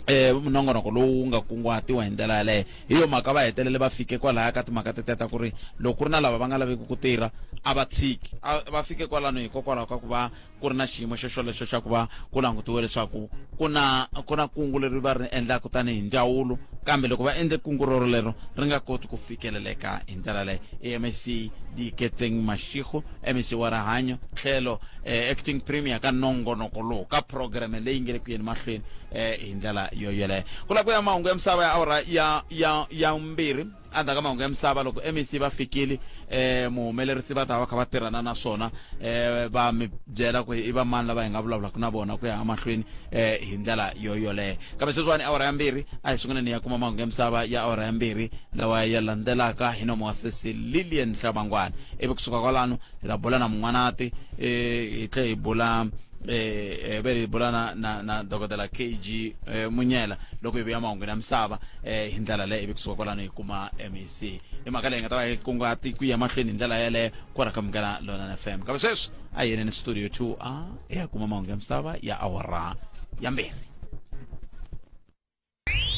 eh nongonoko lowu wu nga kunguhatiwa hi ndlela yaleyo hi yo mhaka va hetelele va fike kwalaya ka timhaka tetiya ta ku ri loko ku ri na lava va nga laveki ku tirha a va tshiki a va fike kwalano hikokwalaho ka ku va ku ri na xiyimo xo xolexo xa ku va ku langutiwe leswaku ku na ku na kungu leri va ri endlaka tanihi ndzawulo kambe loko va endle kungu rorolero ri nga koti ku fikeleleka hi ndlela leyo i mec diketseng mashego mec wa rihanyo tlhelo eh, acting premier ka nongonoko lowu ka programme leyi nge le ku yeni mahlweni eh, hi ndlela yo yoleyo ku lava ku ya mahungu ya misava ya awara ya ya ya mbirhi endzhaku ka mahungu ya misava loko mec va fikile eh muhumelerisi va ta va kha va tirhana na swona eh va mi byela ku i va mani lava hi nga vulavulaka na vona ku ya emahlweni eh hi ndlela yo yoleyo kambe sweswiwani awara ya mbirhi a hi sunguleni ya kuma mahungu ya misava ya awara ya mbirhi lawa ya landzelaka hi nomo wa sesi lilian hlabangwana ivi kusuka kwalano hi ta bula na mun'wanati eh hi tlhe hi bula eh ve hi bula na na na dokodela KG eh, Munyela loko hi vuya mahungwini ya misava eh hi ndlela leyi ivi kusuka kwalano hi kuma MEC i mhaka leyi nga ta va hi kunguhati ku ya mahlweni hi ndlela yeleyo kwala ka Munghana Lonene FM kambe sweswi a hi yeneni studio 2 a hi ya kuma mahungu ya misava ya awara ya mbirhi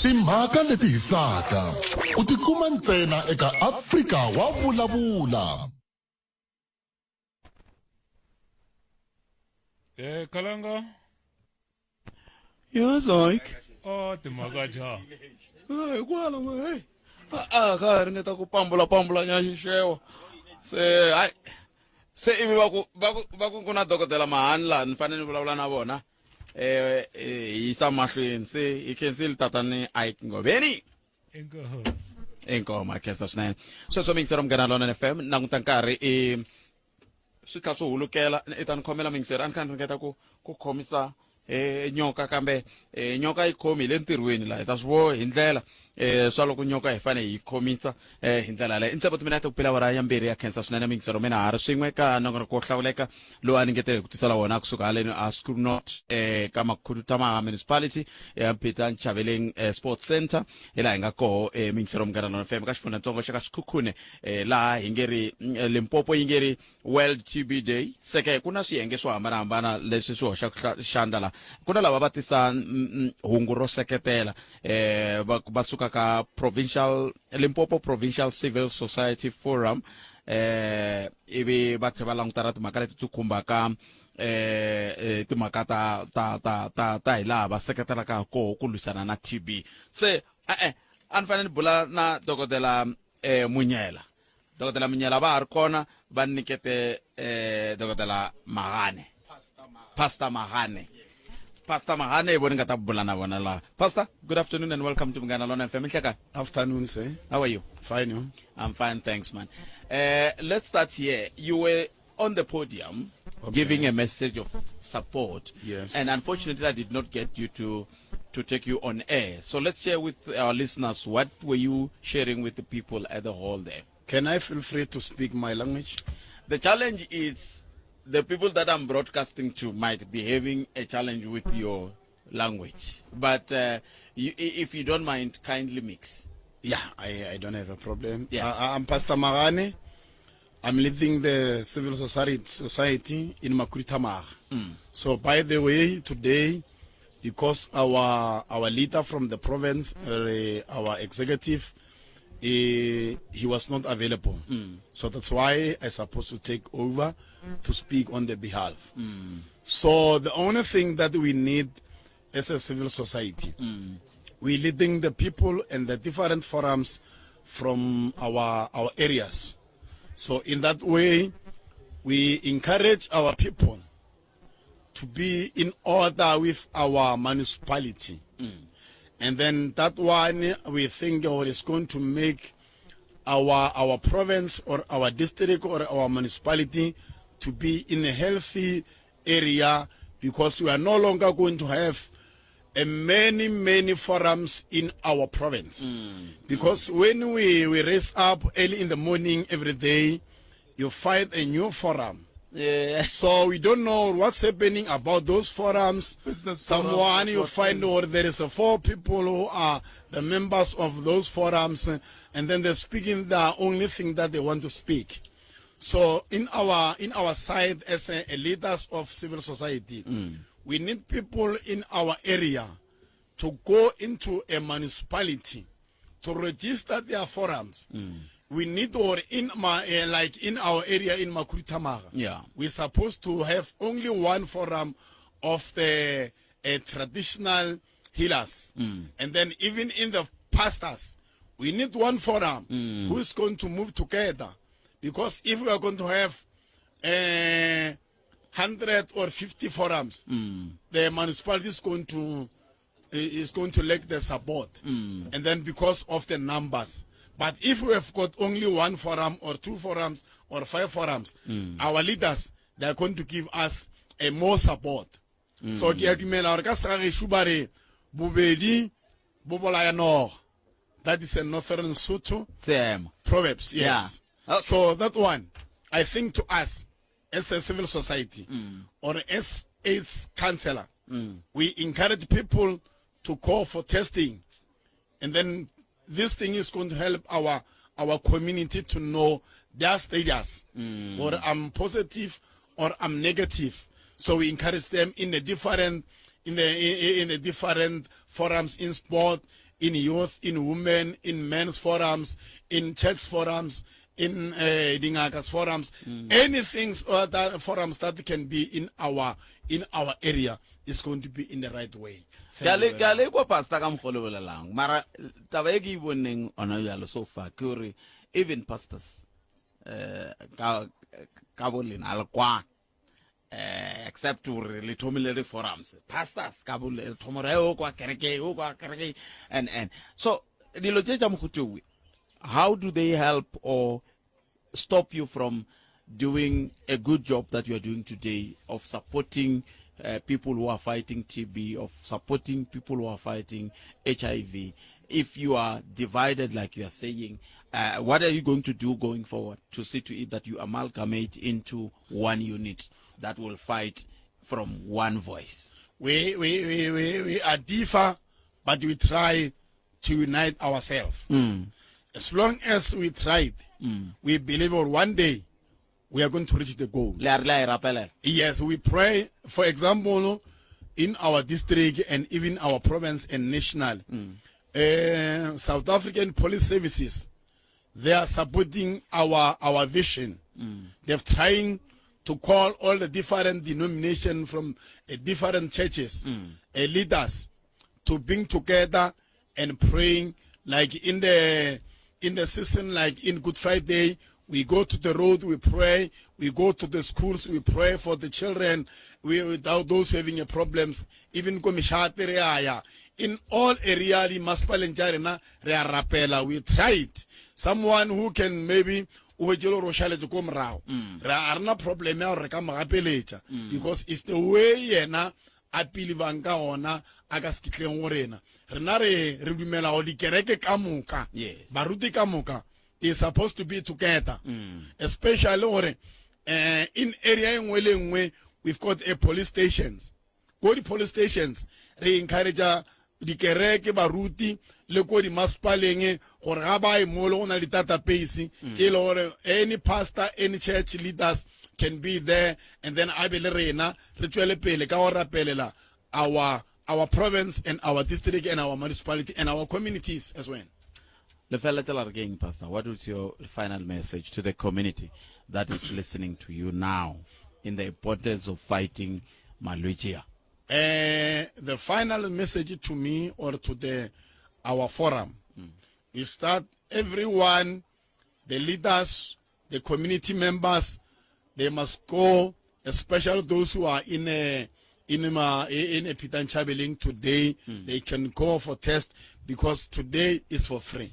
Timhaka leti hisaka u ti kuma ntsena eka Afrika wa Vulavula. Eh Kalanga. Yes, like. Oh, timhaka ja. Eh, hikwalaho hey. A a ka ha ringeta ku pambula pambula nya xixevo. Se hayi se ivi va ku va ku va ku ku na dokodela mahani laha ni fanele ni vulavula na vona eh hi yisa mahlweni se hi khensile tatani Ike Ngoveni. Inkomu. Inkomu a khensa swinene. Sweswo mingisero munghana Lonene FM languta nkarhi i swi tlha swi hulukela i ta ni khomela mingisero a ni kha ni ringeta ku ku khomisa eh nyoka kambe eh nyoka yi khomi hi le ntirhweni laha hi ta swi vo hi ndlela eh swa loko nyoka hi fanele hi khomisa eh hi ndlela leyi ntsevo timinete ku pela awara ya mbirhi ya khensa swinene mingisero mina ha ri swin'we ka nongonoko wo hlawuleka lowu a ningetele hi ku tisela wona kusuka haleni a school not eh ka makhudutamaha municipality ya Peter Nchaveleng eh, Sports Center hi laha hi nga koho eh, mingisero munghana lona FM ka xifundzantsongo xa ka Sekhukhune eh, laha hi nge ri Limpopo yi nge ri World TB Day seke ku na swiyenge swo hambanahambana leswi swi hoxaka xandla la ku na lava va tisa hungu ro seketela eh, va, va suka ka Provincial Limpopo Provincial Civil Society Forum eh ivi va tlhela va languta na timhaka leti ti khumbaka eh, eh timhaka ta ta ta ta ta hi laha va seketelaka ha koho ku lwisana na TB se e-e a ni fanele ni bula na dokodela eh Munyela dokodela Munyela va ha ri kona va nikete eh dokodela Magane Pastor Magane Pastor Magane hi vona nga ta bula na vona laha Pastor good afternoon and welcome to Munghana Lona FM Nhlekani Afternoon sir how are you Fine you I'm fine thanks man let's start here you were on the podium okay. giving a message of support. Yes. And unfortunately, I did not get you to to take you on air. So let's share with our listeners what were you sharing with the people at the hall there? Can I feel free to speak my language? The challenge is the people that I'm broadcasting to might be having a challenge with your language. But uh, you, if you don't mind, kindly mix. Yeah, I, I don't have a problem. Yeah. I, I'm Pastor Magane. I'm leading the civil society, society in Makhuduthamaga. Mm. So, by the way, today, because our our leader from the province, uh, our executive, uh, he was not available. Mm. So that's why I supposed to take over to speak on the behalf. Mm. So the only thing that we need as a civil society, mm. we leading the people and the different forums from our our areas. So in that way, we encourage our people to be in order with our municipality. Mm. And then that one, we think oh, is going to make our, our province or our district or our municipality to be in a healthy area because we are no longer going to have uh, many, many forums in our province. Mm. Because mm. when we, we raise up early in the morning every day, you find a new forum. Yeah. So we don't know what's happening about those forums. Business Someone forum, you find or there is a four people who are the members of those forums, and then they're speaking the only thing that they want to speak. So in our in our side as a, a leaders of civil society, mm. we need people in our area to go into a municipality to register their forums. We need or in my like in our area in Makhuduthamaga. We're supposed to have only one forum of the traditional healers. And then even in the pastors, we need one forum who is going to move together. Because if we are going to have 100 or 50 forums, the municipality is going to is going to lack the support. And then because of the numbers. But if we have got only one forum or two forums or five forums, our leaders, they are going to give us a more support. So ke a dumela gore ka segagešo ba re bobedi bo bolaya noga. That is a Northern Sotho Seema. Proverbs, yes. So that one, I think to us, as a civil society or as AIDS counselor, we encourage people to call for testing. And then this thing is going to help our our community to know their status. Or I'm positive or I'm negative. So we encourage them in the different in the in the different forums in sport, in youth, in women, in men's forums, in church forums, in dingaka's forums, anything that forums that can be in our in our area is going to be in the right way. Ke a le ke a le kwa pastor ka mokgwa o le bolelang mara taba e ke e boneng ona bjalo so far ke gore even pastors eh ka ka bo lena a le kwane eh except gore le thomile le forums pastors ka bo le thomo re o kwa kereke o kwa kereke and and so dilo tše tša mohuta how do they help or stop you from doing a good job that you are doing today of supporting uh, people who are fighting TB, of supporting people who are fighting HIV. If you are divided, like you are saying, uh, what are you going to do going forward to see to it that you amalgamate into one unit that will fight from one voice? We, we, we, we, we are differ, but we try to unite ourselves. As long as we tried, we believe or one day we are going to reach the goal. Le a re le a e rapelela. Yes, we pray, for example, in our district and even our province and national, South African Police Services, they are supporting our, our vision. They're trying to call all the different denominations from different churches, leaders, to bring together and praying like in the in the season like in Good Friday we go to the road we pray we go to the schools we pray for the children we without those having a problems even ko mešate re a ya in all area di masepaleng tša rena re a rapela we tried someone who can maybe o hwetše le gore o šaletse ko morago re a rena problem ya gore re ka mo gapeletša because it's the way yena a pilibang ka gona a ka se kitleng go rena. Rena re, re dumela go dikereke ka moka, Yes. baruti ka moka, they supposed to be together. Especially gore eh, in area e nngwe le e nngwe we've got a police stations. Ko di police stations re encourage dikereke, baruti le ko dimasepaleng gore ga ba ye mole go na le di-database tše e le gore any pastor, any church leaders can be there and then a be le rena re tšwele pele ka go rapelela our our province and our district and our municipality and our communities as well. Le feleletša la re ke eng, Pastor? What is your final message to the community that is listening to you now in the importance of fighting malwetši a? Uh, the final message to me or to the our forum is that everyone, the leaders, the community members, they must go, especially those who are in a in a, in a Peter Nchabeleng today, they can go for test because today is for free.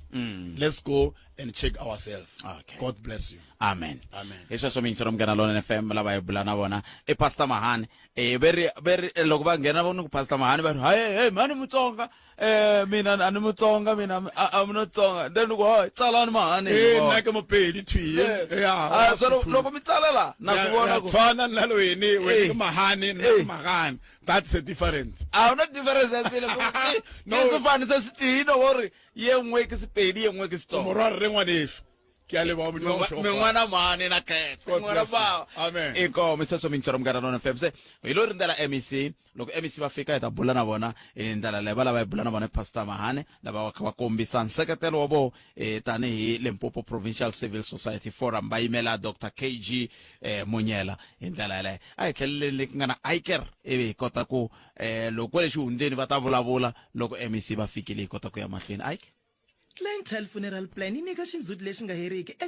Let's go and check ourselves. Okay. God bless you. Amen. Amen. Hi sweswo miyingisero munghana lonene FM lava hi bula na vona i Pastor Mahani. Eh ve ri ve ri loko va nghena va ni ku Pastor Mahani va ri hayi hey mhani Mutsonga eh mina a ni Mutsonga mina I'm not Tsonga. Then ni ku hayi tsalani Mahani. Eh nna ke Mopedi thwi. Yeah. Ah so loko mi tsalela na ku vona ku tshwana nna le wene wene Eh. ke Mahani nna ke Magane. That's the difference. A huna difference ya sele No. ke sefane se se tee no gore ye nngwe ke Sepedi ye nngwe ke Setsonga. Morwa rre ngwaneso. Ke a leboha, Modimo a go šegofatše. Min'wana mhani na khetsa God n'wana bless you. bava Amen. inkomo sweswo mintswaro munghana lona fm se hi lo rindzela mec loko mec va fika hi ta bula na vona hi ndlela leyi va lava hi bula na vona pastor mahane lava va kha va kombisa nseketelo wa vona eh, tanihi limpopo provincial civil society forum va yimela dr kg eh, munyela hi ndlela yaleyo a hi tlheleleni le ku nga na iker ivi hi kota ku eh, loko kwale xihundleni va ta vulavula loko mec va fikile hi kota ku ya mahlweni ike Clientele Funeral Plan yi nyika xindzhuti lexi nga heriki.